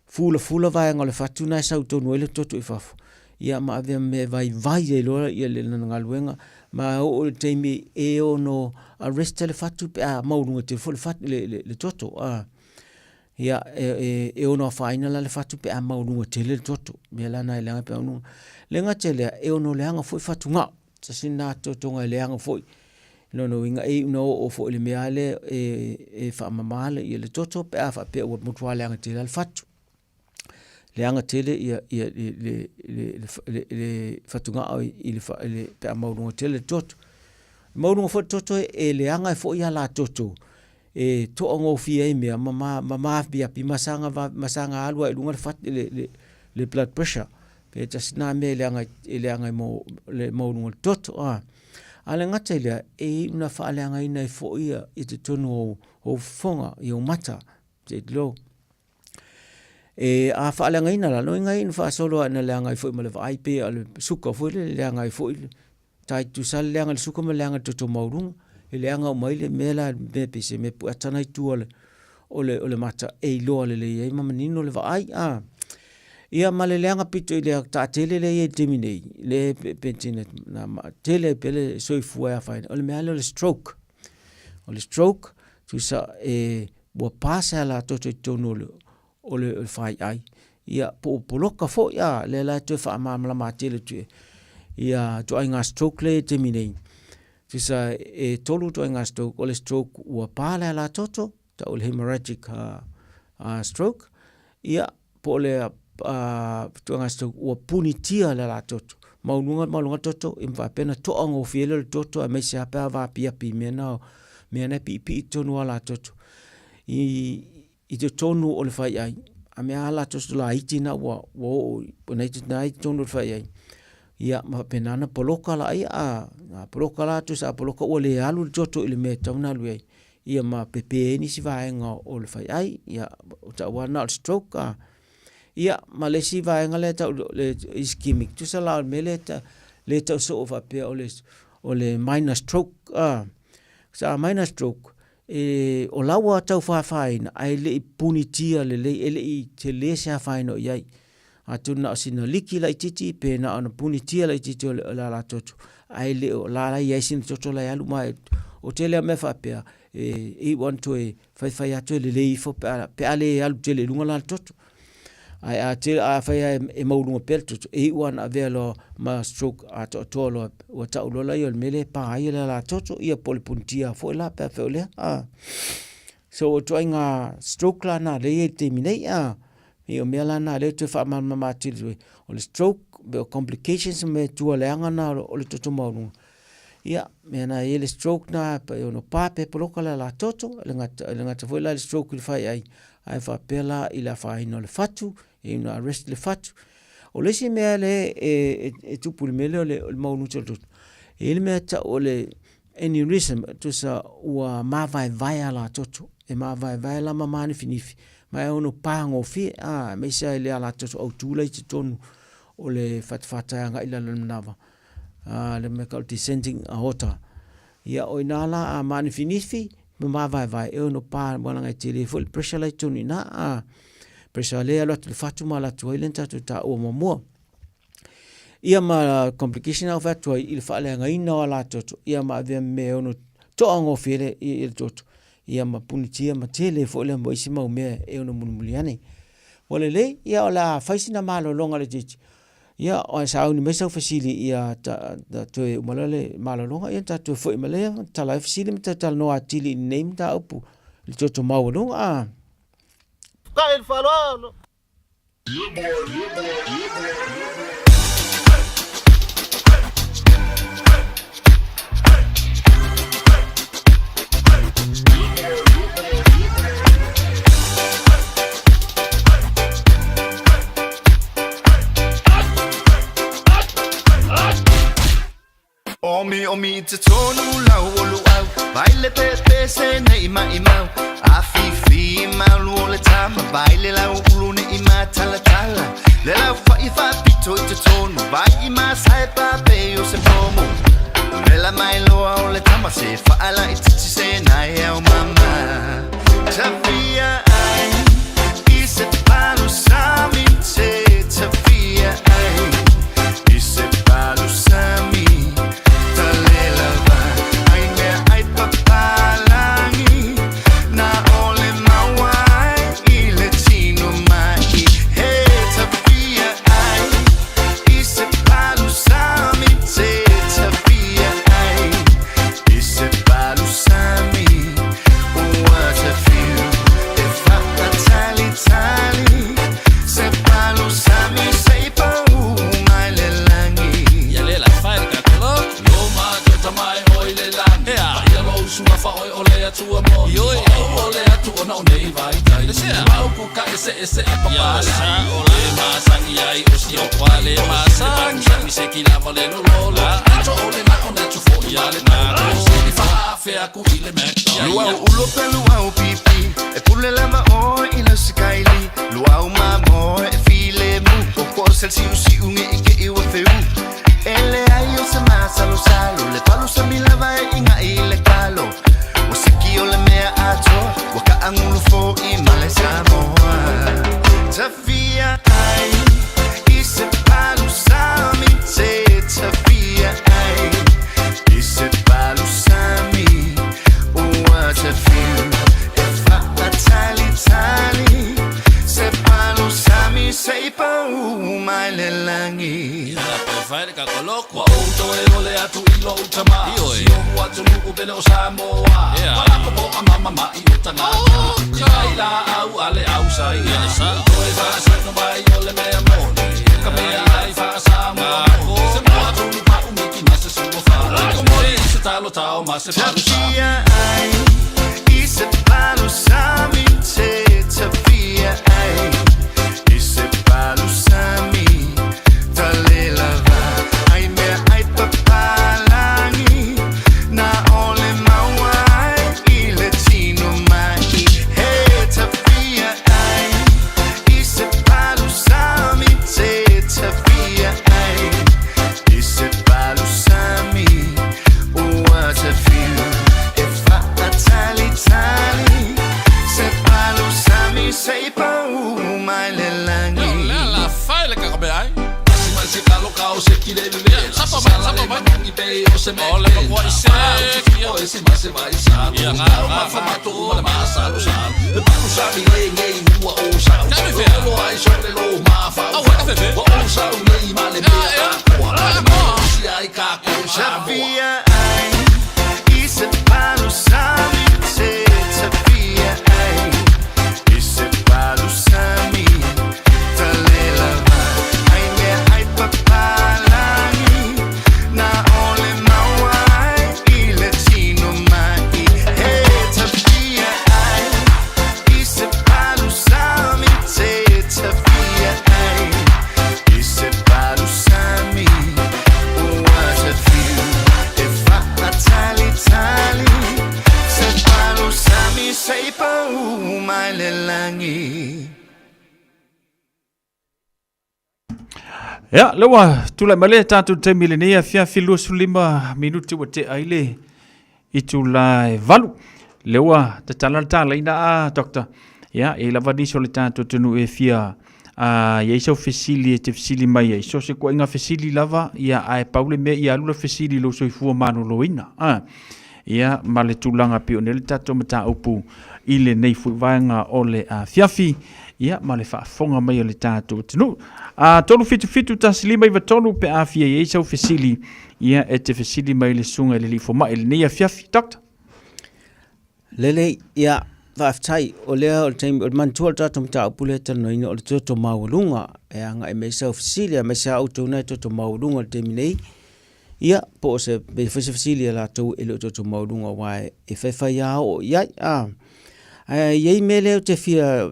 fulafula vaega o le fatu na e sau tonu ai le toto i fafo. Ia ma avea mea e vaivai ai loa ia le lana galuega ma oo i le taimi e ono arrest le fatu pe a maualuga tele foi le fatu, le, le, le toto. A, ia, e, e, e ono afaina la le fatu pe a maualuga tele le toto. Mea la na e leaga pe a maualuga. Le gata i lea, e ono leaga foi fatugao. Tasi lena totoga e leaga foi. Lona uiga e iu ina oo foi i le mea lea e, e faamama le, ia le toto pe a faapea ua matua leaga tele le fatu. Leaga tele ia, ia le, le, le, le, le, le fatugao i le, i le, pe a maualuga tele le toto. Maualuga foi le toto e leaga ai foi ala toto e toagofie ai mea ma, ma, ma maapiapi ma saga, ma saga alu ai i luga le, fat, le, le, le blood pressure. Pe tasi nā mea e leaga, e leaga i mo, le maualuga o le toto. A, a le gata i lea, e iu na faaleagaina ai foi ia i totonu o ou fofoga, i ou mata, te tulou. E a faaleagaina la, no inga i na faasolo a na leaga ai foi ma le vaai pe a le suka foi le leaga ai foi Tai tusa le leaga i le suka ma le leaga i le toto maualuga. E leaga uma ai le mea la, mea pei se mea pueata na i tua o le, o le, o le mata e iloa lelei ai ma manino le vaai. A. Ia ma le leaga pito i le taatele lea e i ai i le taimi nei, le pe tine, na tele ai pea le soifua e afaina, o le mea lea o le stroke. O le stroke, tusa e, ua pa se ala toto i totonu o le, o le faiai, ia po o poloka foi, a, lea la e toe faamalamalama atili atu ia ituaiga stroke lea i le taimi nei. Tusa e tolu ituaiga stroke, o le stroke ua pa le alatoto, tau o le hemorrhagic stroke, ia po o le ituaiga stroke ua punitia le alatoto, maualuga le maualuga o le toto, ia ma faapea ona toagofie lea o le toto aemaise lava pe a vaapiapi i mea na, mea na e piipii i totonu o alatoto. I, i totonu o le faiai, a mea a latou se laiti na ua, ua oo na i na i totonu o le faiai, ia ma faapena ona poloka laia, a, a poloka la tusa a poloka ua le alu le toto i le mea e tatau ona alu i ai, ia ma pepe ai nisi vaega o le faiai, ia o tau lava lena o le stroke, a. Ia, ma le isi vaega lea e tau le ischemic, tusa la o le mea lea e lea e tau soo faapea o le, o le minor stroke, a. Sa minor stroke, E, o la ua tau whawhāina, ae le i punitia lelei, e le i tele se afaina o i ai. Atonu na o sina liki laitiiti, pe na ona punitia laitiiti o le, o le ala toto, ae le o la la i ai sina toto la e alu mai. O tele a mea faapea, e, e iu ana toe whaiwhai atu e lelei ifo pe a, pe a le alu tele i lunga la le toto. Ae a tele, a whai a e maulunga pea le toto, e iu ana avea loa ma stroke atoatoa loa, ua tau loa laia o le mea lea e pā ai le ala toto, ia po o le punitia foi la pe a fai o lea. A. So o ituaiga stroke la na lea e i ai i le taimi nei, a. Ia o mea la na lea e toe faamalamalama atili, o le stroke, o complications ma mea tua leaga na o le toto maualuga. Ia, mea na e i ai le stroke na, e ono pā pe poloka le ala toto, e le gata, e le gata foi la i le stroke i le faiai, ae faapea la i le afaina o le fatu, e una arrest le fatu. O le isi mea le e, e, e tupu i le mea lea o le, o le maualuga o le toto, e i ai le mea tau o le aneurysm, tusa ua mavaevae ala toto, e mavaevae la ma manifinifi, ma e ono pāgofie, a, aemaise lava i le ala toto autū la i totonu o le fatafata e agai i lalo i le manava. a le mea tau descending aorta. Ia, o ina la a manifinifi, ma mavaevae, e ono pā, walaga e tele foi le pressure la i totonu i ina, a pressure lea e alu atu i le fatu ma alu atu ai lea na tatou taua muamua. Ia ma complication au fai atu ai i le faaleagaina o ala toto, ia ma avea ma mea e ono toagofie le, i, i le toto, ia ma punitia ma tele foi lea mo isi mau mea e ono mulimuli ane. Ua lelei, ia o le a fai sina malologa laitiiti. Ia, o sauni mai sau fesili ia ta, ta toe uma loa le malologa, ia ta toe foi mai lea, tala ai fesili ma toe talanoa atili i lenei mataupu i le toto maualuga. Ah. Kai le faaaloalo. Omi omi i te tonu lau o luau Vai le pepe se nei mai mau A fifi malu o le tama Vai le lau ulu ne i matala tala Le lau whai wha pito i te tonu Vai i masae pape o se pomo Vela mai loa o le tama Se whaala i titi se nai au mama Tawhia ai I se palu sami te Tawhia ai I se palu sami Talelava ai mea ai papalangi Na ole maua ai i le tino mai He tawhia ai I se palu sami te Tawhia ai I se palu sami Ua tawhiu E whaatali tali Se palu sami se pau mai le langi Ia le la fai le kakolo Lo ma tota mai oi le langi Ea Ia lo usunga fa oi o le atua mo Ioi O o le atu ona o nei vai tai Le sea Mau ku ka ese ese e papa Ia sa o le masangi ai o si o kwa le masangi Sangi se ki lava le lo lo lo Ato o le na o na tu fo ia le na I fa fea ku i le McDonald's Luau ulo pe luau pipi E pule lava o i le sikaili Luau mamo e file mu O ko sel siu siu nge i ke iwa feu Ele ai o se masalo salo Le palu sa milava e inga i le kalo O siki o le mea atoa Wa ka angulu fo i male Samoa Tawhia ai I se palu sami te Tawhia ai I se palu sami Ua te whiu E whaatali tali Se palu sami se pau mai le langi Ia pe fai le kakolo Kua ou toe o le atu i lo utama Si o atu nuku pele o Samoa Wala po a mama mai o tangata Ia kai la au a le au sa ia Toe whaasai no mai o le mea moni Ka mea ai whaasamoa moni Se mua tunu pa umiki ma se sua wha Ko mori i se talo tao ma se palu sami Tawhia ai I se palu sami te Tawhia ai I se palu sami Talelava ai mea ai papalangi Na ole maua ai i le tino mai He tawhia ai I se palu sami te Tawhia ai I se palu sami Ua te whiu E whaatali tali Se palu sami se pau mai le langi Le la fai le kakome ai Asi mai se kalo kao se ki le lele Sapa mai, sapa mai Mangi pe o se me O le makua i se O e se ma se vai sa Ia ngā ngā fa mato uma le ma salo salo Le palu sami le ngei ua o sa Kame fea Lo ai so le lo ma fa Au ka fefe Wa o sa ngei ma le mea a koa Le ma si ai ka ko sa Tawhia ai I se palu sami te Tawhia ai I se palu sami Talelava ai mea ai papalangi Na ole maua ai i le tino mai He tawhia ai I se palu sami te Tawhia ai I se palu sami Ua te whiu E whaatali tali Se palu sami se pau mai le langi Ia, lea ua tulai mai le tatou taimi i lenei afiafi 25 minuti ua tea ai le itula e 8. Lea ua tatala le talaina a Doctor. Ia, e i lava nisi o le tatou atunuu e fia a i ai sau fesili e te fesili mai ai. So se kuaiga fesili lava, ia ae pau le mea ia alu le fesili i lou soifua maloloina. A. Ia, ma le tulaga pei ona i ai le tatou mataupu i lenei foi vaega o le afiafi. Ia, ma le faafofoga mai a le tatou atunuu. A 377 1593 pe a fia i ai sau fesili, ia e te fesili mai le susuga i le alii fomai i lenei afiafi. Doctor. Lelei, ia, faafetai, o lea o le taimi, o le manatua o le tatou mataupu lea e talanoaina o le toto maualuga e agai mai sau fesili, aemaise lava outou na e toto maualuga i le taimi nei, ia, po o se, pe fai se fesili a latou e le o toto maualuga aua e faifai lava oo i ai. A, ae i ai mea lea ou te fia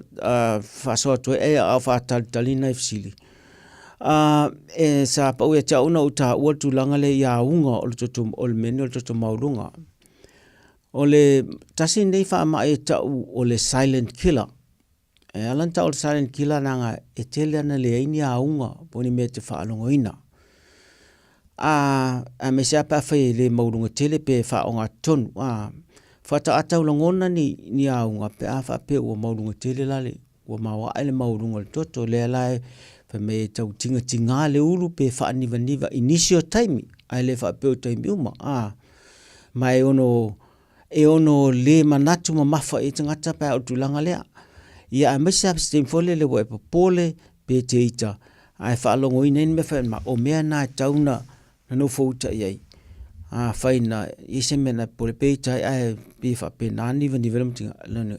faasoa atu ai, a o faatalitali nai fesili. E sa pau ia te au ona ou taua le tulaga lea i auga o le toto, o le mea lenei o le toto maualuga. O le tasi lenei faamai e tau o le silent killer. E ala ona tau o le silent killer leaga e tele ana leai ni auga po o ni mea e te faalogoina. A, aemaise lava pe afai e le maualuga tele pe faaaogatotonu. A, faatoa tau lagona ni, ni auga pe a faapea ua maualuga tele la le, ua maoae le maualuga o le toto. Lea la e fai mai e tau tigatigā le ulu pe faanivaniva i nisi o taimi, ae le faapea o taimi uma. A, ma e ono e ono le manatu mamafa i ai tagata pe a o le tulaga lea. Ia aemaise lava se taimi foi lele ua e popole pe te ita ae faalogoina ai le mea fai ma o mea na e tatau ona nofouta i ai. Afai na i ai se mea na e popole pe ita ai ae pei e faapena nivaniva le matinga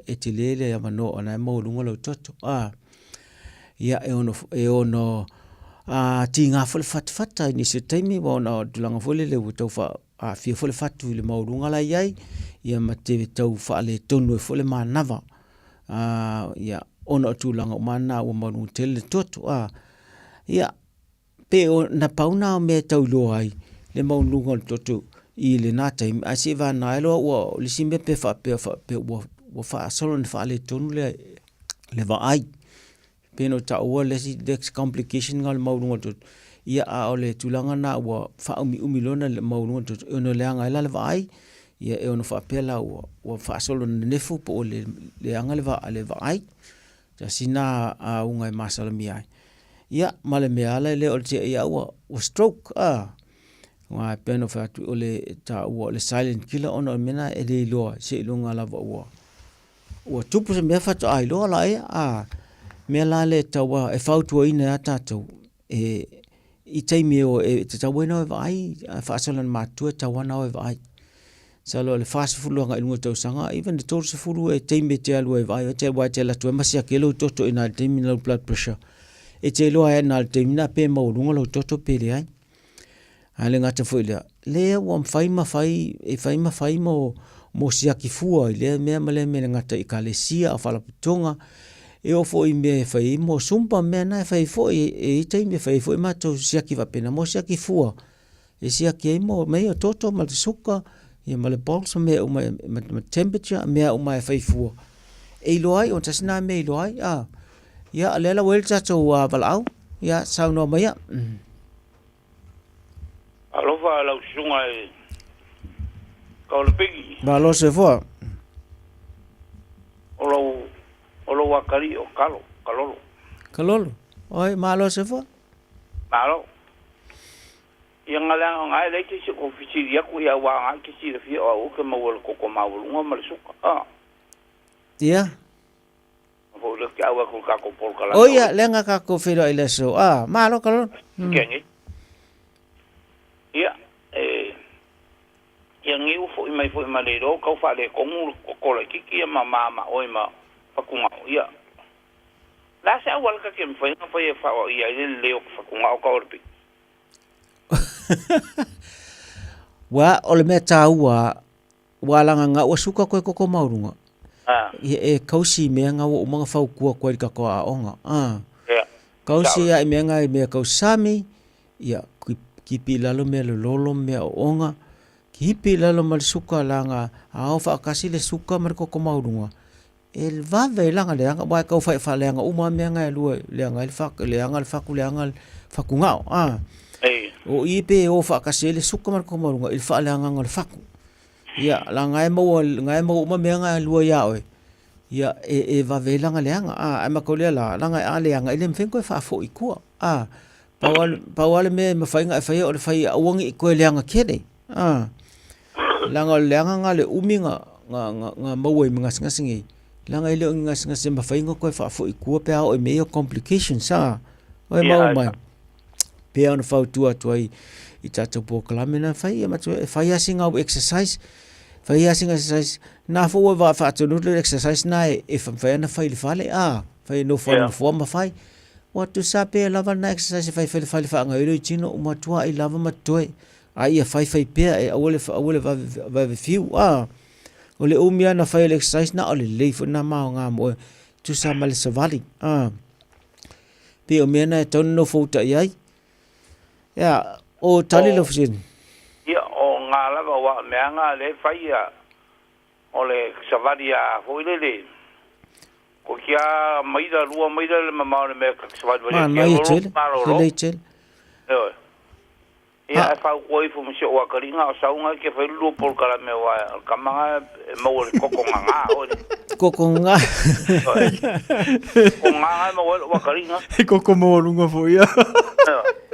e tele le avanoa o lena e maualuga lou toto. Ia e ono e ono tiga foi le fatafata i nisi o taimi aua ona o le tulaga foi lele ua tau faa aafia foi le fatu i le maualuga la e i ai, ia ma te tau faaletonu ai foi le manava, ia, ona o tulaga uma na ua maualuga tele le toto. Ia, pe o na pau na o mea e tau iloa ai le maualuga o le toto i lena taimi, ae seivagana ai loa ua o le isi mea pe faapea faapea ua ua faasolo ina faaletonu le le vaai. Pei ona ou taua le isi next complication lena o le maualuga o le toto, ia a o le tulaga lena ua faaumiumi loa ona maualuga le toto, e ono leaga ai la le vaai, ia e ono faapea la ua ua faasolo ina nenefu po ua leaga le vaai. Tasi lena auga e masalomia ai. Ia ma le mea lava lea o le tiai lava ua ua stroke a. Aua e pei ona ou fai atu o le taua o le silent killer ona o le mea lena e le iloa seiloga lava ua Ua tupu se mea faatoa iloa la ia, a mea la lea e tatau lava, e fautuaina ai lava tatou e i taimi e o e tatau ai ona o e vaai, a faasolo ina matutua e tatau lava ona o e vaai. Masalo o le 40 agai i luga o tausaga, even le 30 e taimi e te alu ai e vaai aua e te alu atu ai ma siaki ai lou toto i ina i le taimi lena lou blood pressure. E te iloa ai i ina i le taimi lena pe maualuga lou toto pe leai. Ae le gata foi i lea, lea ua fai ma fai, e fai ma fai mo, mo siaki fua i lea mea ma lea mea e le gata i ekalesia, o faalapotopotoga, e oo foi i mea e fai ai mo zumba mea na e fai ai foi, e i ai taimi e fai ai foi matou siaki faapena mo siaki fua, e siaki ai mo mea ia o toto ma le suka, ia ma le pulse ma mea uma, ma temperature, mea uma e fai fua. E iloa ai, o tasi lena mea e iloa ai, a. Ia, o lea la ua i ai le tatou valaau, ia, saunoa maia. Alofa lau susuga e Kaulapiki. Malo soifua. O lou, o lou atalii o Kalo, Kalolo. Kalolo. Oi, malo soifua. Malo. Ia nga leaga nga e leai se isi o fesili atu ia aua nga e te silafia o au ou te maua i le toto maualuga ma le suka. Ah. Ia. O ia, lea nga kakou feiloai i le aso. Ah, malo Kalolo. Ia, e, ia niu foi mai foi ma le iloa tau faaletonu le toto laitiiti ia ma mama oe ma fatugao. Ia, le a se auala ta te mafai ona fai e faaoaia ai le lelei o fatugao tau o le piki? Ua, o le mea taua, Ua alaga nga ua suka koe koko maurunga. Ia e kausi i mea nga ua uma nga faukua koe i le kako aoga. Kausi ia i mea nga i mea kau sami, ia kipi i lalo mea lololo ma mea ooga, kipi i lalo ma le suka langa ao faakasi le suka ma le koko maurunga, E vave langa leaga aua e tau fai faaleaga uma lava mea na e lua e leaga ai le fa leaga le fatu leaga le fatugao a. O i pe o faatasi ai le suka ma le komaruga i le faaleagaga o le fatu. Ia leaga e maua na e maua uma mea na e lua ia oe, ia e e vave ai lana leaga a. Ae mataulia la, leaga a leaga e le mafai ona toe faafoi i tua a. Pau lava pau lava le mea e mafai ona e faia o le fai ia aua ne i toe leaga tele a. Leaga o le leaga na o le umi na maua ai ma gasegase nei. Leaga e le o ni gasegase e mafai ona toe faafoi i tua pe a oo i mea ia o complications a. Oi maua mai. Pei ona fautua atu ai i tatou polokalame na fai, ia matua e fai lava sina au exercise, fai lava sina exercise, na foi ua faatonu le exercise na e mafai ona fai i le fale, a, fai e nofo i le nofoa ma fai. Ua tusa pe lava lena exercise e fai fai i le fale faagaoioi lou tino, ua matuai lava ma totoe. A ia fai fai pea e aua le aua le vave fiu, a. O le umi lava na fai o le exercise na, o le lelei foi lena ma aoga mo oe, tusa ma le savali, a. Pei o mea na e tatau ona nofo uta i ai. Ia, o tali lau fesili. Ia, o nga lava aua o mea nga lea e fai ia, o le savali a foi lele, ko kia maila, lua maila le mamao o le mea e savali mai ai, Manaia tele, lelei tele. Ioe. Ia, ae fautua ifo ma si ou atalii na o sauga e ke fai le lua polokalame aua o le tama na e maua i le koko gaga oe le. Koko gaga. Koko gaga e maua ai lou atalii na. He koko maualuga foi ia.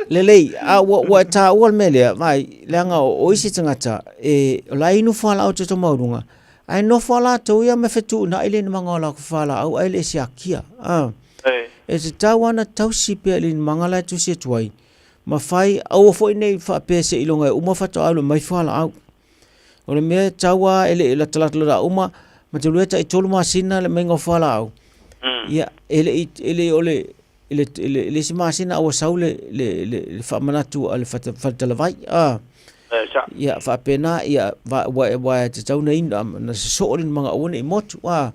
Lelei, a ua, ua e taua le mea lea, vaai, leaga o, o isi tagata, e, o la e inu fualaau toto maualuga, ae nofo lava latou ia ma fetuunai le inumaga o latou fualaau ae le siakia. A. E tatau lava ona tausi pea i le inumaga la e tusi atu ai, ma fai, aua foi ne i faapea seiloga e uma faatoa alu e aumai fualaau. O le mea e tatau lava e le i latalata loa uma, matou e tai 3 masina le aumaiga o fualaau. Ia, e le i, e le o le, i le, i le, le isi masina a ua sau le, le, le, le faamanatu a le faletalavai. A. Ia, faapena, ia, ua, ua e tatau na inu, na sosoo le inumaga aua ne i motu. A.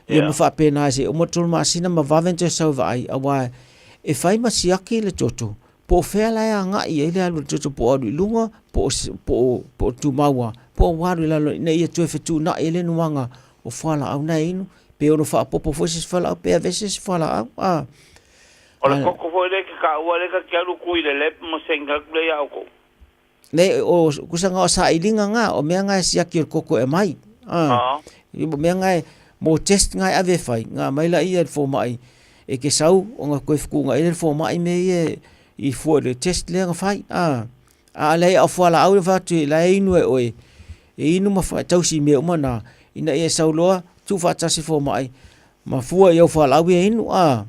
Ia ma faapena se i uma le 3 masina ma vave ona toe sau e vaai, aua e fai ma siaki le toto, po o fea la e agai i ai le alu a le toto, po o alu i luga, po o tumau lava, po o ua alu i lalo ina ia toe fetuunai ai le nuaga o fualaau na e inu, pe ono faaopoopo foi se isi fualaau, pe aveese se isi fualaau. A. O le koko foi lea e te taua lea ta te alu tu i le lab ma send atu lea ia outou. Le, o kusaga o sailiga nga, o mea nga e siaki o le koko e aumai. A. O mea nga e, mo test nga e ave e fai, nga aumai laia e le fomai, e ke sau ona koe fetuunai lea e le fomai mea ia i fua i le test lea na fai. A. A leai a o fualaau ia fai atu la e inu e oe, e inu ma tausi i mea uma na, ina ia sau loa tuufaatasi le fomai ma fua i au fualaau ia e inu. A.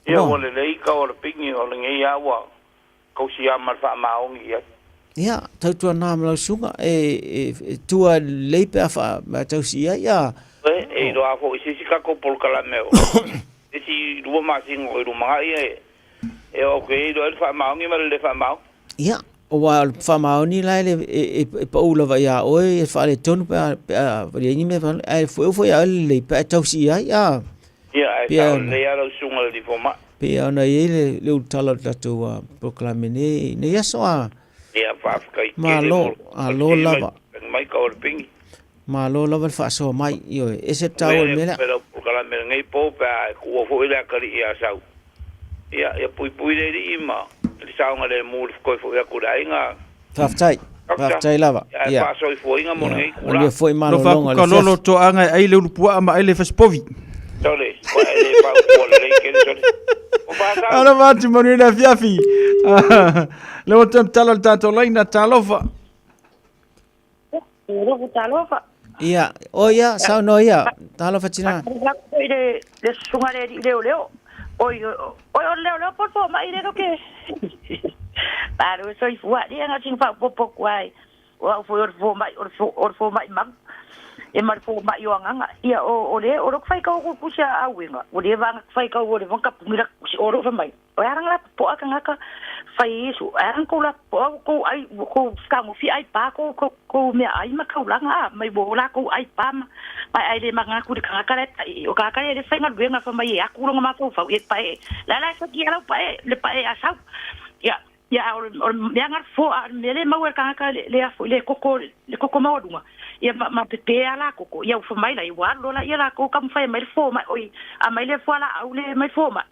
Ia ua lelei kau o le pigi o lenei lava ua Kausi lava ma le faamaoni i ai. Ia, tautuana ma lau susuga, e tua lelei pe a faatausi i ai, a. E iloa foi i se isi tatou polokalame o isi 2 masina o i lumanai e oo atu i ai e iloa ai le faamaoni ma le le faamaoni. Ia, aua o le faamaoni la e pau lava ia oe e faaletonu pe a i ai ni mea ae oo foi ia oe le lelei pe a e tausi i ai, a. Ia, ae sao lelei lava lau susuga i le alii fomai. Pei ona i ai le ulutala o le tatou polokalame nei nei aso a. Ia, faafetai tele. Malo, alo lava. Mai ka o le pingi. Malo lava le faasoa mai. Ioe, e ese le taua o le mea lea. Lau polokalame lenei po pe a e tuua foi le atalii ia Sau. Ia, ia puipui le alii ma le saogalemu i le toe foi atu i le aiga. Faafetai. Faafetai lava. Ia. Faasoifuaina mo lenei itula. Manuia foi malologa i le afiafi. Lolo toaga e ai le ulupuaa ma ai le fasipovi. Sole, ua e le faaupua lelei tele sole. Alofa atu manuia le afiafi. Le ua toe tala le tatou laina, talofa. Talofa, talofa. Ia, o ia, saunoa ia, talofa tina. Faatalofa i le, le susuga le alii leoleo. Oi, oi, o le leoleo po o le fomai lea ke. Malo soifua, ia na sina faaopoopo atu ai. O au foi o le fomai, o le, o le fomai malu. E ma le fomai o agaga. Ia, o, o le, o le faitau o kusi a auega. O le vanga faitau o le vanga pungi la kusi o lo mai. O e aranga la popoa kangaka fai Iesu. E aranga kou la popoa kou ai kou fekagofi ai pa kou kou kou meaai ma kaulaga a mai ua ola kou ai pa ma ma ai le maga aku i le kangaka la e paʻi o kangaka lea e le faigaluega fai mai e aku lona mafaufau ia pae la la e fatia lau pae le pae a sau ia ia a o le o le mea na fo a le mea le maua e le kangaka le le afo le koko le koko maualuga ia ma ma pepe a la koko ia ua fai mai la ia ua alu loa laia lakou taumafai e aumai le fomai oi aumai le fualaau le mai fomai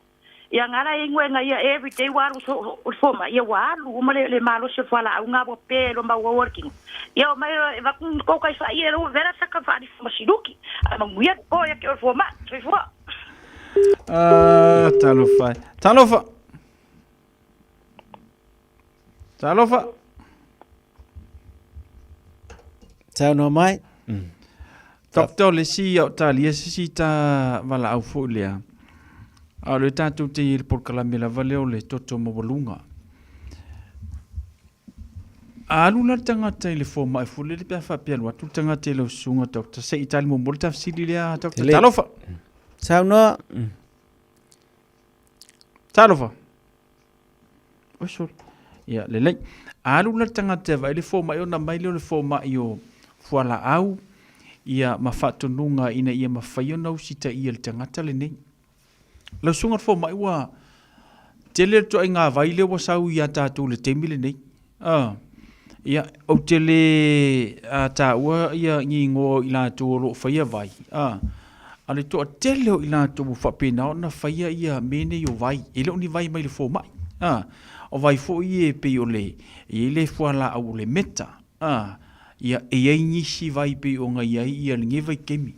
Ia nga la e ingoa ia everyday ua alu so o le fomai ia ua alu uma le le malosi o le fualaau nga ua pe loa ma ua ua le tino. Ia o mai e avatu ni kou kai fai e lo vela saka faali ma siluki. A manuia ko ia ke o le fomai. Soifua. Ah, talofa. Talofa. Talofa. Saunoa mai. Doctor, o le isi au talia se isi ta valaau foi lea. A o le tatou te i le polokalame lava lea o le toto maualuga. A alu la le tagata i le fomai foi lele pe a faapea alu atu le tagata i lau susuga doctor se i tali muamua le ta fesili lea doctor. Talofa. Saunoa. Talofa. Oi sole. Ia, lelei. A alu la le tagata e vaai le fomai ona mai lea o le fomai o fualaau ia ma faatonuga ina ia mafai ona usitaia e le tagata lenei. Lau susuga i le fomai ua tele le ituaiga vai lea ua sau ia tatou i le taimi lenei. Ia, ou te le taua ia ni igoa o i latou o lo o faia vai, a o le toatele o i latou ua faapena ona faia ia mea nei o vai, e le o ni vai mai le fomai, a o vai foi ia e pei o le, e i ai le fualaau o le meta, a ia, e i ai nisi vai pei ona i ai ia lenei vaitaimi.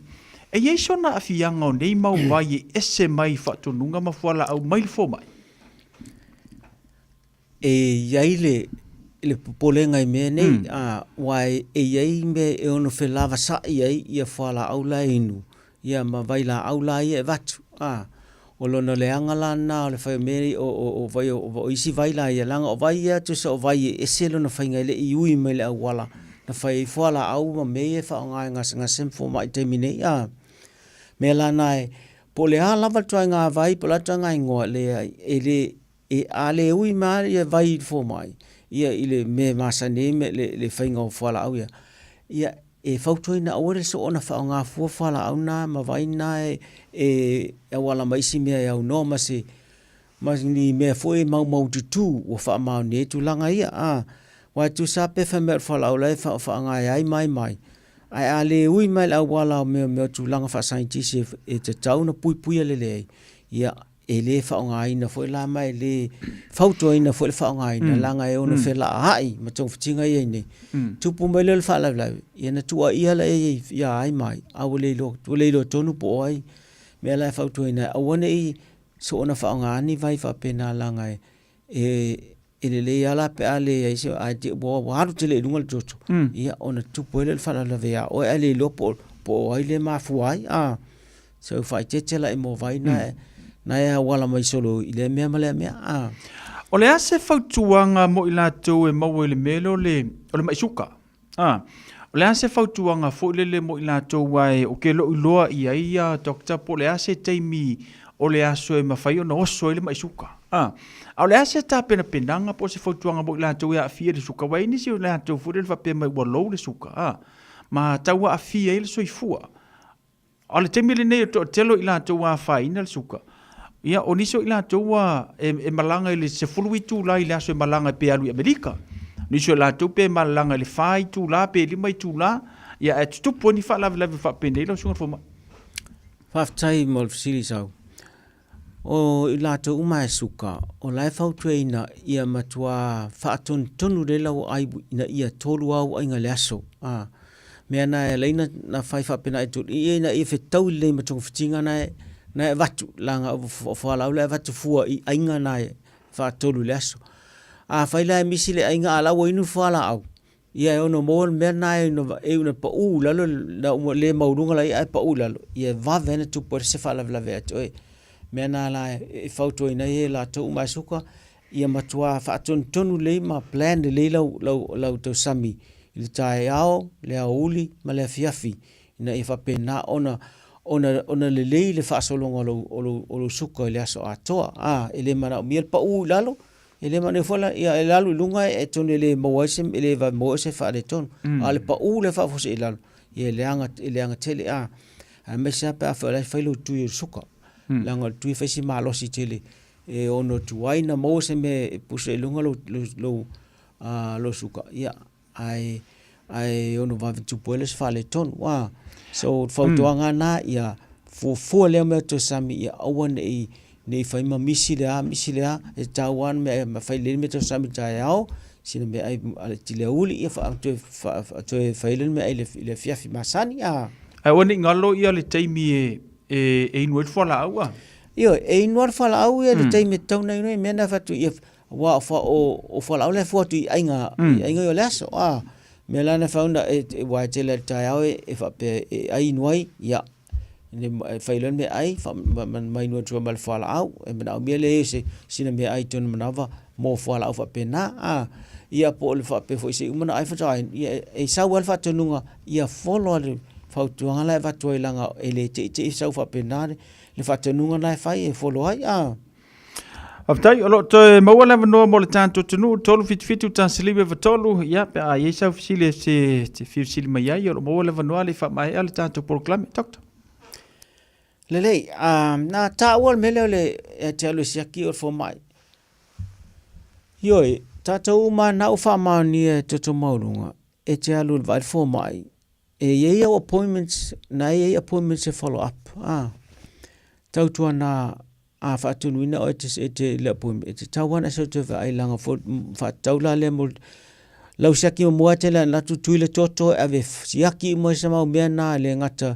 E i ai sona aafiaga o nei mau vai e ese mai faatonuga ma fualaau mai le fomai? E i ai le, le popolega i mea nei, mm. a, aua e, e i ai mea e ono felavasaʻi ai ia fualaau la e inu, ia ma vailaau la ia e avatu, a. O lona leaga la lena o le fai o mea nei, o, o, o, vai, o, o isi vai la ia, leaga o vai ia tusa o vai e ese lona faiga e le i ui mai le auala na fai ai fualaau ma mea ia e faaaoga e gasegase ma fomai i le taimi nei, a. Mea la lena e, po o le a lava le ituaiga vai po o le a le ituaiga igoa, leai, e le, E a le ui mai lava ia vai i le fomai, ia i le mea e masani ai me le, le faiga o fualaau ia, ia e fautuaina aua le soona faaaoga fua fualaau na ma vai na e, e auala mai isi mea e aunoa ma se ma ni mea foi e maumaututu ua faamaonia ai tulaga ia. A, aua e tusa lava pe fai mai o le fualaau la e faaaoga e ai ma ai mai, ae a le ui mai le auala o mea o tulaga faasaienitisi e tatau ona puipuia lelei ai, ia e le faaaogaina foi la ma e le fautuaina foi le faaaogaina mm. leaga e ono mm. felaaai ma togafitiga ia i nei. Mm. Tupu mai lea o le faalavelave, ia na tuuaia la e ia ai mai, a ua le iloa, ua le iloa tonu po o ai. Mea la e fautuaina ai, aua ne i soona faaaoga ni vai faapena leaga e, e, e lelei lava la pe a leai se ae te ua, ua alu tele i luga le toto, mm. ia ona tupu ai lea o le faalavelave ia oe ae le iloa po, po o ai le mafua ai. A, so faaeteete la i mo vai na, mm. na e auala mai solo i lea mea ma lea mea. A. O le a se fautuaga mo i latou e maua i le mea lea o le, o le mai suka? A, o le a se fautuaga foi lele mo i latou ae ou te le o iloa i ai ia doctor po o le a se taimi o le aso e mafai ona oso ai le mai suka. A, a o le a se tapenapenaga po o se fautuaga mo i latou e aafia i le suka aua e i ai nisi o i latou foi lele faapea mai ua low le suka, a, ma tau aafia ai le soifua. A o le taimi lenei o le toatele o i latou ua afaina le suka, ia, o nisi o i latou ua e, e malaga i le 10 itula i le aso e malaga pe alu i Amerika. Nisi o i latou pe malaga i le 4 itula pe 5 itula, ia ae tutupu ai ni faalavelave faapenei lau Susuga i le Fomai. Faafetai mo le fesili sau. O i latou uma e suka, o la e fautuaina ia matua faatonutonu lelei lau ai ina ia tolu au aiga i le aso. A, mea na e alai na, na fai faapena i tolu, ia ina ia fetaui lelei ma togafitiga na e, na e avatu, laga o fualaau la e avatu fua i aiga na e faatolu i le aso. Afai la e misi le aiga a la ua inu le fualaau, Ia e ono maua le mea lena e ono e una pau i lalo na uma le maualuga la ia ae pau i lalo, ia e vave ai ona tupu ai se faalavelave ia te oe. Mea na la e fautuaina ai e latou uma e suka, ia matua faatonutonu lelei ma plan lelei lau, lau, lau tausami i le taeao, le aoauli ma le afiafi, ina ia faapena ona, ona, ona lelei le faasologa o lou, o lou, o lou suka i le aso atoa. A, e le manaomia le pau i lalo, E le manaia foi la, ia e alu i luga e atonu e le maua ai se, e le vave maua ai se faaletonu. Mm. A o le pau lea faafuasei i lalo, ia e leaga, e leaga tele. A, aemaise lava pe a fai o la e fai lou tui o le suka. Mm. Leaga o le tui e fai si malosi tele e ono tuai na maua se mea e pusa i luga lou, lou, lou, uh, lou suka. Ia, ae, ae ono vave tupu ai le isi faaletonu. A, so fautuaga mm. na, ia fuafua lea mea tausami ia aua nei nei fai ma misi le a, misi le a, e tau lava mea ma fai lelei mea tausami taeao, sina mea ai i le aoauli, ia fa, toe, fa, toe fai le mea ai i le afiafi masani. A. Ae aua ne i galo ia le taimi e, e, e inu ai le fualaau a? Ioe, e inu lava le fualaau ia le mm. taimi e tatau ona inu ai, mea na fai atu ia, Aua o, o, o fualaau la e fua atu i aiga, mm. i aiga o le aso. A, Mea la na fauna e, e ua e tele le taeao e, e faapea e ai inu ai, ia, e fai loa le meaai, ma inu atu ai ma le fualaau. E manaomia le i ai o se sina meaai i tonu manawa mo fualaau faapena. A, ia po o le faapea foi se i uma ona ai faatoa ai, ia e sau lava le faatonuga ia follow le fautuaga la e avatu ai leaga e le teitei sau faapena le faatonuga la e fai e follow ai. A. Faafetai, o lo o toe maua le avanoa mo le tatou atunuu, 377 193, ia, pe a i ai sau fesili e te, te fia fesili mai ai, o lo o maua le avanoa le i faamaea le tatou polokalame. Doctor. Lelei, uh, na taua le mea lea o le e te alu e siaki o le fomai. Ioe, tatou uma na ua faamaonia e toto maualuga e te alu i le vaai le fomai, e i ai au appointments, na e i ai appointments e follow up. Ah, tautuana a faatonuina oe e te le appointment, e te tau ana e te vaai leaga fo faatatau la lea mo lau siaki muamua tele ana atu tui le toto e ave siaki uma se mau mea na e le gata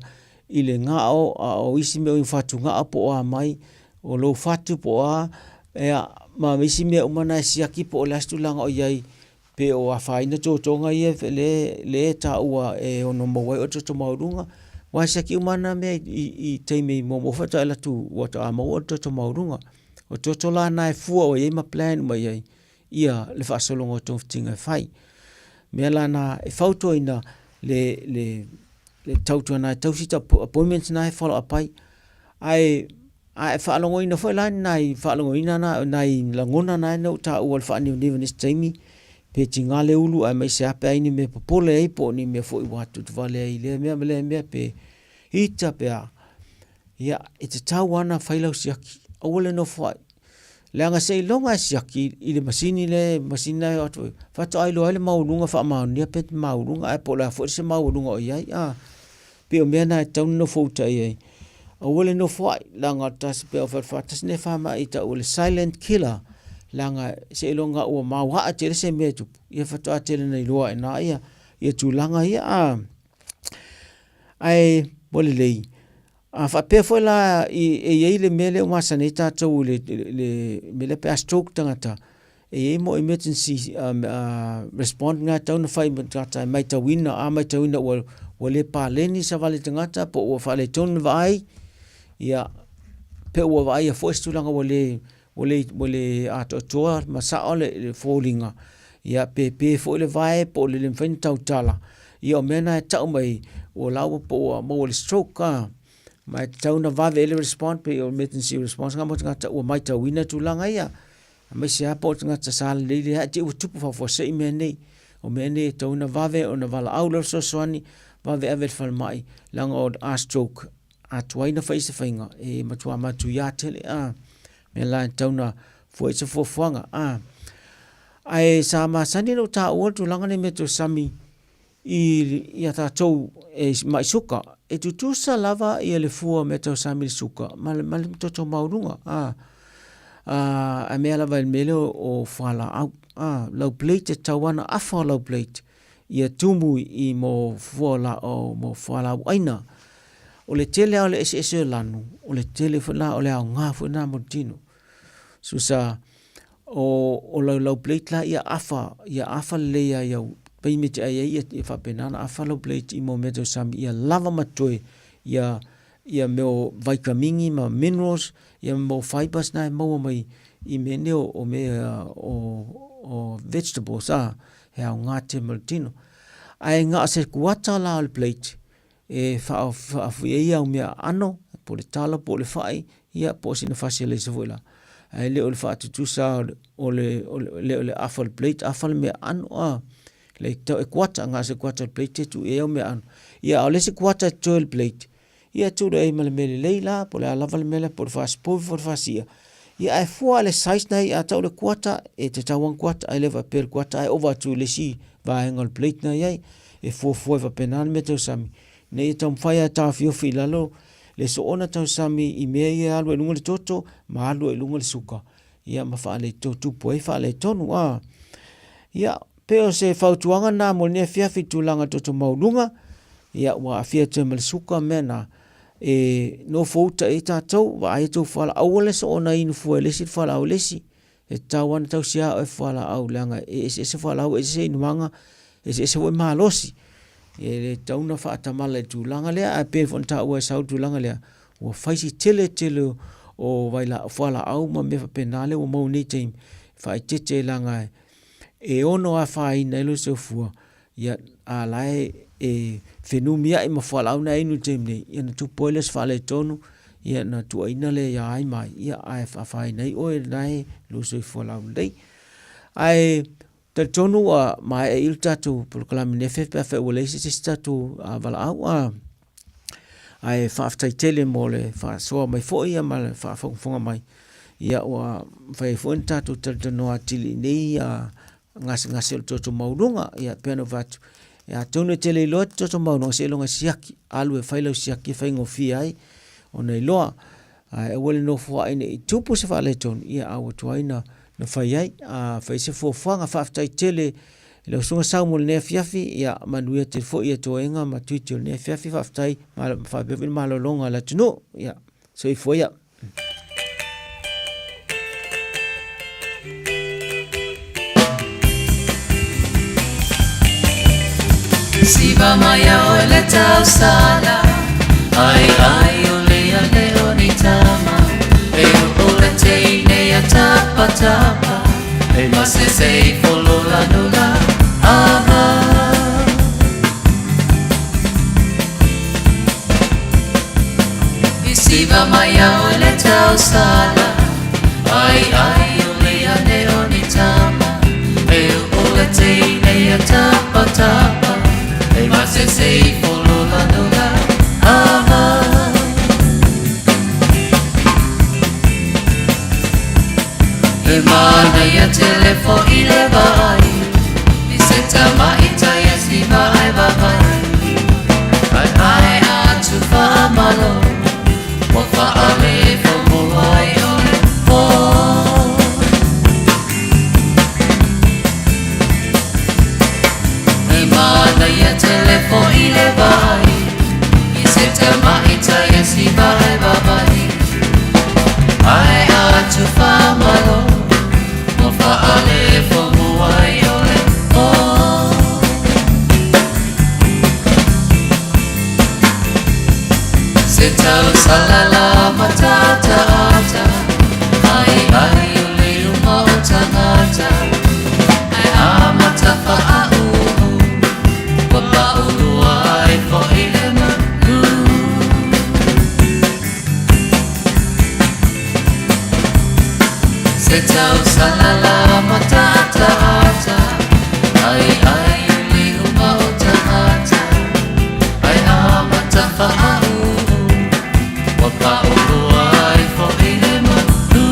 i le gao a o isi mea o i fatugao po o a mai o lou fatu po o a ea ma isi mea uma na e siaki po o le a se tulaga o i ai Pe o afaina totoga ia le le taua e ono maua ai o le toto maualuga, aua e siaki uma lava na mea i taimi muamua faatoa e alu atu ua faatoa maua le toto maualuga. O toto la na e fua o i ai ma plan uma i ai ia le faasologa o togafitiga e fai. O mea la na e fautuaina le le le tautuana e tausi appointments na e follow up ai. Ae A e faalogoina foi la ni nai faalogoina na, nai lagona na na ou taua le faanioniva i nisi taimi, pe tiga le ulu aemaise lava pe a i ai ni mea popole ai po o ni mea foi ua atuatuvale ai i lea mea ma lea mea pe ita pe a. Ia, e tatau lava ona fai lau siaki, aua le nofo ai. Leaga seiloga e siaki i le masini lea, masini la e o atu ai, faatoa iloa ai le maualuga faamaonia pe maualuga ae po o le a foi se maualuga o i ai. A. Pei o mea na e tatau ona nofo uta i ai. Aua le nofo ai, leaga o le tasi pei o faatasi nei faamai i tau o le silent killer, leaga seiloga ua maoae tele se mea e tupu, ia faatoa tele na iloa ai i ina ia tulaga ia. A, ae ua lelei, a faapea foi la e i ai le mea lea ua masani ai tatou i le mea lea pe a stroke tagata, E i ai mo emergency response na e tatau ona fai mo tagata e matauina, a matauina ua, ua le paleni savali tagata po ua faaletonu le vaai, ia, pe ua vaaia foi se tulaga ua le, ua le, ua le atoatoa ma sao le, le foliga, ia, pe pe foi le vae po o le le mafai ona tautala, ia o mea na e tau mai ua la ua, po ua maua i le stroke, a. Ma e tatau ona vave ai le response pei o emergency response na mo tagata ua matauina tulaga ia. Aemaise lava po o tagata sa lelei le ae te i ua tupu faafuasei mea nei. O mea nei e tatau ona vave ona valaau lea o le fesoasoani, vave ave i le falemai, leaga o a stroke, a tuai ona fai se faiga, e matua matuia tele. A, mea la e tatau ona fua i se fuafuaga. A, ae sa masani ona ou taua le tulaga lenei i meatausami i a tatou e mai suka, e tutusa lava ia le fua o meatausami i le suka ma le, ma le toto maualuga. A, a, a mea lava i le mea lea o fualaau. A, lau plate e tatau lava ona afa lau plate ia tumu i mo fua la, o, mo fualaau aina. O le tele lava o le eseese o lanu, o le tele foi la o le aoga foi lena mo le tino. Susa, o, o lau, lau plate la ia afa, ia afa lelei ai au taimi e te ai ai ia, ia faapena ona afa lau plate i mo mea tausami ia lava ma totoe ia, ia mea o vaitamini ma minerals ia ma mo fibres na e maua mai i mea nei o, o mea o, o vegetables a, he aoga tele mo le tino. Ae na o se kuata la o le plate e faafoi ai au mea aano, po o le talo po o le fai, ia po o sina fasialaisa foi la. Ae le o le faatutusa o le, o le, le o le afa o le plate, afa le mea aano, a. Le tau e kuata, na o se kuata o le plate e tuu i ai au mea aano. Ia a o le isi kuata e totoe i le plate, ia tuu ai ma le mea lelei la, po o le a lava le mea lea, po o le fasipovi po o le fasia. Ia ae fua i le size na i ai, a tau le kuata, e tatau lava ona kuata, ae le faapea le kuata ae ova atu i le isi vaega o le plate na i ai. E fuafua ai faapena le mea tausami, ina ia taumafai lava e taofiofi i lalo le soona tausami i mea ia e alu ai i luga le toto ma alu ai i luga le suka, ia ma faaletonu, tupu ai faaletonu. A, ia, pei o se fautuaga lena mo lenei afiafi i tulaga toto maualuga, ia ua aafia atu ai ma le suka mea na, e nofo uta i ai tatou, vaai a outou fualaau, aua le soona inu fua e le isi le fualaau a le isi. E tatau lava ona tausi lava oe fualaau leaga e eseese fualaau, e eseese inumaga. eseese foi malosi. E le tatau ona faatamala i le tulaga lea, ae pei foi ona taua e sau le tulaga lea, ua fai si tele tele o vaila, fualaau ma mea faapena lea ua maua nei taimi, e faaeteete leaga e ono afaina ai lou soifua, ia a la e, e fenumiai ma fualaau na e inu i le taimi nei, ia ona tupu ai lea o se faaletonu, ia ona tuuaina lea ia ai ma ai, ia ae afaina ai oe na e lou soifua laulelei. Ae talitonu ua maea i le tatou polokalame i lenei afiafi pe afai ua leai se isi tatou valaau, ae faafetai tele mo le faasoa mai foi ia ma le faafogafoga mai. Ia ua mafai ai foi ona tatou talatalanoa atili i nei gasegase o le toto maualuga. Ia pei ona ou fai atu, atonu e te le iloa te toto maualuga seiloga e siaki, alu e fai lau siaki e faigofie ai ona iloa. Ae aua le nofoai ne i tupu se faaletonu, ia a ua tuai na fai ai. A fai se fuafuaga, faafetai tele i lau Susuga Sau mo lenei afiafi, ia manuia tele foi ia toega ma tuiti o lenei afiafi, faafetai faapea foi le malologa a le atunuu. Ia, soifua ia. Siva mai o le tausala Ai ai o le ane o ni tama E o le teine a tapa tapa E ma se se i folola nula Ama I siva mai o le tausala Ai ai o le ane o ni tama E o le teine a tapa tapa E ma se se i folola nula Ama E mana ia telefo i le vai I se tama i tai e si vai vai Ai ai atu whaamalo Wa whaale fo ai o le po E mana ia telefo i le vai I se tama i tai e si vai vai Ai atu whaamalo Wa whaale fo ai o le po Se tau salala matata ata Ai ai o le uma o tangata Ai a matafa a uhu Wa paulua ai fo i le manu Se tau salala matata ata Ai ai o le uma o tangata Ai a matafa a uhu Wa paulua ai fo i le manu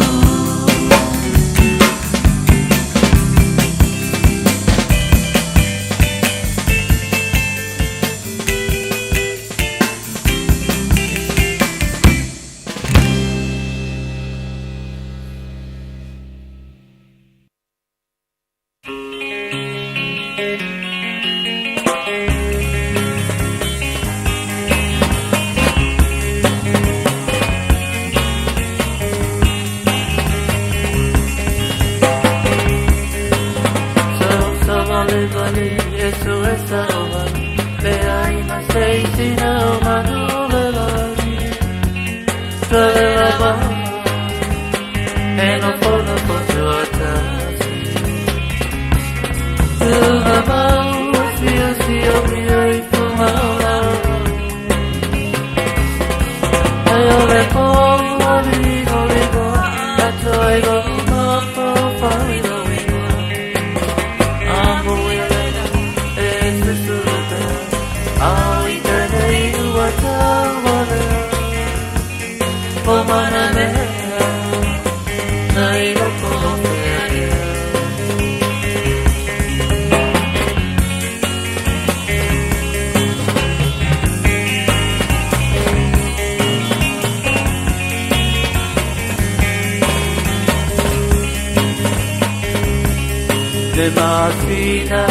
Le masina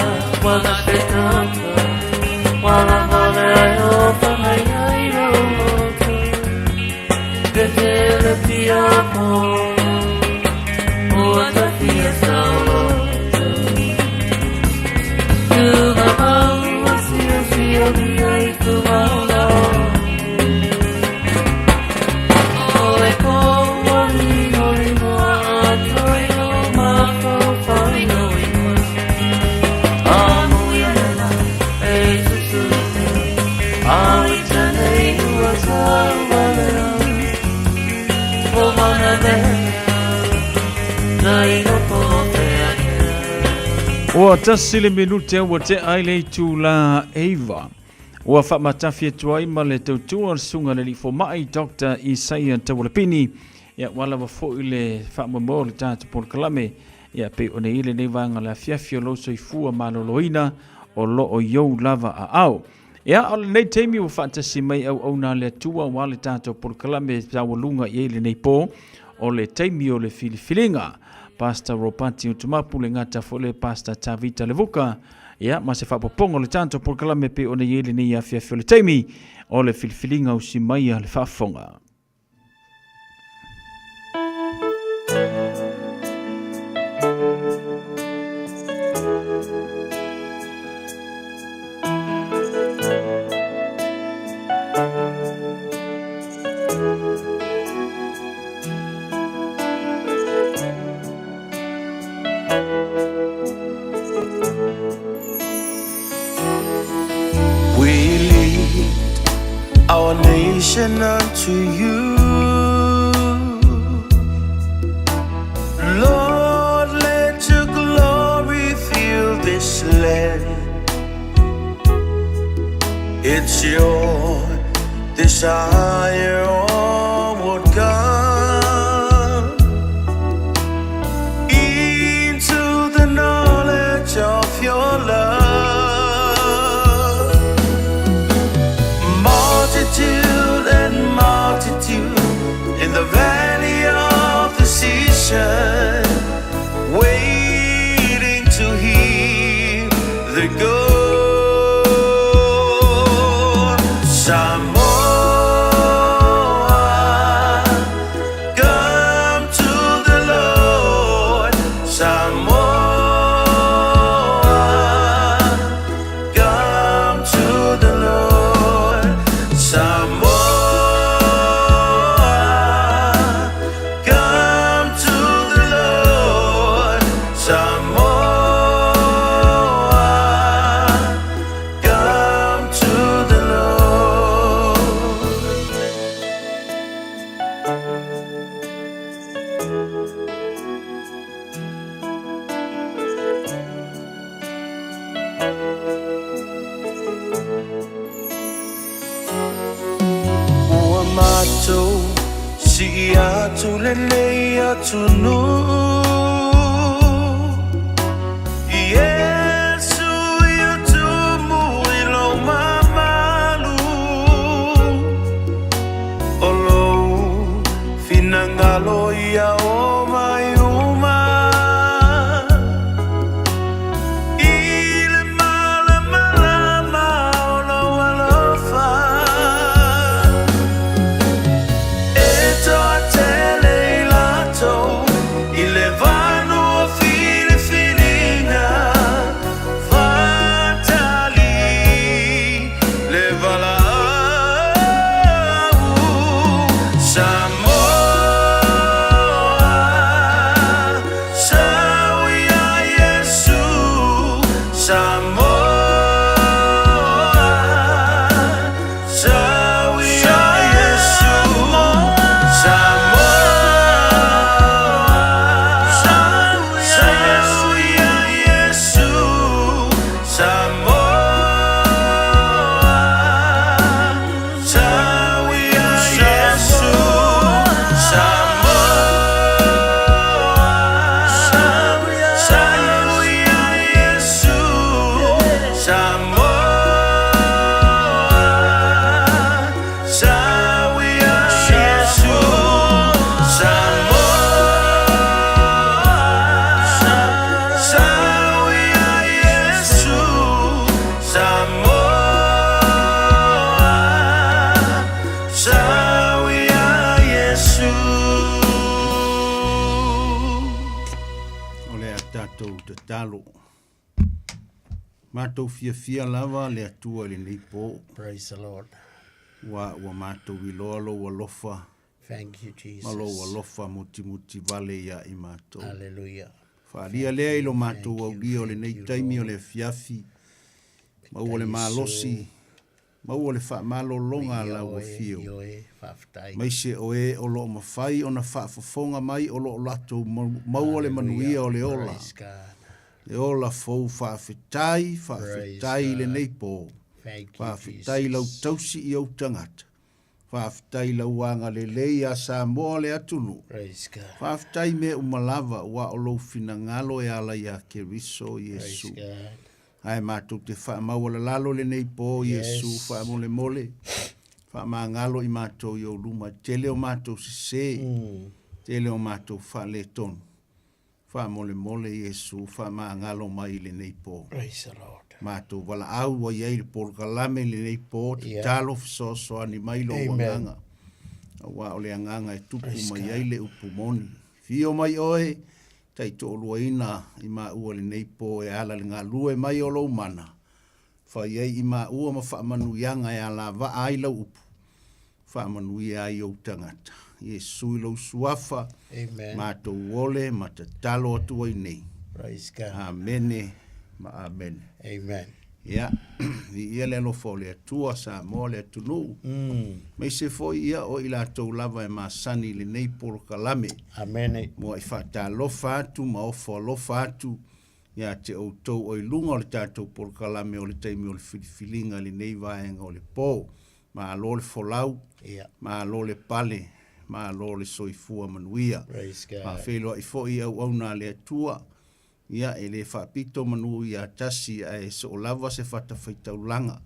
wala se tata Wala wala ai o whangai ai roto Te tele pia mo O ata fia sauloto Tunga Ua tasi le minute ua tea ai le itulā 9. Ua faamatafi atu ai ma le tautua o le Susuga i le Alii Fomai Doctor Isaia Taualapini, ia ua lava foi le faamoemoe o le tatou polokalame, ia pei ona i ai lenei vaega o le afiafi o lou soifua maloloina o lo o i ou lava aao. Ia, o lenei taimi ua faatasi mai auauna a le Atua aua le tatou polokalame taualuga i ai lenei po, o le taimi o le filifiliga. Pastor Ropati Utumapu le gata foi le Pastor Tavita Levuka, ia, ma se faapopoga o le tatou polokalame pei ona i ai lenei afiafi o le taimi o le filifiliga usi mai a le faafofoga. We lead our nation unto you. Lord, let your glory fill this land. It's your desire, oh God, into the knowledge of your love. Multitude and multitude in the valley of decision, waiting to hear the go. Samoa, come to the Lord. Samoa, come to the Lord. Samoa, come to the Lord. Samoa, come to the Lord. Ua matou sii atu lenei atunuu Iesu i o tumu i lou mamalu O lou finagalo ia o mai uma I le malamalama o lou alofa E toatele i latou i le vanua filifiliga Fatali le valaau Samoa Sau ia Iesu Samoa Sau ia Iesu Samoa Sau ia Iesu Samoa Sau ia Iesu Samoa Sau ia Iesu Samoa Sau ia Iesu Samoa Sau ia Iesu Samoa Sau ia Iesu. O le a tatou tatalo. Matou fiafia lava le Atua i lenei po. Praise the Lord. Ua, ua matou iloa lou alofa. Thank you, Jesus. Ma lou alofa mutimuti vale ia i matou. Hallelujah. Faalia lea i lo matou aulia o lenei taimi o le afiafi. Maua le malosi, maua le faamalologa a lau afio. Maise o e o lo o mafai ona faafofoga mai o lo o latou maua le manuia o le ola. Le ola fou faafetai, faafetai i lenei po. Faafetai lau tausi i ou tagata. Faafetai lau agalelei ia Samoa le atunuu. Faafetai mea uma lava ua o lou finagalo e ala ia Keriso Iesu. Ae matou te faamaualalalo lenei po Iesu faamolemole. Faamagalo i matou i ou luma. Tele o matou sese. Tele o matou faaletonu. Faamolemole Iesu faamagalo mai i lenei po. Praise the Lord. Matou valaau ua i ai le polokalame i lenei po, tatalo fesoasoani mai lou agaga. Aua o le agaga e tupu mai ai le upu moni. Fio mai oe, taitoaluaina i maua lenei po e ala le galue mai o lou mana. Fai ai i maua ma faamanuiaga e alavaa ai lau upu. Faamanuia ai ou tagata. Iesu i lou suafa. Amen. Matou ole ma tatalo atu ai nei. Praise God. Amene ma amene. Amen. Ia, viia le alofa o le Atua, Samoa le atunuu. Maise foi ia o i latou lava e masani i lenei polokalame. Amene. Mua i faatalofa atu ma ofo alofa atu ia te outou o i luga o le tatou polokalame o le taimi o le filifiliga i lenei vaega o le po. Malo le folau, malo le pale, malo le soifua manuia. Faafeiloai foi i auauna a le Atua, ia e le faapito manu ia tasi ae soo lava se fatafaitaulaga,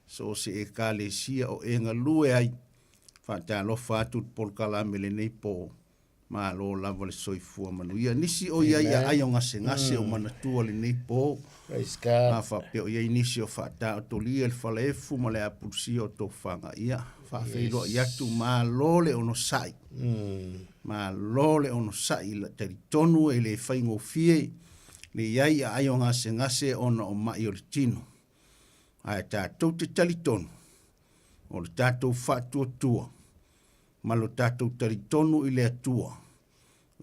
so o se Ekalesia o e galue ai. Faatalofa atu le polokalame lenei po. Malo lava le soifua manuia. Nisi o i ai aai o gasegase o manatua lenei po. Praise God. A faapea o i ai nisi o faataotolia le falaefu ma le apulusia o tofaga, ia, faafeiloai atu, malo le onosai. Malo le onosai, la talitonu e le faigofie le i ai aai o gasegase ona o mai o le tino. Ae tatou te talitonu, o le tatou faatuatua, ma lo tatou talitonu i le Atua,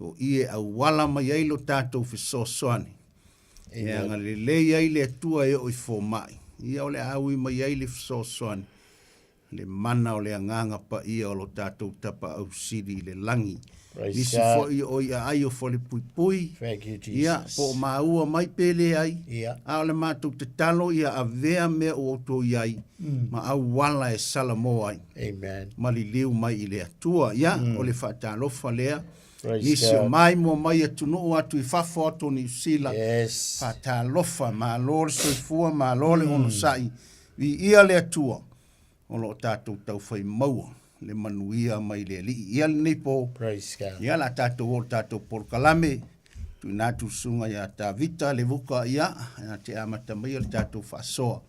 o i e auala mai ai lo tatou fesoasoani, e agalelei ai le Atua e oo i fomai, ia o le a ui mai ai le fesoasoani, le mana o le Agaga Paia o lo tatou Tapaau Sili i le lagi. Nisi foi o i aai o Falepuipui, ia, po o maua mai pe leai, a o le matou tatalo ia avea mea ua outou i ai, ma auala e salamo ai. Amen. Ma liliu mai i le Atua. Ia, o le faatalofa lea. Praise Nisi o mai mua mai atunuu atu i fafo atu o Niu Sila. Yes. Faatalofa, malo le soifua, malo le onosai. Viia le Atua o lo o tatou taufai maua le manuia mai le Alii. Ia lenei po. Praise God. Ia la tatou o le tatou polokalame. Tuuina atu le susuga ia Tavita Levuka, ia, ia te amata mai le tatou faasoa.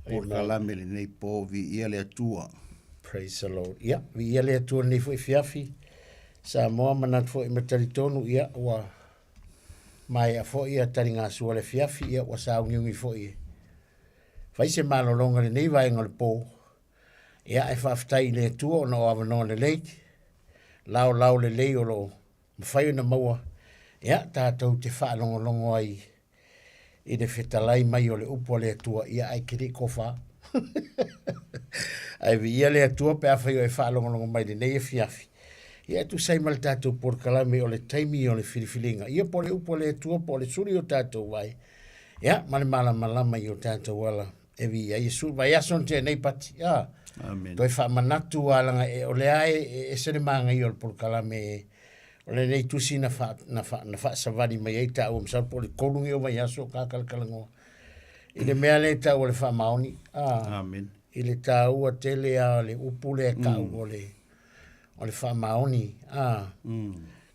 Polokalame lenei po, viia le Atua. Praise the Lord. Ia, viia le Atua lenei foi fiafi. Samoa manatu foi ma talitonu, ia, ua maea foi ia taligasua le fiafi, ia, ua sauniuni foi e fai se malologa lenei vaega o le po. Ia, e faafetai i le Atua ona o avanoa lelei, laolao lelei o lo o mafai ona maua, ia, tatou te faalogologo ai i le fetalai mai o le upu a le Atua, ia ae te le i tofa. Ae viia le Atua pe afai o e faalogologo mai lenei afiafi. Ia e tusa ai ma le tatou polokalame o le taimi o le filifiliga. Ia po o le upu a le Atua po o le suli o tatou vai. Ia ma le malamalama i o tatou ala e viia ai Iesu. Vaiaso na tea nei Pati. Ia. Amen. Toe faamanatu lava leaga e, o lea e, e ese le manaia o le polokalame e O lenei tusi na, fa, na, fa, na faasavali mai ai taua masalo po o le tolu nei o vaiaso o kakalakalanoa. I le mea lea e taua le faamaoni. Ah, Amen. I le taua tele a o le upu lea e tau o le o le faamaoni. Ah.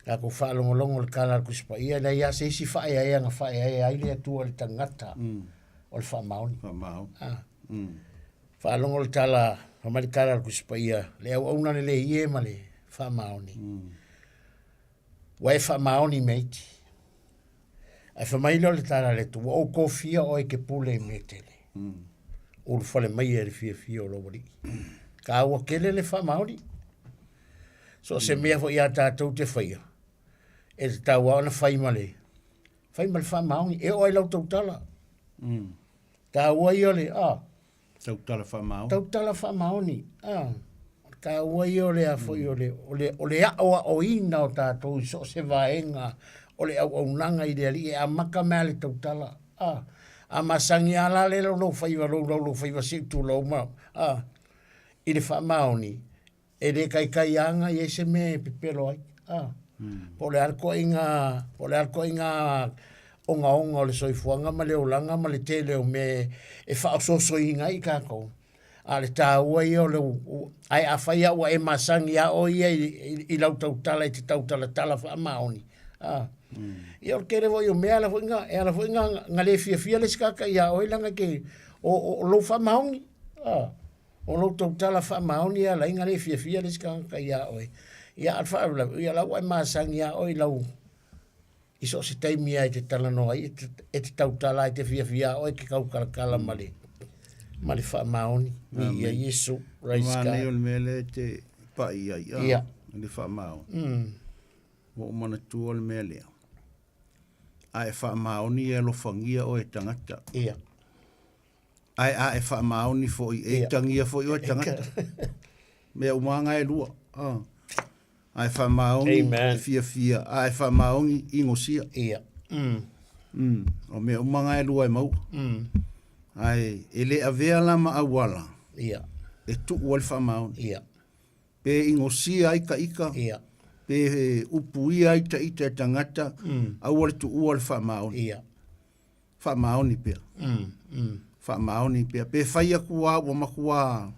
Tatou faalogologo i le tala a le Tusi Paia, e leai lava se isi faaeaea na faaeaea ai le Atua i le tagata o le faamaoni. Faamaoni. Ah. Faalogo le tala, fai mai le tala a le Tusi Paia, le auauna lelei e ma le faamaoni. Ua e faamaoni i mea iti. Ae fai mai lea o le tala a le Atua, ua ou tofia oe e te pule i mea tele. Ulufale mai e le fiafia o lou alii. Taua tele le faamaoni. So o se mea foi a tatou te faia, e tatau lava ona fai ma le, fai ma le faamaoni. E oo ai lau tautala. Taua ia o le, a. Tautala faamaoni. Tautala faamaoni, a. Taua ia o le a foi o le, o le, o le aoaoina o tatou i so o se vaega O le auaunaga i le Alii e amata mai lava i le tautala, a. A masani lava la le lou faiva, lou lou faiva se i tulou ma, a, i le faamaoni, e le taitai lava ona i ai se mea e pepelo ai, a. Po o le a le ituaiga, po o le a le ituaiga ogaoga o le soifuaga ma le olaga ma le tele o mea e faaosoosoina ai tatou, a o le taua ia o le, ae afai lava ua e masani lava oe ia i lau tautala e te tautalatala faamaoni, a, ia o le tele foi o mea e ala foi ona, e ala foi ona le fiafia le isi tagata ia oe leaga e te, o lou faamaoni, a, o lou tautala faamaoni e ala ai ona le fiafia le isi tagata ia oe. Ia a o le faalavelave, ia o la ua e masani lava oe i lau, i so o se taimi lava e te talanoa ai, e te tautala ai, e te fiafia lava oe e te tautalatala ma le, ma le faamaoni. Viia Iesu. Praise God. Manaia o le mea lea e te pai ai, a, Ia. le faamaoni. Ua ou manatua le mea lea. A e faamaoni e alofagia oe e tagata. Ia. Ae a e faamaoni foi, e itagia foi oe e tagata. Mea uma lava na e lua. A. A e faamaoni, Amen. e fiafia. A e faamaoni, igosia. Ia. O mea uma na e lua e maua. Ae e le avea la ma auala. Ia. E tuu ai le faamaoni. Ia. Pe igosia ai ka ika. Ia. Pe upuia ai ta ita e tagata. Aua le tuua le faamaoni. Ia. Faamaoni pea. Faamaoni pea. Pe fai atu lava ua matua,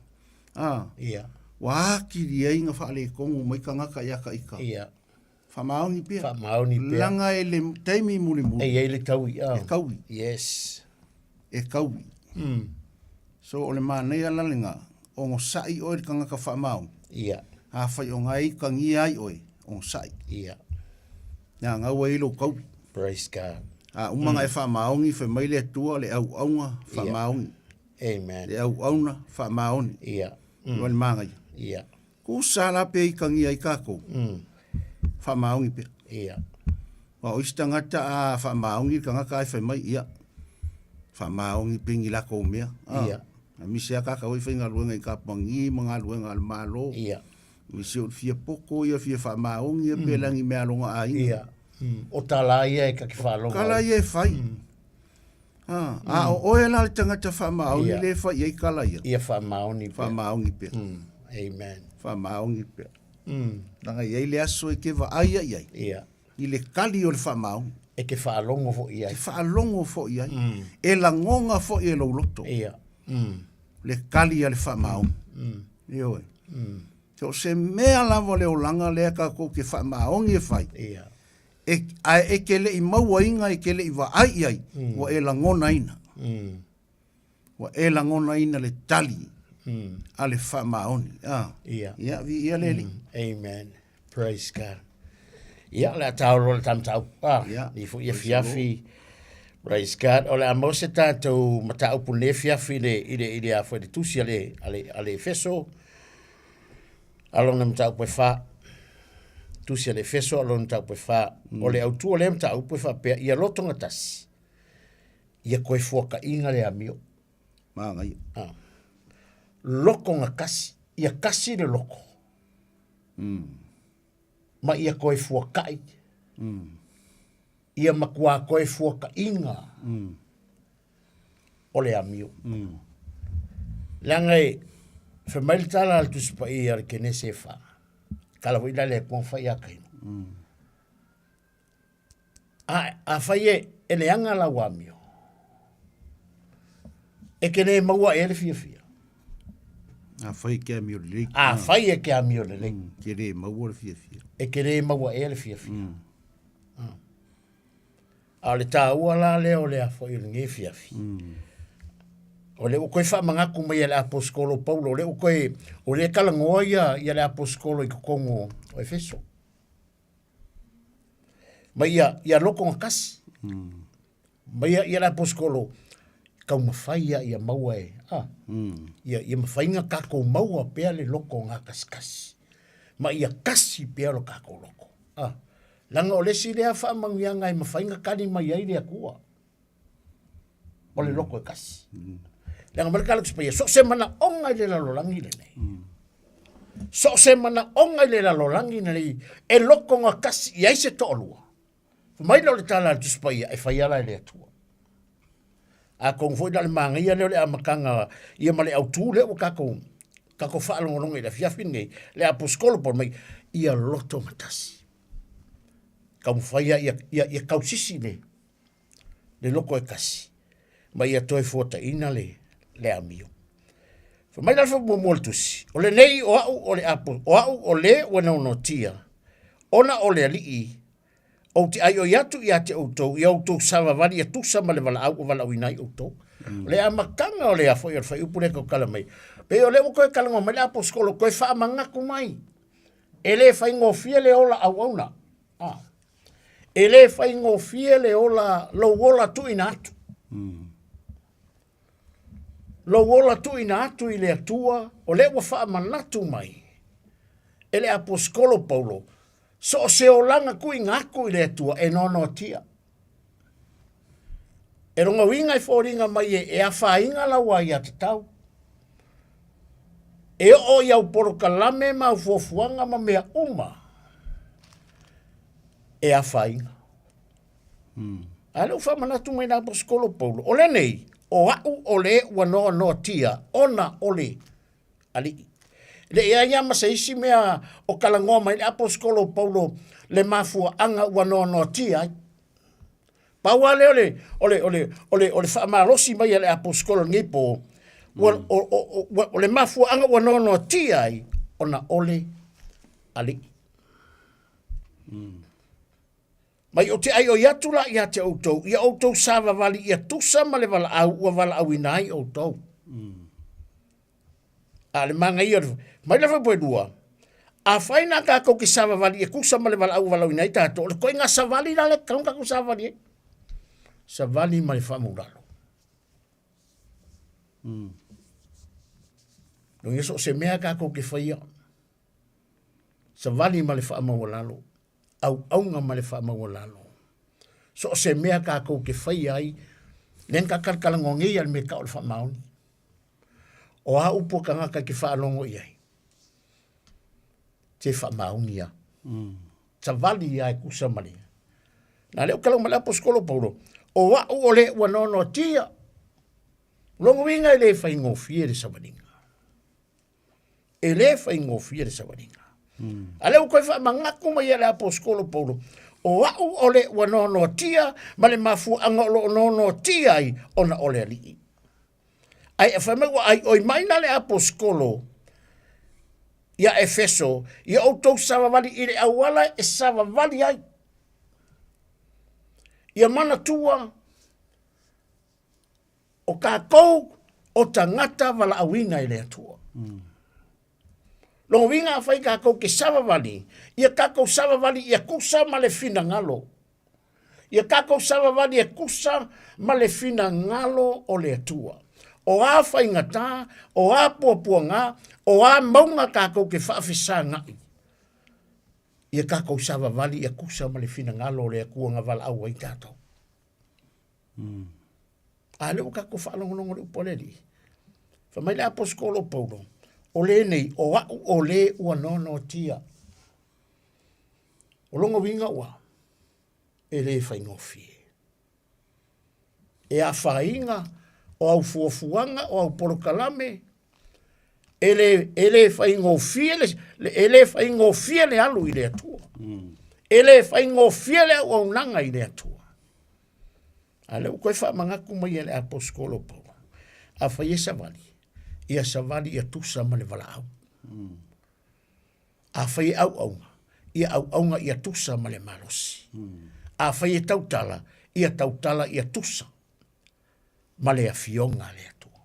a, Ia. ua atili ai ona faaletonu mai tagata ia ka ika. Ia. Faamaoni pea. Faamaoni pea. Leaga e le taimi mulimuli. E i ai le taui. E taui. Yes. E taui. So o le manaia la lena, onosai oe i le tagata faamaoni. Ia. Afai o na e itagia ai oe, onosai. Ia. Leaga ua i ai lou taui. Praise God. A uma ona e faamaoni, fai mai le Atua, le auauna faamaoni. Amen. Le auauna faamaoni. Ia. Ua le manaia. Ia. Kusa la pe itagia ai tatou. Faamaoni pea. Ia. Aua o isi tagata a faamaoni le tagata ae fai mai, ia, faamaoni pe ni latou mea. Ia. Aemaise lava tatou e faigaluega i kamupani ma galuega a le Malo. Ia. Nisi o le fia poto ia, fia faamaoni ia pe lagi mea a lona aiga. Ia. O tala ia e ta te faalogo ai. O tala ia e fai. A, a o oe la le tagata faamaoni Ia. le fai ai tala ia. Ia faamaoni pea. Faamaoni pea. Amen. Faamaoni pea. Leaga e i ai le aso e te vaai ai ai. Ia. I le kali o le faamaoni. E te faalogo foi i ai. E te faalogo foi i ai. E lagona foi e lou loto. Ia. Le kali a le faamaoni. Ioe. So o se mea lava o le olaga lea tatou te faamaoni e fai. Ia. E, ae e te le i mauaina, e te le i vaai i ai, ua e lagonaina. Ua e lagonaina le tali a le faamaoni. A. Ia. Ia, viia le Alii. Amen. Praise God. Ia, o le a taolo le ta mataupu. Ah, Ia. i foi afiafi. Praise God. O le a maua se tatou mataupu i lenei afiafi i le, i le, i le, a foi le tusi a le, a le, a le Efeso. A lona mataupu e fa. Tusi a le Efeso a lona mataupu e fa. O le autu o lea mataupu e faapea, ia lotogatasi, ia koe fuakaʻiga le amio. Manaia. Ah. Lotogatasi, ia kasi le loko. Ma ia koe fuakaʻi. Ia matua koe fuakaʻiga o le amio. Leaga e fai mai le tala a le Tusi Paia a le Kenese e fa. Tala foi la le Atua na fai ia Kaino. A, afai e, e leaga lau amio, e ke le maua ea le fiafia. Afai e ke amio lelei. Afai e ke amio lelei. Ke le maua le fiafia. E ke le maua ea le fiafia. A o le taua la lea o le a foi o lenei afiafi. O lea ua toe faamanatu mai e le aposetolo o Paulo, o lea ua toe, o lea e talanoa ia, ia le aposetolo i totonu o Efeso. Ma ia, ia lotogatasi. Ma ia, ia le aposetolo, taumafai ia, ia maua e, a, ia, ia mafai ona tatou maua pea le loto gakasikasi. Ma ia kasi pea lo tatou loto. A, leaga o le isi lea faamanuiaga e mafai ona tali mai ai le Atua, o le loto e kasi. Leaga mai le tala Tusi Paia, so o se manaoga i le lalolagi lenei, so o se manaoga i le lalolagi lenei, e lotogatasi i ai se toalua, Fai mai lea o le tala a le Tusi Paia, e fai ala e le Atua. Atonu foi na o le manaia lea o le amataga ia ma le autu lea ua tatou tatou faalogologo i le afiafi lenei, le aposetolo Paulo mai, ia loto gatasi. Taumafai ia, ia, ia tausisi le, le loto e tasi, ma ia toe fuataina le, le amio. Fai mai la le faamuamua o le tusi, o lenei o au o le apo, o au o le ua naunaotia, ona o le Alii, Ou te aioi atu ia te outou, ia outou savavali ia tusa ma le valaau ua valaauina ai outou. O le amataga o le a foi o le fuaiupu lea e tautala mai. Pei o lea ua toe talanoa mai le aposetolo, toe faamanatu mai. E le faigofie le ola auauna. Ah. E le faigofie le ola, lou ola tuuina atu. Lou ola tuuina atu i le Atua, o lea ua faamanatu mai e le aposetolo Paulo, So o se olaga tuuina atu i le Atua e noanoatia. E lona uiga e foliga mai e, e afaina lau aiatatau. E oo i au polokalame ma au fuafuaga ma mea uma e afaina. A lea ua faamanatu mai le aposetolo Paulo, o lenei, o au o le ua noanoatia ona o le Alii. E le i ai lava ma se isi mea o talanoa mai le aposetolo o Paulo le mafuaaga ua noanoatia ai. Pau lava lea o le, o le, o le, o le, o le faamalosi mai a le aposetolo i lenei po, ua, o, o, o, ua, o le mafuaaga ua noanoatia ai, ona o le Alii. Mai ou te aioi atu la ia te outou, ia outou savavali ia tusa ma le valaau ua valaauina ai outou. A le manaia o le, mai le faupu e lua, afai na tatou ke savavali ia tusa ma le valaau ua valaauina ai tatou, o le koiga savali la le tatau ona tatou savavali ai. Savali ma le faamaulalo. Loia so o se mea tatou te faia, savali ma le faamaualalo. auauna ma le faamaualalo. So o se mea tatou te faia ai, lea na tatalanoa nei a le mea tau o le faamaoni. O a upu a tagata e te faalogo i ai, te faamaoni lava. Savali lava e tusa ma le. Na lea ua tala uma le aposetolo Paulo, o au o le ua noanoatia. Lona uiga e le faigofie le savaliga. E le faigofie le savaliga. A lea ua toe faamanatu mai e le aposetolo Paulo, o au o le ua noanoatia ma le mafuaaga o lo o noanoatia ai ona o le Alii. Ae fai mai ua aioi mai na le aposetolo ia Efeso, ia outou savavali i le auala e savavali ai. Ia manatua O tatou o tagata valaauina e le Atua. Lona uiga afai tatou te savavali, ia tatou savavali ia tusa ma le finagalo. Ia tatou savavali e tusa ma le finagalo o le Atua. O a faigata, o a puapuaga, o a mauga tatou te faafesaga'i, ia tatou savavali ia tusa ma le finagalo o le Atua na valaau ai tatou. A lea ua tatou faalogologo i le upu a le Alii. Fai mai le aposetolo o Paulo, o lenei, o au o le ua noanoatia. O lona uiga ua, e le faigofie. E afaina o au fuafuaga, o au polokalame, e le, e le faigofie le, e le faigofie le alu i le Atua. E le faigofie le auaunaga i le Atua. A lea ua toe faamanatu mai e le aposetolo o Paulo, afai e savali, ia savali ia tusa ma le valaau. Afai e auauna, ia auauna ia tusa ma le malosi. Afai e tautala, ia tautala ia tusa ma le afioga a le Atua.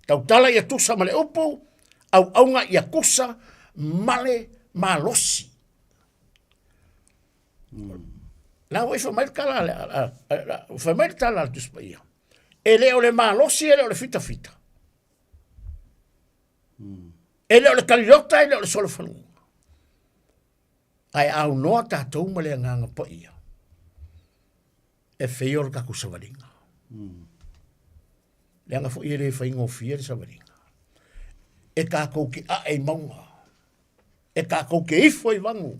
Tautala ia tusa ma le upu, auauna ia tusa ma le malosi. La ua fai mai le tala fai mai le tala a le Tusi Paia, e le o le malosi e le o le fitafita. E le o le kaliota e le o le solofanua. Ae aunoa tatou ma le Agaga Paia e feia o le tatou savaliga. Leaga foi e le faigofie le savaliga. E tatou te ae i mauga. E tatou te ifo i vagu.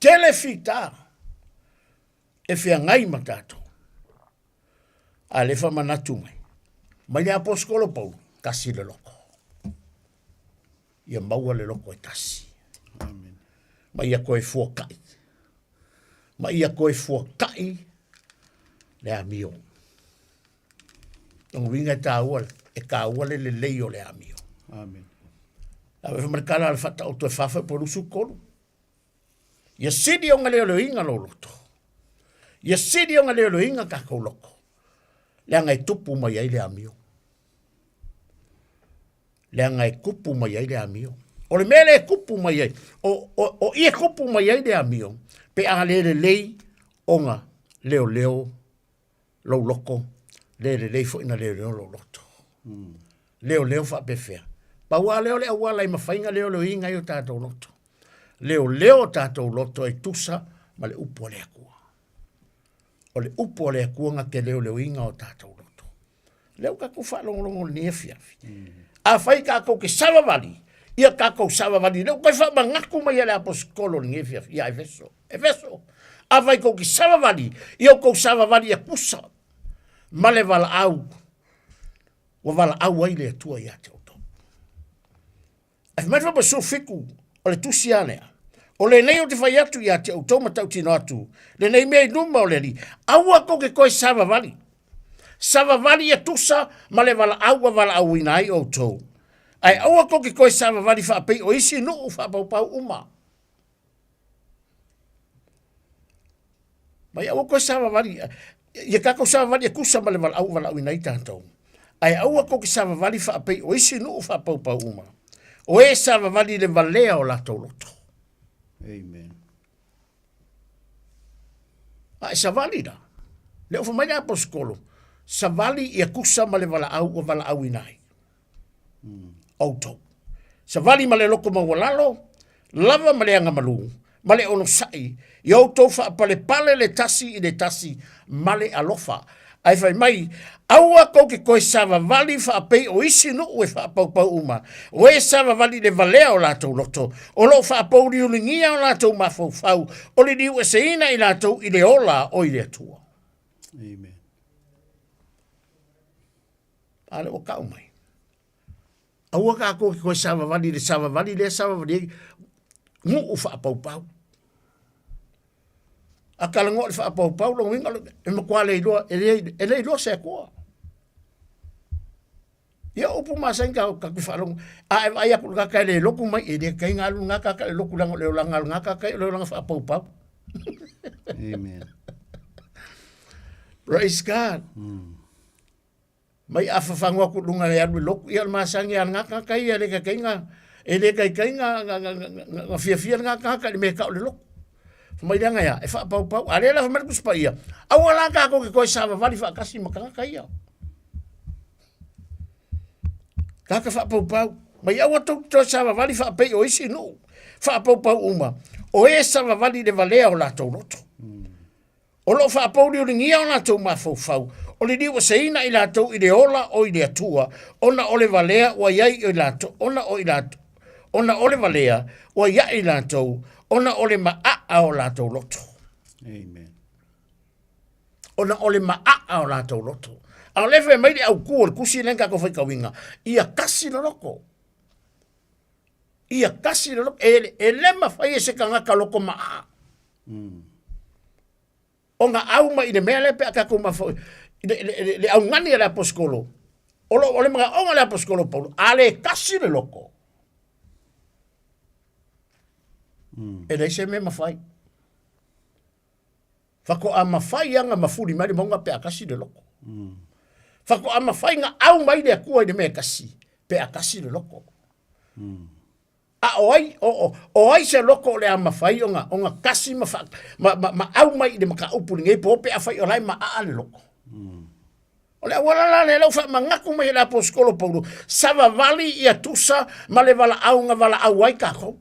Tele fita e feagai ma tatou. A le faamanatu mai, mai le aposikolo Paulo, tasi le loko. Ia maua le loko e tasi. Amen. Ma ia toe fuakai. Ma ia toe fuakai le amio. Lona uiga e taua, e taua le lelei o le amio. Amen. A ma le tala a le faataoto e fafa po 23. Ia sili ona leoleoina lou loto. Ia sili ona leoleoina tatou loto. Leaga e tupu mai ai le amio. Leaga e tupu mai ai le amio. O le mea lea e tupu mai ai, o, o, o i e tupu mai ai le amio, pe a le lelei ona leoleo lou loto, le lelei foi na leoleo lou loto. Leoleo faapefea. Pau lava lea o le auala e mafai ona leoleoina ai o tatou loto. Leoleo o tatou loto e tusa ma le upu a le Atua. O le upu a le Atua na te leoleoina o tatou loto. Lea ua tatou faalogologo i lenei afiafi. Afai tatou te savavali, ia tatou savavali. Lea ua toe faamanatu mai e le aposetolo i lenei afiafi ia Efeso. Efeso, afai tou te savavali, ia outou savavali ia tusa ma le valaau ua valaau ai le Atua ia te outou. Ae fai mai le faupa 17 o le tusi lava lea, o lenei ou te fai atu ia te outou ma tautino atu, lenei mea i luma o le Alii, aua tou te toe savavali. Savavali ia tusa ma le valaau ua valaauina ai outou. Ae aua tou te toe savavali faapei o isi nuu faapaupau uma. Mai aua toe savavali, ia tatou savavali e tusa ma le valaau ua valaauina ai tatou. Ae aua tou te savavali faapei o isi nuu faapaupau uma, o e savavali i le valea o latou loto. Amen. A e savali la, lea ua fai mai le aposetolo, savali ia tusa ma le valaau ua valaauina ai. Outou. Savali ma le loto maualalo, lava ma le agamalu, ma le onosai, ia outou faapalepale le tasi i le tasi ma le alofa. Ae fai mai, aua tou te toe savavali faapei o isi nuu e faapaupau uma, o e savavali i le valea o latou loto, o lo o faapouliuligia o latou mafaufau, o liliueseina i latou i le ola o i le Atua. Amen. A lea ua tau mai. Aua tatou te toe savavali i le savavali lea e savavali ai nuu faapaupau. A talanoa i le faapaupau, lona uiga e matua le iloa, e le, e le iloa se Atua. Ia o upu masani ta tatou faalogo, a e vaai atu i le tagata e le lotu mai, e le tatau ona alu lena tagata i le lotu leaga o le olaga a lena tagata o le olaga faapaupau. Amen. Praise God. Mai a fafagu atu i luga e alu i lotu, ia o le masani a lena tagata ia, e le taitai na, e le taitai na, na, na, na, na fiafia lena tagata i le mea e tau o le lotu. Fai mai leaga e a, e faapaupau. A lea la fai mai le Tusi Paia, aua la tatou te toe savavali faatasi ma tagata ia. Tagata faapaupau. Mai aua tou te toe savavali faapei o isi nuu faapaupau uma, o e savavali i le valea o latou loto. O lo o faapouliuligia o latou mafaufau, o liliueseina i latou i le ola o i le Atua, ona o le valea ua i ai i latou, ona o i latou, ona o le valea ua i ai i latou, ona o le maaa o latou loto. Amen. Ona o le maaa o latou loto. A o lea fai mai le autu o le tusi lea na tatou faitauina, ia tasi le loto. Ia tasi le loto. E, e le mafai e se tagata loto maa. Ona au mai i le mea lea pe a tatou mafau le, le, le, le augani a le aposetolo, o, lo, o le manaoga a le aposetolo Paulo, a le tasi le loto, e leai se mea mafai. Faatoa mafai lava ona mafuli mai le mauga pe a tasi le loto. Faatoa mafai ona au mai le Atua i le mea e tasi pe a tasi le loto. A o ai, o, o, o ai se loto o le a mafai ona, ona tasi ma, fa, ma, ma, ma au mai i le mataupu i lenei po pe afai o la e maaa le loto. O le auala la lea ua faamanatu mai e le aposetolo Paulo, savavali ia tusa ma le valaau na valaau ai tatou.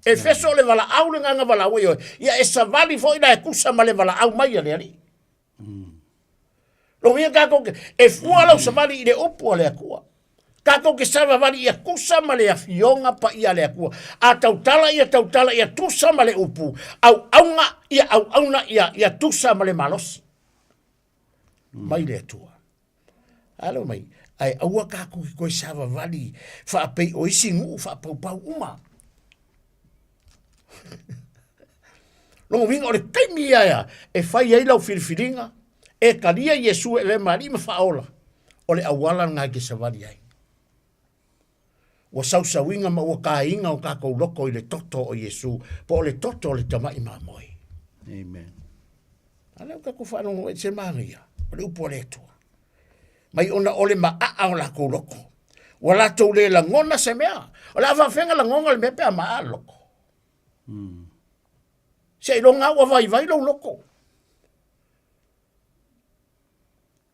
Efeso o le valaau lena na valaau ai oe, ia e savali foi la e tusa ma le valaau mai a le Alii. Lona uiga tatou te, e fua lau savali i le upu a le Atua. Tatou ke savavali ia tusa ma le afioga paia a le Atua. A tautala ia tautala ia tusa ma le upu, auauna ia auauna ia, ia tusa ma le malosi. Mai le Atua. Alo mai, ae aua tatou ke toe savavali faapei o isi nuu faapaupau uma. Lona uiga o le taimi ia ea e fai ai lau filifiliga, e talia Iesu e avea ma Alii ma Faaola, o le auala lena e te savali ai. Ua sausauina ma ua taina o tatou loto i le toto o Iesu, po o le toto o le tamai mamoe. Amen. A lea ua tatou faalogo ai se manaia o le upu a le Atua. Mai ona o le maaa o latou loto. Ua latou le lagona se mea. O le a faafefea ona lagona le mea pe a maaa le loto. Seiloga ua vaivai lou loto.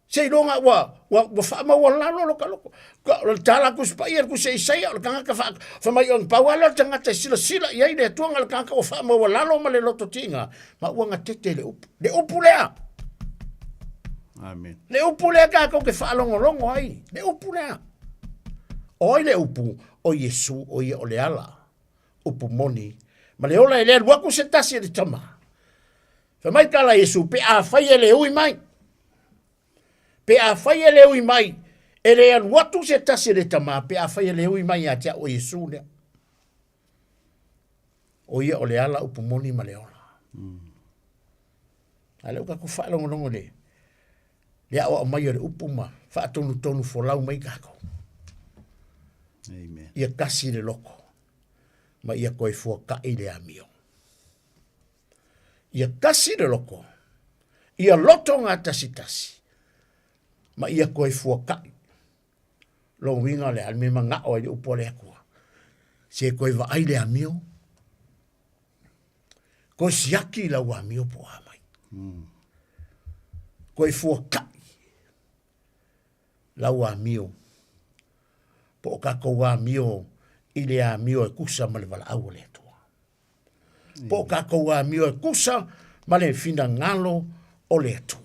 Seiloga ua, ua, ua faamaualalo lo ka loko. O le tala Tusi Paia, le Tusi a Isaia, o le tagata fa, fa mai o pau lava lea o le tagata e silasila i ai le Atua, na o le tagata ua faamaualalo ma le loto tiga, ma ua gatete le upu. Le upu lea. Amen. Le upu lea tatou te faalogologo ai. Le upu lea. O ai le upu? O Iesu, o ia o le ala. Upu moni. Ma le ola e le alu atu se tasi e le Tama. Fai mai tala Iesu, pe afai e le ui mai. Pe afai e le ui mai, e le alu atu se tasi e le Tama, pe afai e le ui mai ia te au o Iesu lea. O ia o le ala upu moni ma le ola. A lea ua tatou faalogologo i le, le aoao mai o le upu ma faatonutonu folau mai tatou. Amen. Ia tasi le loko ma ia toe fuakai le amio. Ia tasi le loko, ia loto gatasitasi ma ia toe fuakai. Lona uiga o le a le mea e manao ai le upu a le Atua? Se toe vaai le amio, toe siaki lau amio po o a mai. Toe fuakai lau amio po o tatou amio i le amio e tusa ma le valaau a le Atua. Po o tatou amio e tusa ma le finagalo o le Atua.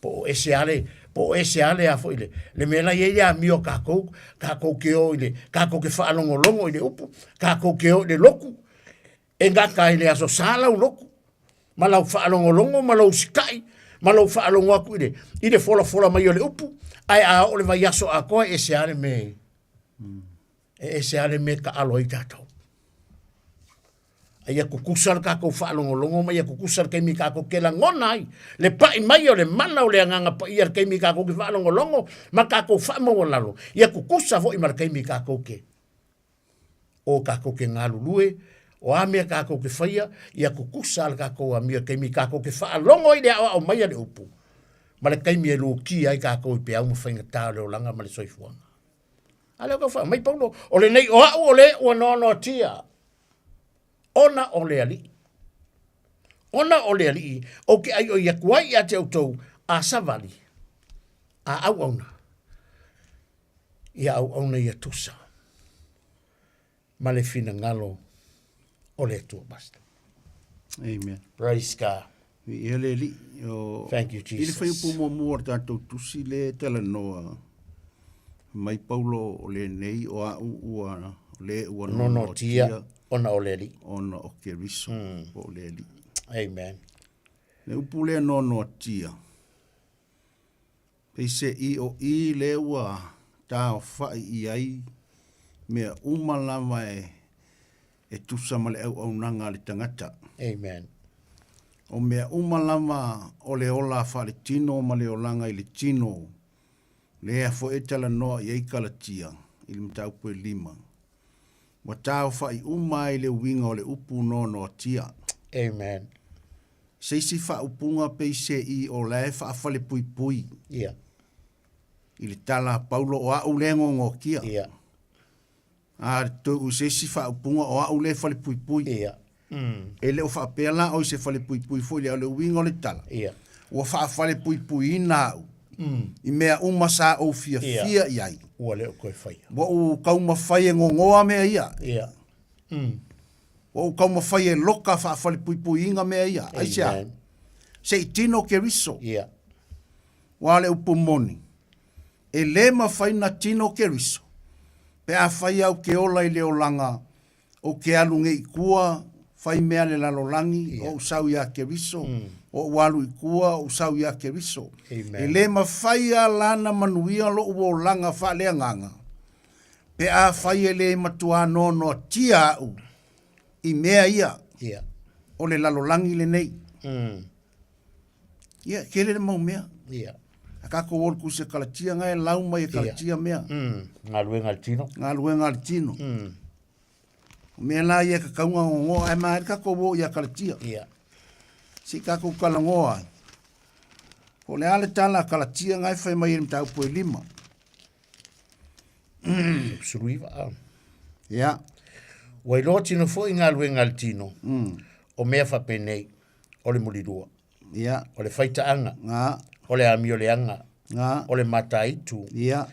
Po o ese lava le, po o ese lava le a foi le, le mea la e i ai le amio a tatou, tatou te o i le, tatou te faalogologo i le upu, tatou te o i le lotu, e gata ai i le Aso Sa lau lotu, ma lau faalogologo ma lou usitai, ma lou faalogo atu i le, i le folafola mai o le upu, ae a oo i le vaiaso atoa e ese lava le mea, e ese lava le mea e taalo ai tatou. A ia tutusa le tatou faalogologo ma ia tutusa le taimi tatou te lagona ai le pai mai o le mana o le Agaga Paia i le taimi tatou te faalogologo ma tatou faamaualalo, ia tutusa foi ma le taimi tatou te o tatou te galulue, o a mea tatou te faia, ia tutusa le tatou amio i le taimi tatou te faalogo ai i le aoao mai a le upu ma le taimi e lutia ai tatou i peau ma faigata o le olaga ma le soifuaga. A lea ua tau mai Paulo, o lenei o au o le ua noanoatia, ona o le Alii. Ona o le Alii, ou te aioi atu ai ia te outou, a savali, a auauna, ia auauna ia tusa ma le finagalo o le Atua. Pastor. Amen. Praise God. Viia le Alii. O, Thank you, I le Jesus. fuaiupu muamua o le tatou tusi lea e talanoa mai Paulo o lenei o au ua o le ua Nonotia ona o le Alii. Ona o Keriso po o le Alii. Amen. Le upu lea nonoatia, Pei se i o i lea ua taofai i ai mea uma lava e, e tusa ma le auaunaga a le tagata. Amen. O mea uma lava o le ola faaletino ma le olaga i le tino, lea foi e talanoa i ai Kalatia i le mataupu e 5, ua taofai uma ai le uiga o le upu noanoatia. Amen. Se isi faaupuga pei se i o la e faafalepuipui. Ia. I le tala a Paulo o a'u lea e gogotia. Ia. A tuu i se isi faaupuga o a'u lea e falepuipui. Ia. E le o faapea la o i se falepuipui foi lea, o le uiga o le tala. Ia. Ua faafalepuipuiina a'u i mea uma sa ou fiafia i ai. Ua le o toe faia. Ua ou taumafai e gogoa mea ia. Ia. Ua ou taumafai e loka faafalepuipuiina mea ia. Aisea? Se i tino Keriso. Ia. Ua le upu moni. E lē mafai na tino Keriso, pe afai au ke ola i le olaga ou ke alu nei i tua, fai mea le lalolagi, yeah. ou sau iā Keriso, ou alu i tua, ou sau iā Keriso. Amen. E lē mafai a lana manuia loʻu olaga faaleagaga, pe afai e lē matuā noanoatia aʻu i mea ia yeah. o le lalolagi lenei. Ia, tele le mau mea. Ia. A kākou o le kusi e Kalatia ngai e lau mai e Kalatia yeah. mea. Galuega a le tino. Galuega a le tino. O mea la ia ka kaunga ngongoa ai ma kākou o ia Kalatia. Ia. Si kākou kalangoa ai. Po le ale tala Kalatia ngai fai mai e mataupu e lima. Suluiva. Ia. Ua iloa tino foi galuega a le tino. O mea faapenei, o le mulilua. Ia. O le faitaaga. Ga. O le amioleaga. Ga. O le mataitu. Ia.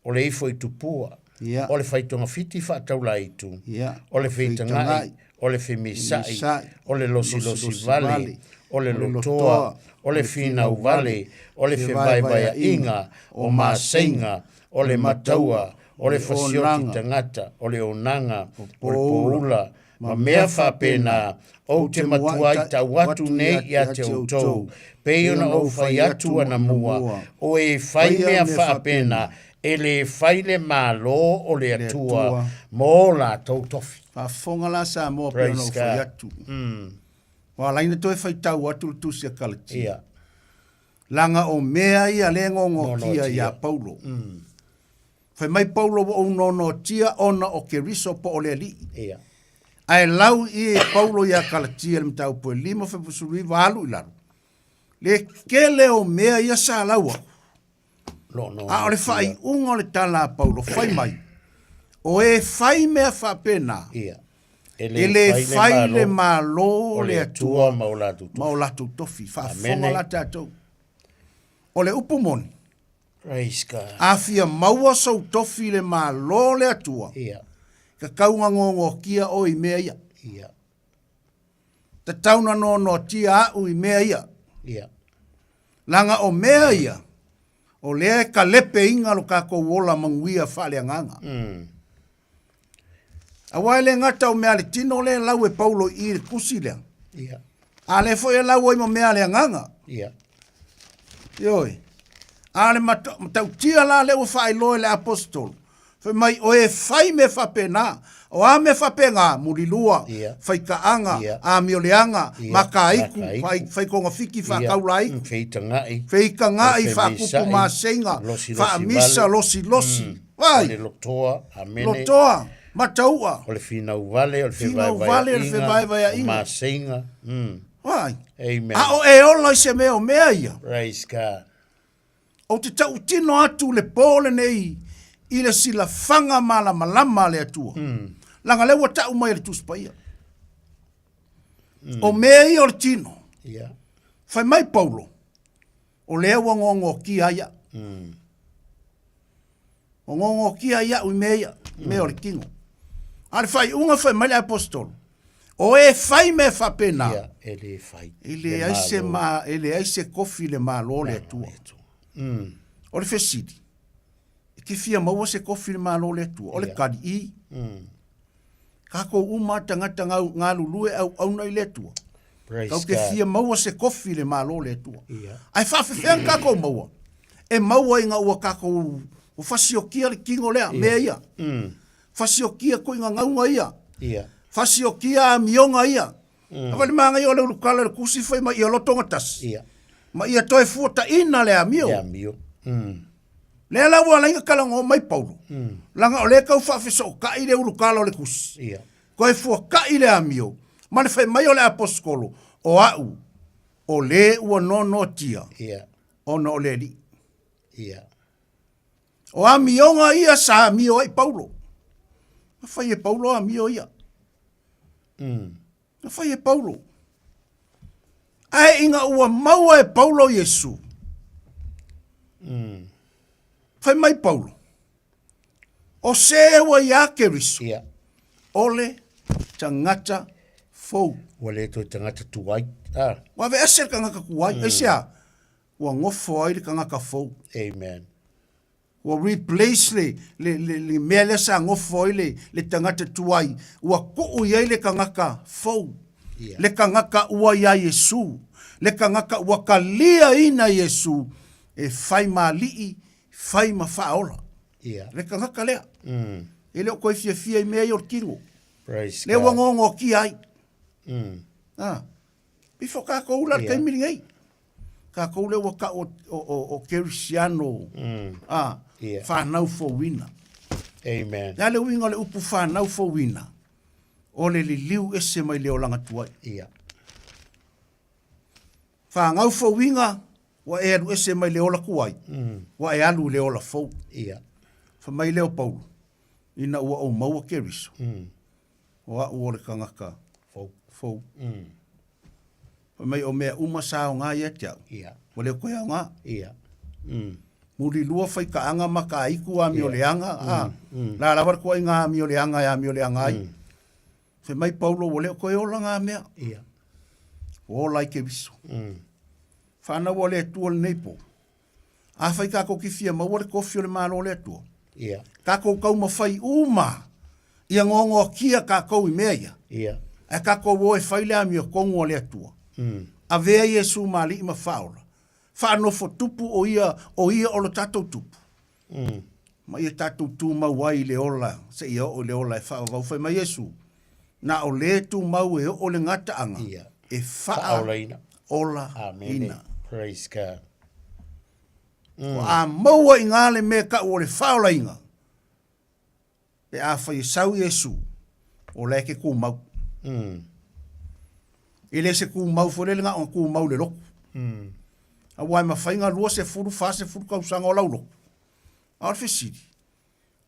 O le ifo i tupua. Ia. O le faitogafiti faataulaitu. Ia. O le feitagai. O le femisa'i. O le losilosi vale. O le lotoa. O le finau vale. O le fevaevaea'iga. O maseiga. O le mataua. O le fasioti tagata. O le onaga. O le poula. Ma mea faapena, ou te matuai tau atu nei ia te outou, pei ona ou fai atu anamua, o e fai mea faapena, e lē fai le Malo o le Atua mo latou tofi. Faafofoga la Samoa pei ona ou fai atu. Ua ala ai ona toe faitau atu le tusi a Kalatia. Leaga o mea ia lea e gogotia iā Paulo. Fai mai Paulo ua ou nonotia ona o Keriso po o le Alii. Ia. Ae lau i e Paulo iā Kalatia i le mataupu e 5 fepusului alu i lalo. Le kele o mea ia sa lau aku. A o le faaiuga o le tala a Paulo, fai mai, o e fai mea faapena, Ia. e le fai le Malo o le Atua ma o latou ma o latou tofi. Faafofoga la tatou. O le upu moni, Praise God. A fia maua sou tofi i le Malo o le Atua, Ia. tatau na noanoatia oe i mea ia. Ia. Tatau na noanoatia aʻu i mea ia. Ia. Leaga o mea ia, o lea e kalepeina lo tatou ola manuia faaleagaga. Aua e le gata o mea a le tino lea e lau e Paulo i i le tusi lea. Ia. A lea foi e lau ai ma mea a le agaga. Ia. Ioe. A le matautia la lea ua faailoa e le aposetolo, fai mai o e fai mea faapena, o a mea faapena, mulilua, Ia. faitaaga, Ia. amioleaga, Ia. makaiku, Makaiku. fai, faitogafiti, faataulaiku, Feitaga'i. feitaga'i, Femesa'i, faakupu maseiga, losilosi faamisa, vale. losilosi. Vai. O le lotoa, amene. Lotoa, mataua. O le finau vale, o le Finau vale, o le fevaevaea'iga, fevaevaea'iga. o maseiga. Vai. Amen. A o e ola i se mea o mea ia. Praise God. Ou te tautino atu le pō lenei i le silafaga malamalama a le Atua. Leaga lea ua tau mai e le Tusi Paia. O mea ia o le tino. Yeah. Fai mai Paulo, o lea ua gogotia ai au. Ua gogotia ai au i mea ia, mea o le tino. A o le faaiuga fai mai le aposetolo, o e fai mea faapena, Ia, e le fai. e leai se ma, e leai se kofi i le Malo o le Atua. O le fesili, e te fia maua se kofi i le Malo o le Atua? O le tali, i. Kākou uma a tagata gau, galulue auauna i le Atua. Praise Kau te God. fia maua se kofi i le Malo o le Atua. Ia. Ae faafefea na kākou maua? E maua ina ua kākou ua fasiokia le tino lea, mea ia. Fasiokia kuiga gauga ia. Ia. Fasiokia amioga ia. Mm. Awa le māngai o le ulukala le kusi fai mai ia loto gatasi. Ia. Ma ia toe fuataina le amio. Le amio. Lea la ua ala ai na kalagoa mai Paulo. Laga o lea tau faafesootai le ulukala o le kusi. Ia. Toe fuatai le amio ma le fai mai o le aposetolo, o a'u, o lē ua noanoatia Ia. ona o le Alii. Ia. O amioga ia sa amio ai Paulo. Na fai e Paulo amio ia. Na fai e Paulo. Ae ina ua maua e Paulo Iesu. Fai mai Paulo, o se ua iā Keriso, Ia. o le tagata fou. Ua le toe tagata tuai. Ah. Ua aveese le tagata tuai. Aisea? Ua nofo ai le tagata fou. Amen. Ua replace le, le, le, le mea lea sa gofo ai le, le tagata tuai, ua kuu i ai le tagata fou. Yeah. Le tagata ua iā Iesu. Le tagata ua kaliaina Iesu e fai ma alii, fai ma faaola. Yeah. Le tagata lea. E le o koe fiafia i mea ia o le tino. Praise Lea ua God. gogotia ai. Ah. Before kākou la le Yeah. taimi lenei. Kākou lea ua kau o, o, o, o Kerisiano, ah, Yeah. whanau fouina. Amen. Le a le uiga o le upu whanau fouina, o le liliu ese mai le olaga tuai. Yeah. Whangau fouina, ua e alu ese mai le ola tuai, ua e alu i le ola fou. Yeah. Fai mai lea o Paulo, ina ua ou maua Keriso, o au o le tagata Fou. fou. Fai mai o mea uma sa aoga ia te au, Yeah. ua le koe aoga. Yeah. Mulilua faikaaga ma kaaiku amioleaga, a, la lava le koaiga amioleaga e amioleaga ai. Fai mai Paulo ua le o koe ola ngā mea. Yeah. Ua ola ai Keriso. Whanau a le Atua lenei po. Afai kākou ki fia maua le kofi o le Malo o le Atua. Yeah. Kākou taumafai uma ia gogoakia kākou i mea ia. Yeah. Ae kākou o e fai le amiotonu a le Atua. Avea Iesu ma alii ma faaola. Faanofo tupu o ia, o ia o lo tatou tupu. Ma ia tatou tumau ai i le ola, seia oo i le ola e faavavau. Fai mai Iesu, na o le tumau e oo le gataaga, Ia. e Faaolaina. faaolaina. Amene. Praise God. Ua a maua i ngā le mea kau o le faaolaina, pe afai e sau Iesu, o la e ke kumau. E le se kumau foi lele na o kumau le lotu. Auā e mafai na 20, 40 tausaga o lau lotu. A o le fesili,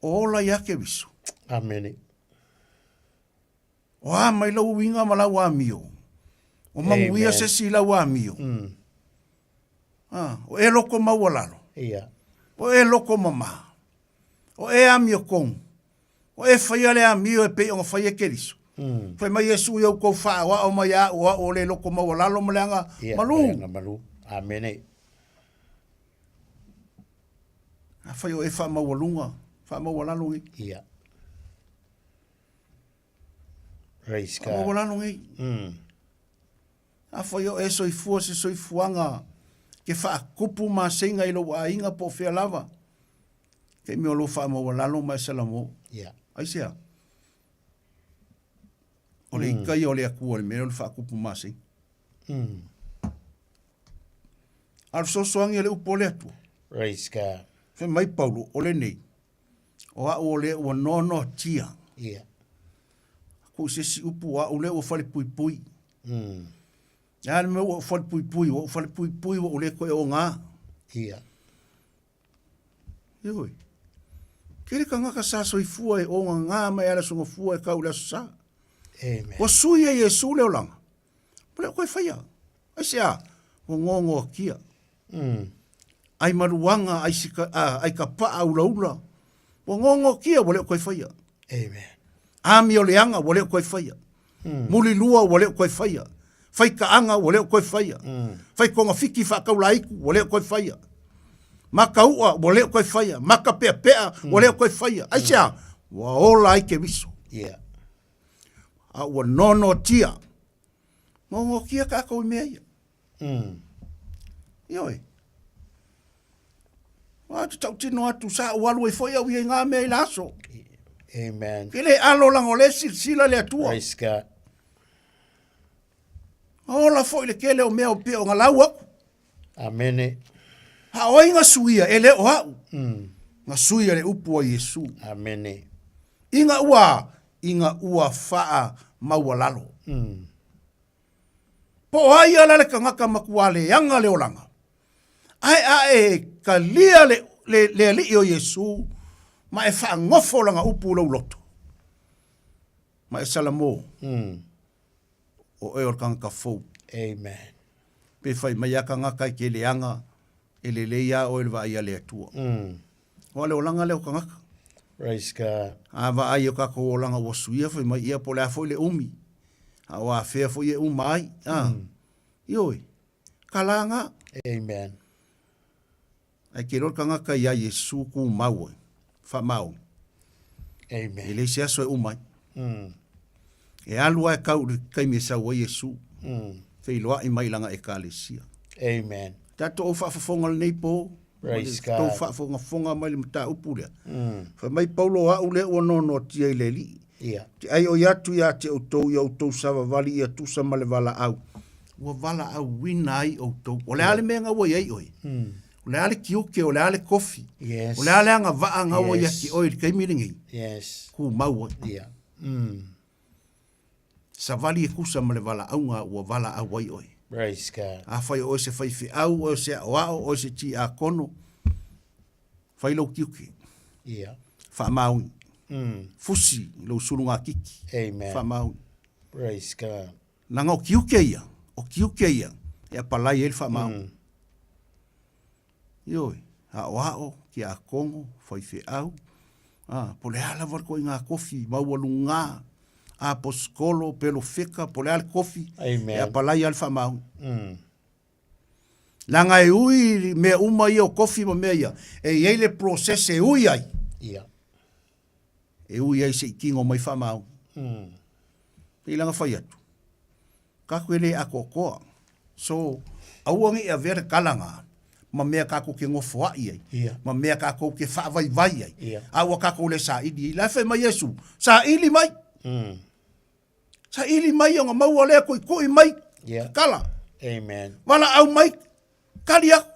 o ola ia Keriso? Amene. O a mai lau uiga ma lau amio? O manuia Amen. se isi i lau amio? Ah, o e loko maualalo? Ia. O e loko mamā? O e amiotonu? O e faia le amio e pei ona faia e Keriso? Fai mai Iesu ia outou faaoao mai ia au, o au o le loko maualalo ma le aga Ia, malū. le aga malū. Amene. Afai o e faamaualuga, faamaualalo nei. Ia. Praise God. Faamaualalo nei. Afai o e soifua se soifuaga ke faakupu maseiga i lou aiga po o fea lava, taimi o lou faamaualalo ma e salamo. Ia. Aisea? O le ika ia o le Atua i le mea lea o le faakupu maseiga. A o le fesoasoani a le upu o le Atua. Praise God. Fai mai Paulo, o lenei, o au o le ua noanoatia. Ia. Ko se isi upu, o au lea ua falepuipui. E a le mea ua ou falepuipui, ua ou falepuipui ua ou le toe oga. Ia. Ioe. Tele tagata sa soifua e ogagā mai ala sogafua e kau i le aso sa. Amen. Ua sui e Iesu le olaga. Ua le o koe faia. Aisea? Ua gogoakia. Ai maluaga, ai sika, a, ai kapaa ulaula. Ua gogoakia, ua le o koe faia. Amen. Amioleaga, ua le o koe faia. Mulilua, ua le o koe faia. Faikaaga, ua le o koe faia. Faitogafiti faataulaiku, ua le o koe faia. Makaua, ua le o koe faia. Makapeapea, ua le o koe faia. Aisea? Ua ola ai Keriso. Yeah. A ua noanoatia. Gogoakia kākou i mea ia. Ioe. Ua te tautino atu sa ou alu ai foi au ia i ngā mea i le aso. Amen. Ke le alo laga o le silasila le Atua. Praise God. A ola foi le tele o mea o pei o nga lau aku. Amene. A o ai nga suia e le o au. Nga suia le upu a Iesu. Amene. I nga ua, i nga ua faa maualalo. Po o ai ala le tagata matua leaga le olaga, ae a e kalia le, le, le Alii o Iesu ma e faagofo lana upu i lou loto, ma e salamo, o oe o le tagata fou. Amen. Pe fai mai a tagata e ke leaga, e lelei a oe i le vaai a le Atua. Oa le olaga lea o tagata. Praise God. A vaai o kākou olaga ua suia fai mai ia po o le a foi le umi. A o afea foi e uma ai. A. Ioe. Ka la ngā. Amen. Ae ke iloa le tagata iā Iesu tumau ai, faamaoni. Amen. E leai se aso e uma ai. E alu lava e tau i le taimi e sau ai Iesu, feiloai mai i lana Ekalesia. Amen. Tatou ou faafofoga lenei po, Praise God. tou faafogafoga mai le mataupu lea. Fai mai Paulo, o au lea ua noanoatia i le Alii. Ia. Te ai oi atu ia te outou ia outou savavali ia tusa ma le valaau. Ua valaauina ai outou. O le a le mea gaua i ai oe? O le a le tiute, o le a le kofi? Yes. O le a le agavaa gaua ia Yes. te oe i le taimi lenei? Yes. Tumau ai. Ia. Savali e tusa ma le valaauga ua valaau ai oe. Praise God. Afai o oe se faifeau, oe se aoao, oe se tiakono, fai lou tiute. Ia. Faamaoni. Fusi i lou sulugatiti. Amen. Faamaoni. Praise God. Leaga o tiute ia, o tiute ia e apalai ai le faamaoni. Ioe, aoao, tiakono, faifeau, a, po o le a lava le ituaiga tofi maualuga, aposetolo, pelofeta, po o le a le tofi, Amen. e apalai lava le faamaoni. Leaga e ui i mea uma ia o kofi ma mea ia, e i ai le process e ui ai. Ia. E ui ai se i tino mai faamaoni. Pei lana fai atu, kakou e le atoatoa. So, aua ne i avea le tala na ma mea kakou ke nofoai ai, Ia. ma mea kakou ke faavaivai ai, Ia. a ua kakou le saili ai. La e fai mai Iesu, saili mai! Saili mai ona maua lea koikoi mai Ia. kala. Amen. Valaau mai, kali aku.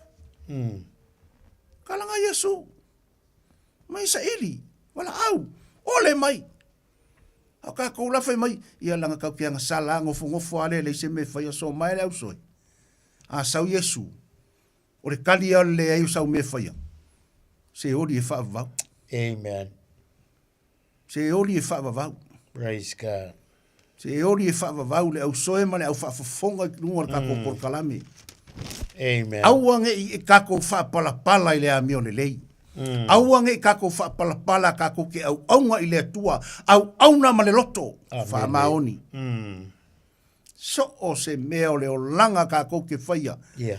Kala nga Iesu. Mai saili, valaau, ole mai. A o kakou la fai mai, ia langa kau ke agasala, gofogofo a lea leai se mea e faia, so mai le ausoe. A sau Iesu, o le kali a o le leai o sau mea e faia, se oli e faavavau. Amen. Se oli e faavavau. Praise God. Se oli e faavavau le ausoe ma le au faafofoga i luga o le tatou polokalame. Amen. Aua ne i kakou faapalapala i le amio lelei. Aua ne i kakou faapalapala kakou ke auauna i le Atua, auauna ma le loto, Amen. faamaoni. So o se mea o le olaga kakou ke faia, Ia.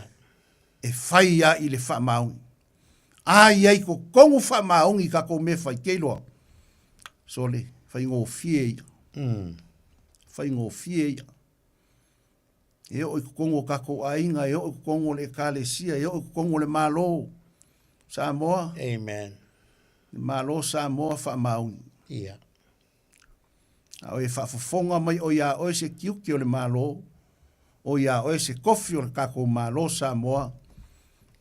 e fai a i le faamaoni. A i ai totonu faamaoni i kakou mea fai, ke iloa, sole, faigofie ia. Faigofie ia. E oo i totonu o kakou aiga, e oo i totonu o le Ekalesia, e oo i totonu o le Malo Samoa. Amen. Le Malo Samoa faamaoni. Ia. A o e faafofoga mai o iā oe se tiute o le Malo, o iā oe se kofi o le kakou Malo Samoa,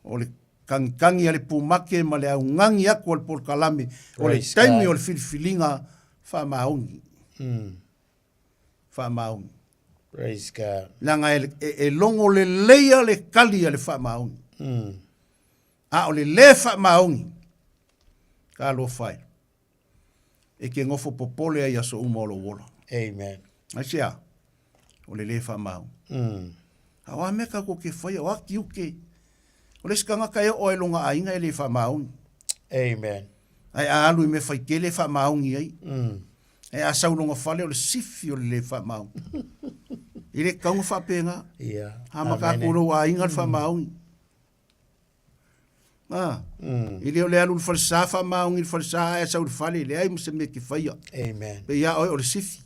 o le kagikagi a le pumake ma le augagi aku o le polokalame, o le Praise taimi God. o le filifiliga faamaoni. Faamaoni. Praise God. Leaga e, e, e logo leleia le kali a le faamaoni. A o le lē faamaoni, talofa e, e ke gofo popole ai i aso uma o lou ola. Amen. Aisea? O le lē faamaoni. A o a mea kakou ke faia, o a tiute. O le isi tagata e oo ai i lona aiga e le faamaoni. Amen. Ae a alu i mea faitele e faamaoni ai. Ae a sau i lona fale o le sifi o le lē faamaoni. E le tatau ona faapena. Ia. A ma kakou lou aiga le faamaoni. A, e le o le alu i le falesa faamaoni i le falesa ae sau i le fale, e leai ma se mea e te faia. Amen. Pei ia oe o le sifi.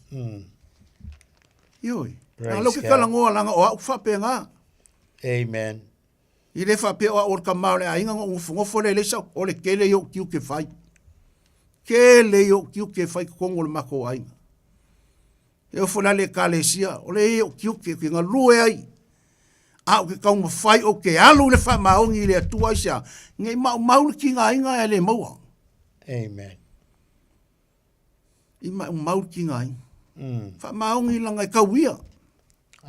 Ioe. Praise A lou ke God. talanoa laga o au faapena. Amen. E le faapea o au o le tama o le aiga ona ou nofonofo lea e leai sau, o le tele ia o ou tiute fai. Tele ia o ou tiute e fai i totonu o le matou aiga. E ofo la le Ekalesia, o le ia o ou tiute ou te galue ai. A ou te taumafai ou te alu i le faamaoni i le Atua aisea, ne i maumau le tigaina ae le maua. Amen. I maumau le tigaina. Faamaoni laga e tauia.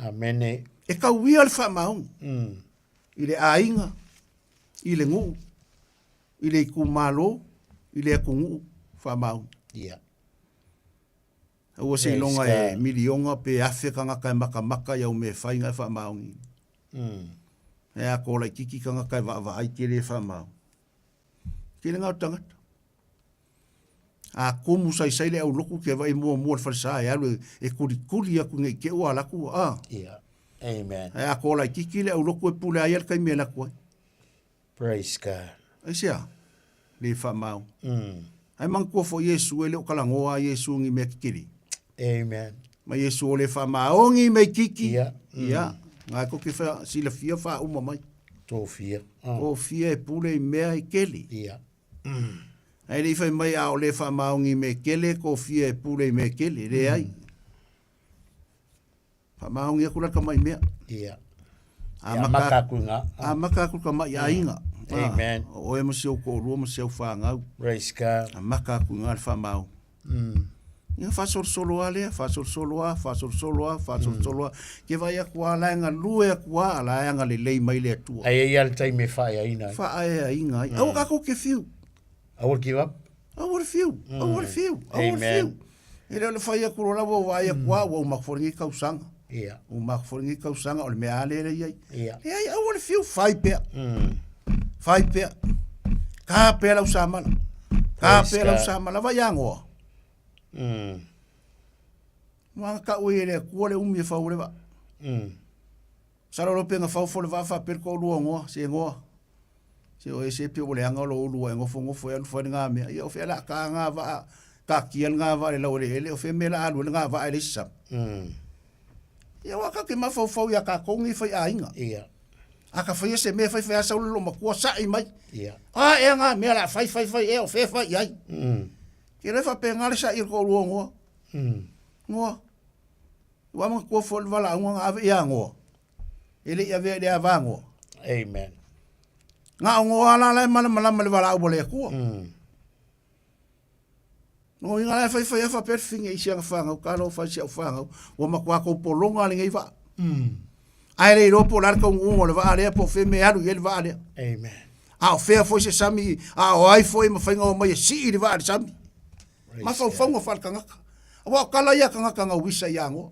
Amene. E tauia le faamaoni. I le aiga, i le nuu, i le itumalo, i le atunuu, faamaoni. Ia. Aua se iloga e miliona pe afe tagata e makamaka i au mea e fai na e faamaoni. E a ko laititi tagata e vaavaai tele e faamaoni. Tele na o tagata. A kumu saisai le aulotu ke vaai muamua i le falesa e alu e kulikuli atu nei te ua ala atu, a. Ia. Amen. Ae a ko laititi le aulotu e pule ai le taimi e alu atu ai. Praise God. Aisea? Le faamaoni. Ae manatua foi Iesu e le o kalagoa a Iesu i ni mea tetele. Amen. Ma Iesu o le faamaoni i mea itiiti. Ia. Ia. Nga e koke fa, silafia faauma mai. Tofia. Tofia e pule i mea e tele. Ia. Ae le i fai mai a o le faamaoni i mea tele, tofia e pule i mea tele. Leai. Faamaoni atu la le tamai mea. Ia. Amata atu i ina. Amata atu le tamai aiga. Amen. O oe ma si ou toalua ma si au fanau. Praise God. Amata atu i ina le faamaoni. Ia faasolosolo lava lea, faasolosolo lava, faasolosolo lava, faasolosolo lava. Ke vaai atu lava la e galue atu lava, a la e agalelei mai le Atua. Ae i ai lava le taimi e faaeaina ai. Faaeaina ai. Aua tatou te fiu. Aua le give up. Aua le fiu, aua le fiu, aua le fiu. E le o le fai atu loa la ua vaai atu lava, ua uma atu foi lenei tausaga. Ia. Ua uma atu foi lenei tausaga, o le mea lava lea e i ai. Ia. Leai, aua le fiu, fai pea. Fai pea. Ta pea lau samala. Ta pea lau samala, vai agoa. Ua tau ai e le Atua le umi e fau ai le vaa. Masalo loa pe na fau fo le vaa faapea le toalua o Noa, se Noa, se o ese pe ua leaga lou ulu ua e nofonofo e alu fai lena mea. Ia o fea o le a ta lena vaa, taatia lena vaa i le laueleele, o fea mea o le a alu ai lena vaa e leai se sami. Ia aua tatou te mafaufau ia tatou nei faiaiga. Ia. A ka faia se mea fai fai lava sau le loomatua sa'i mai. Ia. A ea na mea o le a fai fai fai ea o fea e fai i ai. Ke loa e faapena le sa'i a le toalua o Noa. Noa. Ua manatua foi le valaauga na ave ia Noa, e le i avea i le ava Noa. Amen. Na o Noa la la e malamalama i le valaau a le Atua. No inga la e fai fai afa pe finge i sianga whangau, ka lo fai si au whangau, ua matua kou polonga le ngei vaa. Ae le iloa po o le a le taunuuga o le vaa lea po o fea mea e alu i ai le vaa lea. Amen. A o fea foi se sami, a o ai foi e mafai ona omai e sii le vaa i le sami. Mafaufauga faale-tagata. Aua o tala ia a tagata na uisa ia Noa.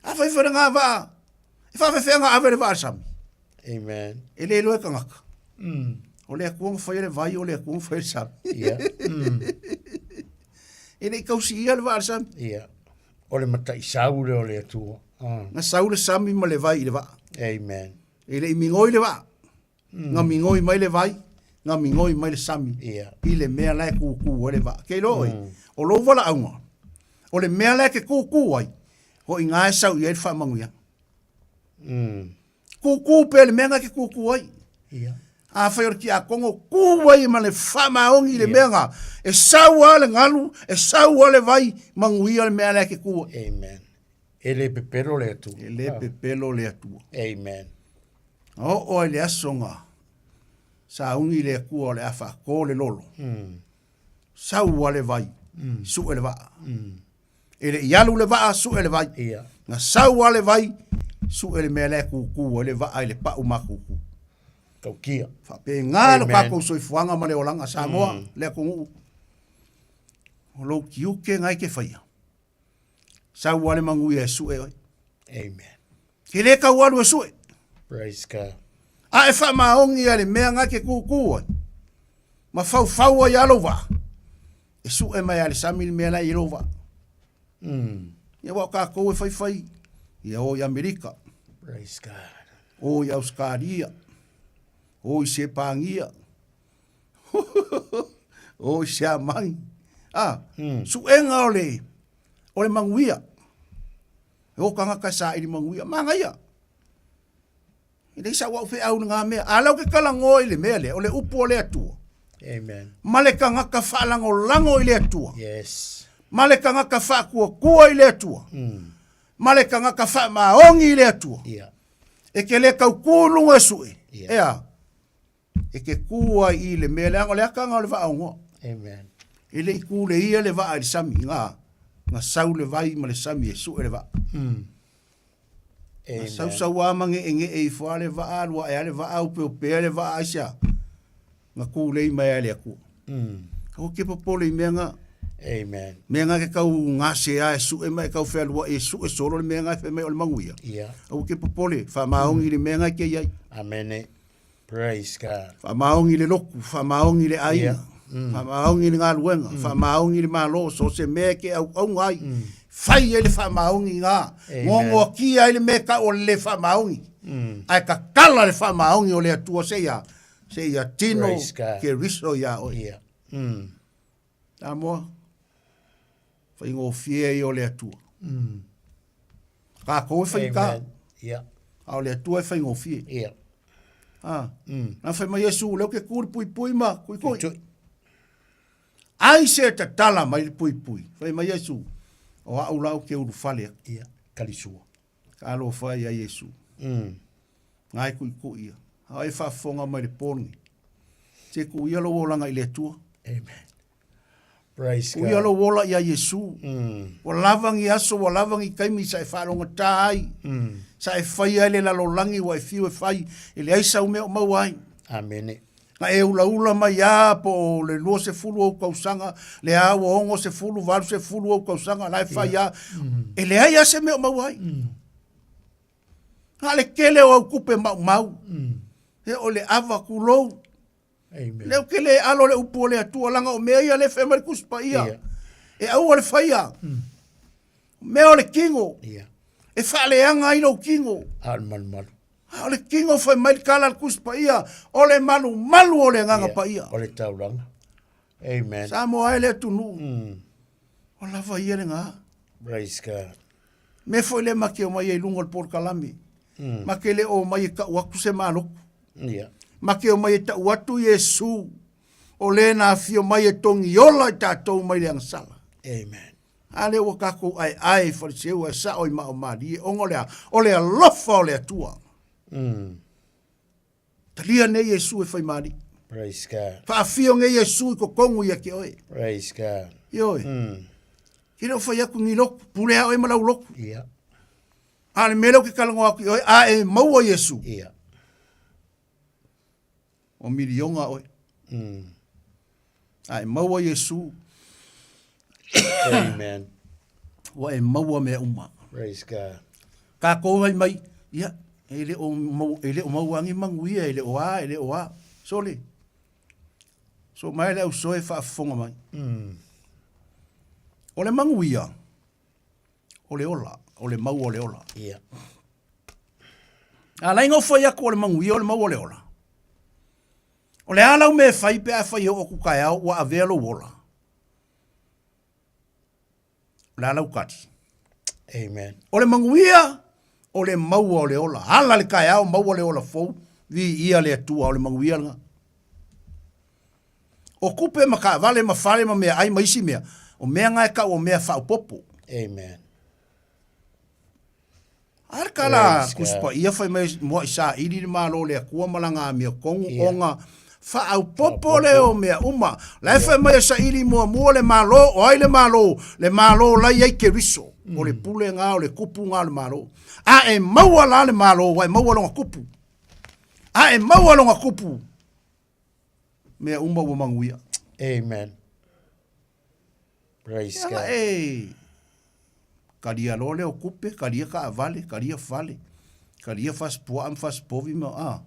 A fai foi lena vaa, e faafefea ona ave le vaa i le sami? Amen. E le iloa e tagata. O le Atua na faia le vai, o le Atua na faia le sami. Yeah. E le i tausiia le vaa i le sami. Yeah. O le mataisau lea o le Atua. Na sau le sami ma le vai i le vaa. Amen. E le i migoi le vaa. Na migoi mai le vai, na migoi mai le sami yeah. i le mea la e kūkū ai le vaa. Ke iloa oe, o lou valaauga, o le mea la e ke kūkū ai, o i ngā e sau i ai le faamanuiaga. Kūkū pea le mea nga ke kūkū ai. Yeah. Afai o le tiakono, kū ai ma le faamaoni i le mea nga, e sau a le galu, e sau a le vai, manuia le mea la e ke kū ai. Amen. E le pepelo le Atua. E le pepelo le Atua. Amen. Na oo ai le aso na sauni le Atua o le a faatō le lolo. Sau a le vai, suʻe le vaa. E le i alu le vaa, suʻe le vai. Ia. Na sau a le vai, suʻe le mea la e kūkū ai le vaa i le pau makūkū. Tautia. Faapena lo tatou soifuaga ma le olaga Samoa, le atunuu. O lou tiute na e te faia. Sau a le manuia e suʻe oe. Amen. Ke le tau alu e suʻe. Praise God. A e faamaoni a le mea na ke kūkū ai. Ma faufau ai a lou vaa. E suʻe mai a le sami le mea la i lou vaa. Ia ua o tatou e faifai. Ia o i Amerika. Praise God. O i Australia. O i Sepania. O i Siamani. A, suʻega o le, o le manuia. E o tagata e saili manuia. Manaia. E leai sau au feau i lena mea. A lau ke talanoa i le mea lea, o le upu a le Atua. Amen. Ma le tagata faalagolago i le Atua. Yes. Ma le tagata faakuakua i le Atua. Ma le tagata faamaoni i le Atua. Yeah. E ke le taukū i luga e suʻe. Yeah. E a? E ke kū ai i le mea leaga o le akaga o le vaa o Noa. Amen. E le i kū le ia le vaa i le sami, nga, nga sau le vai ma le sami e suʻe le vaa. Amen. Na sausau a ma ngeʻeŋeʻe ifo a le vaa, alu aʻe a le vaa, opeopea le vaa, aisea? Na kūlei mai a e le Atua. Aua ke popole i mea nga. Amen. Mea nga ke kau gase a e suʻe ma e kau fealuaʻi e suʻe solo le mea nga e fai mai o le manuia. Ia. Aua ke popole, faamaoni i le mea nga e ke i ai. Amene. Praise God. Faamaoni i le lotu, faamaoni i le aiga, faamaoni i le galuega, faamaoni i le Malo, so o se mea e ke auauga ai, fai ai le faamaoni i gā, gogoakia ai le mea e tau o le lē faamaoni, ae tatala le faamaoni o le Atua seia. Se ia tino Praise God. Keriso iā oe. Ia. Mm. Samoa, faigofie ia o le Atua. Mm. Kākou e faigata. Amen. Ia. A o le Atua e faigofie. Ia. Ah. Mm. Na fai mai Iesu, leo ke ku le puipui ma kuikui. Ai se tatala mai le puipui. Fai mai Iesu, o au lau ke ulufale aku. Ia, kalisua. Ka alofa ia Iesu. Mm. Ngai kuikui ia. A e faafofoga mai le po lenei. Se ku ia lou olaga i le Atua. Amen. Praise Ku ia God. lou ola ia Iesu. Mm. Ua lava ni aso, ua lava ni taimi sa e faalogata ai. Mm. Sa e faia ai le lalolagi ua e fiu e fai, e leai sau mea o maua ai. Amene. Na e ulaula mai lava po o le 20 ou tausaga, le a ua 60, 80 ou tausaga, la e fai lava. E leai lava se mea o maua ai. Na o le tele o au tupe maumau. E o le ava tulou. Amen. Lea ou te le alo le upu o le Atua, leaga o mea ia lea e fai mai le Tusi Paia. E aua le faia. O mea o le tino. E faaleaga ai lou tino. A o le malumalu. A o le tino fai mai le tala a le Tusi Paia, o le malumalu o le Agaga Paia. O le taulaga. Amen. Samoa e le atunuu. O lava ia lena. Praise God. Mea foi lea ma te omai ai i luga o le polokalame. Ma te le o omai e tau atu se maloku. Yeah. Ma te omai e tau atu Iesu, o le na afio mai e togi ola i tatou mai le agasala. Amen. A lea ua tatou aeae i Faleseu ae sao i Maomalie, ona o le a? O le alofa o le Atua. Talia nei Iesu e fai ma Alii. Praise God. Faafio nei Iesu i totonu ia te oe. Praise God. Ioe. Ke le o fai atu ni lotu, pule a oe ma lau lotu. Ia. A o le mea lea ou te talanoa atu i oe, a e maua Iesu. Ia. O miliona oe. A e maua Iesu. Amen. Ua e maua mea uma. Praise God. Kākou ai mai, ia, e le o mau, e le o maua ni manuia, e le o a, e le o a. Sole. So mai le au soe faafofoga mai. O le manuia, o le ola, o le mau o le ola. Ia. A laina o fai atu o le manuia o le mau o le ola. O le a lau mea e fai pe afai e oo atu taeao ua avea lou ola? O le a lau tali? Amen. O le manuia, o le maua o le ola. Ala le taeao, maua le ola fou, viia le Atua, o le manuia lena. O kupe ma taavale ma fale ma meaai ma isi mea, o mea na e tau o mea faaopoopo. Amen. A le tala Tusi Paia fai mai muaʻi saili le Malo o le Atua ma lana amiotonu ona faaopoopo lea o mea uma. La e fai mai e saili muamua le Malo, o ai le Malo? Le Malo la e i ai Keriso, o le pule na, o le kupu na o le Malo. A e maua la le Malo, ua e maua lona kupu. A e maua lona kupu, mea uma ua manuia. Amen. Praise God. E kalia loa lea o kupe, kalia kaavale, kalia fale, kalia fasipuaa ma fasipovi ma a.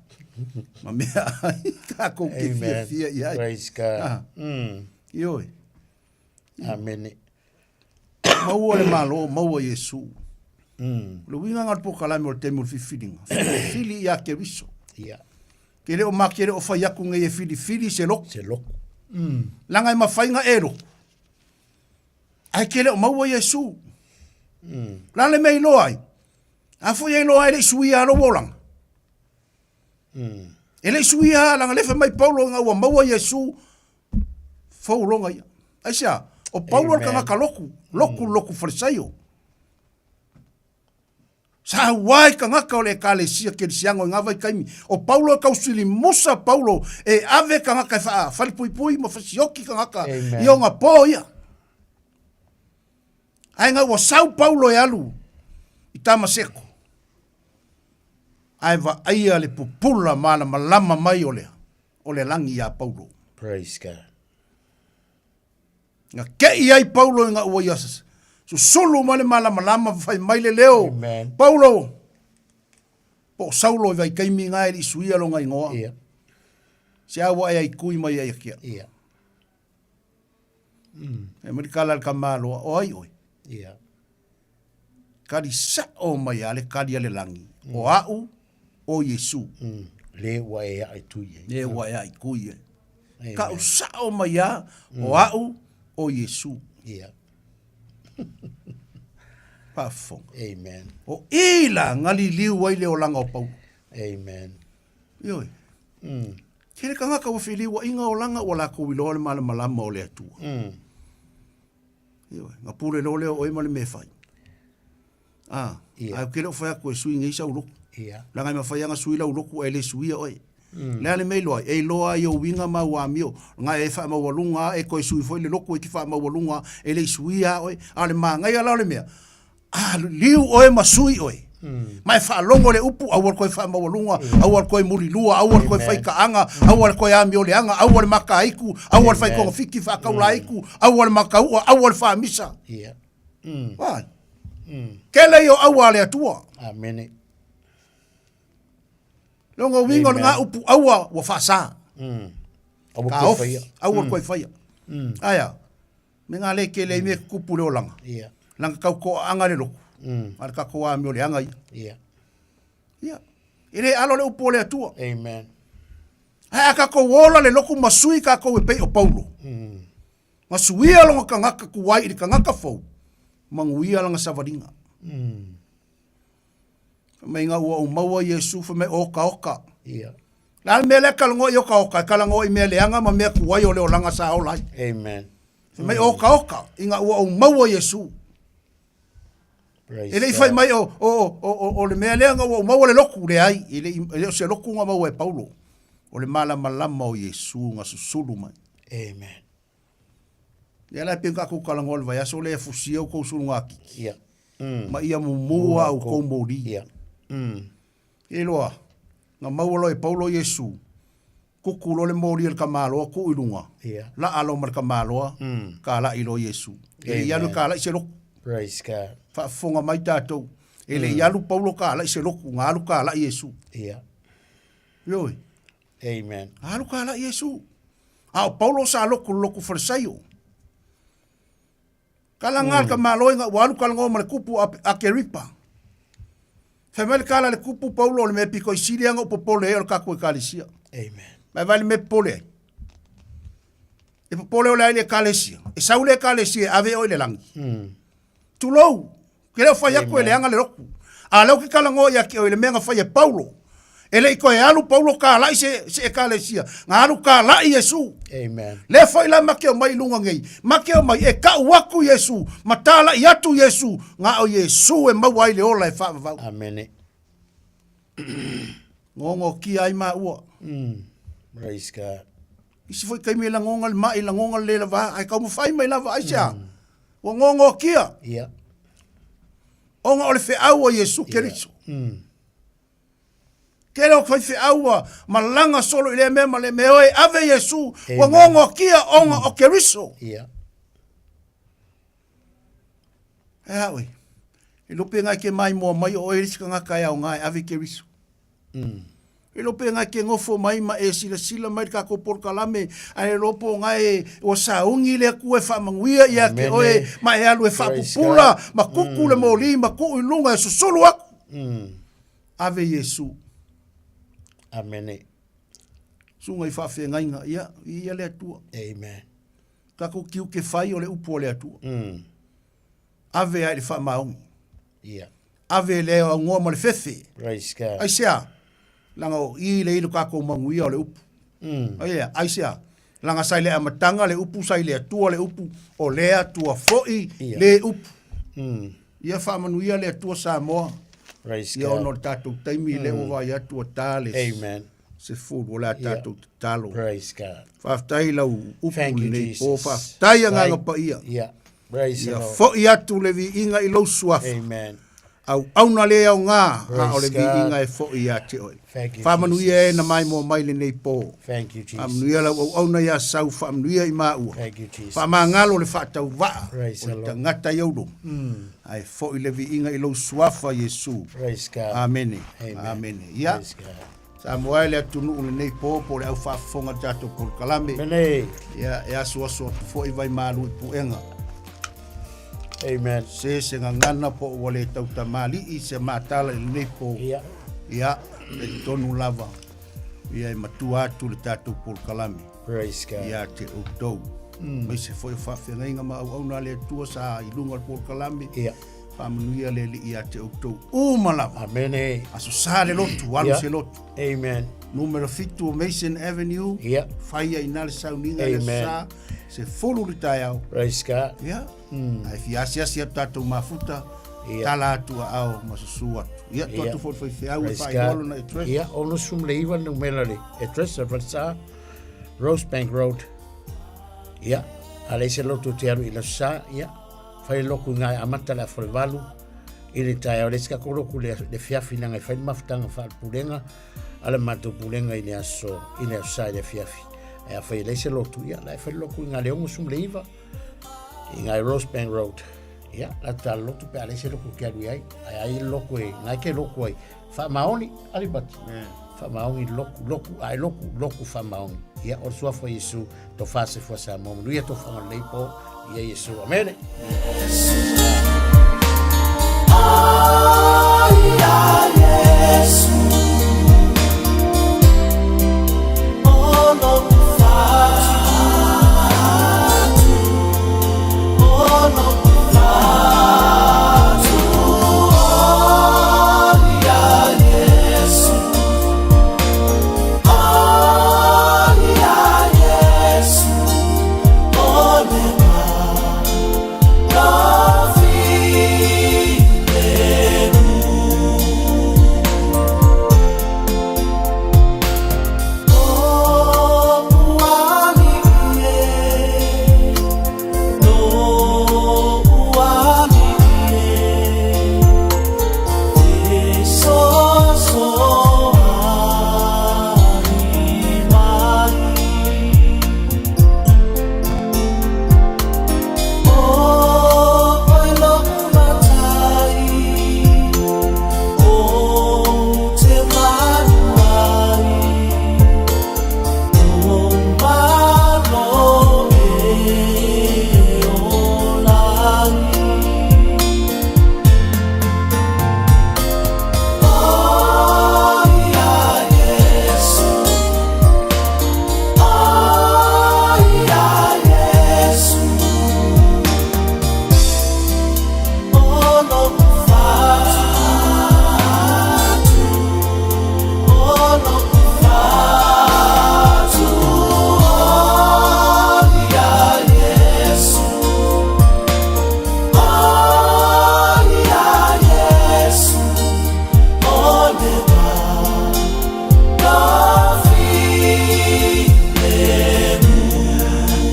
Ma mea ai kākou ke fiafia i ai. Praise God. Ah. Ioe. Amene. Maua le Malo, maua Iesu. O le uiga lena o le polokalame o le taimi o le filifiliga, filifili ia Keriso. Ia. Ke le o ma ke le o fai atu nei e filifili se lotu. Se lotu. Leaga e mafai ona e lotu. Ae ke le o maua Iesu. O le a le mea i iloa ai? A foi e iloa ai e le i suia lou olaga. E le i suia leaga lea fai mai Paulo ina ua maua Iesu fou loga ia. Aisea? O Paulo le tagata lotu, lotu lotu Farisaio. Sa ua i tagata o le Ekalesia Kerisiano i ngā vaitaimi. O Paulo e tausili musa Paulo e ave tagata e faafalepuipui ma fasioki tagata i ona po ia. Ae nga ua sau Paulo e alu i Tamaseko. Ae vaaia le pupula malamalama mai o le, o le lagi iā Paulo. Praise God. Na kei ai Paulo ina ua ia susulu mai le malamalama fai mai le leo. Amen. Paulo, po o Saulo i vaitaimi ina e le i suia lona igoa. Ia. Se a ua e aikui mai ai akia. Ia. E mai le kala a le tamaloa, o ai oe? Ia. Kali sao mai a le kali a le lagi, o au o Iesu. Le ua e aʻe tui ai. Le ua e aʻe kui ai. Ka'u sa'o mai a, o a'u o Iesu. Ia. Faafofoga. Amen. O i la galiliu ai le olaga o Paulo. Amen. Ioe. Tele tagata ua feliuaʻiga olaga ua lakou iloa le malamalama o le Atua. Ioe. Na pule loa lea o oe ma le mea e fai. A, yeah. Ae ou te le o fai atu e sui nei sau lotu. Yeah. Leaga e mafai lava ona sui lau lotu ae le suia oe. Le a le mea e iloa ai? E iloa ai ou uiga ma au amio. Na e faamaualuga lava, e toe sui foi le lotu e te faamaualuga lava, e le i suia lava oe. A o le manaia la o le mea, a liu oe ma sui oe. Ma e faalogo le upu, aua le toe faamaualuga, aua le toe mulilua, aua le toe faitaaga, aua le toe amioleaga, aua le makaitu, aua le fai togafiti faataulaitu, aua le makaua, aua le faamisa. Yeah. Vai. Kele i o aua a le Atua. Amene. Longa uiga o lena upu aua ua faasa. Aua Ka koe ofi, whaia. aua koe whaia. Aia, me ngā le kele i me kupu le olanga. Yeah. Langa kau ko anga le loku. A le kako a me o le anga ia. Yeah. Ia. E le alo le upu o le Atua. Amen. Ae a kakou ola le loku ma sui kakou e pei o Paulo. Ma suia longa kangaka kuai i le kangaka fou, manuia lana savaliga. Fai mai ina ua ou maua Iesu, fai mai okaoka. Ia. Le a le mea lea e kalagoa i okaoka? E kalagoa i mea leaga ma mea tuai o le olaga sa ola ai. Amen. Fai mai okaoka ina ua ou maua Iesu. Praise E le i fai God. mai o, o, o, o, o le mea lea na ua ou maua le lotu, leai, e le i, e le o se lotu na maua e Paulo. O le malamalama o Iesu na susulu mai. Amen. Ia la e pei ona tatou talanoa i le vaiaso lea e fusia outou sulugatiti. Ia. Ma ia mumu a outou moli. Ia. E loa, na maua loa e Paulo Iesu, kuku loa le moli a le tamaloa tuu i luga, Ia. laa loa ma le tamaloa, kalai loa Iesu. E le i alu e kalai se lotu. Praise God. Faafofoga mai tatou, e le i alu Paulo kalai se lotu, na alu kalai Iesu. Ia. Ioe. Amen. Alu kalai Iesu. A o Paulo sa lotu le lotu Farisaio. Kala nga le tamaloa ina ua alu talanoa ma le kupu a Akeripa. Fai mai le kala le kupu Paulo o le mea pito i sili lava ona ou popole ai o le tatou ekalesia. Amen. Ma e vaai le mea e popole ai. E popole ole ai le ekalesia. E sau le ekalesia e ave oe i le lagi. Tulou, ke le o fai atu e leaga le lotu. A lea ou te talanoa ia te oe i le mea na fai e Paulo. E le i toe alu Paulo kalai se, se ekalesia. Na alu kalai Iesu. Amen. Lea foi la ma te omai i luga nei. Ma te omai e ka'u atu Iesu, ma tala'i atu Iesu, na o Iesu e maua ai le ola e faavavau. Amene. Gogotia ai maua. Praise God. Isi foi taimi e lagoga le ma'i, lagoga le le lava, ae taumafai mai lava, aisea? Ua gogotia. Ia. Ona o le feau a Iesu Keriso. Tele o faifeau ua malaga solo i lea mea ma lea mea, oe ave Iesu, ua gogotia ona o Keriso. Ia. E a oe, e lope ngai ke maimoa mai o oe le isi tagata e aoga e ave Keriso. E iloa pe ngai ke nofo mai ma e silasila mai i le tatou polokalame, ae le iloa po o ngai ua sauni le Atua e faamanuia ia te oe ma e alu e faapupula ma kuku le moli ma tuu i luga e susulu aku. Ave Iesu. Amene. Susuga i faafeagaiga, ia, viia le Atua. Amen. Tatou tiute fai o le upu a le Atua. Ave ai le faamaoni. Ia. Ave le augoa ma le fefe. Praise God. Aisea? Leaga o i le i lo tatou manuia o le upu. Aia, aisea? Leaga sa i le amataga le upu, sa i le Atua le upu, o le Atua foi Ia. le upu. Ia faamanuia le Atua Samoa. Praise Ia God. ona o le tatou taimi lea ua vaai atu ua ta le Amen. 10 o le a tatou tatalo. Praise God. Faafetai lau upu Thank you, lenei po, Jesus. faafetai agaga paia. Ia. Praise the Ia Lord. foi atu le viiga i lou suafa. Amen. Auauna le aoga, a o le Praise God. viiga e foi ia te oe. Thank you, Faamanuia e na maimoa mai lenei po. Thank you, Jesus. Faamanuia lau auauna ia Sau, faamanuia i maua. Thank you, Jesus. Faamagalo le faatauvaa Praise o the le Lord. tagata i ou luma. Ae foi le viiga i lou suafa, Iesu. Praise God. Amene. Amen. Amene. Ia. Praise God. Samoa e le atunuu lenei po po o le au faafofoga i le tatou polokalame. Amene. Ia, e asuasu atu foi vaimalu i puega. Amen. Se se gagana po ua le tautamalii se matala i lenei po. Ia. Ia, e tonu lava. Ia e matua atu le tatou polokalame. Praise God. Ia te outou. Aemaise foi o faafeagaiga ma auauna a le Atua sa i luga o le polokalame. Ia. Faamanuia le Alii ia te outou uma lava. Amene. Aso sa le lotu, alu Ia. se lotu. Amen. Numera 7 o Mason Avenue. Ia. Faia i ina le sauniga i le aso Amen. sa, 10 le taeao. Praise God. Ia. Ae fia asiasi atu tatou mafuta, Ia. tala atu aao ma susu atu. Ia, tuu atu foi le faifeau e Praise faailoa God. lona address. Ia, 69 le numera le address o le falesa, Rosebank Road. Ia, a leai se lotu te alu i le aso sa, ia, fai le loku i ina e amata le afa o le 8 i le taeao. E leai se tatou loku i le afiafi leaga e fai le mafutaga faale-pulega a le matou pulega i le aso i le aso sa i le afiafi. Ae afai e leai se lotu, ia, la e fai le loku i ina i le 69 i ina i Rosebank Road. Ia, la te tala lotu pe a leai se lotu e te alu i ai. Ae ai le lotu e, na e te lotu ai. Faamaoni, Alipati. Faamaoni lotu, lotu, ae lotu, lotu faamaoni. Ia, o le suafa o Iesu, tofa se fua Samoa. Manuia tofaga o lenei po, ia Iesu. Amene.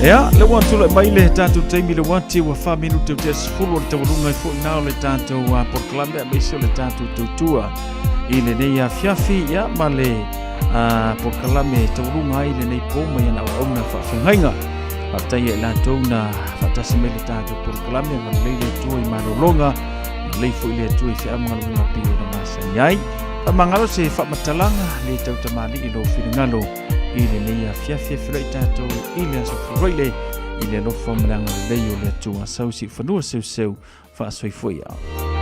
Ia, le ua tulai mai le tatou taimi le uati ua 4 minute o te 10 o le taualuga ai foi na o le tatou polokalame aemaise o le tatou tautua i lenei afiafi, ia ma le polokalame taualuga ai lenei po mai ana auauna faafeagaiga. Faafetai ia i latou na faatasi mai le tatou polokalame ma lelei le Atua i malologa, ma lelei foi le Atua i feamugaluga pei ona masani ai. Faamagalo se faamatalaga le tautamalii i lou finagalo i lenei afiafi e feloi tatou i le aso Furaile i le alofa ma le agalelei o le Atua. Sau siufanua seuseu faasoifua ia.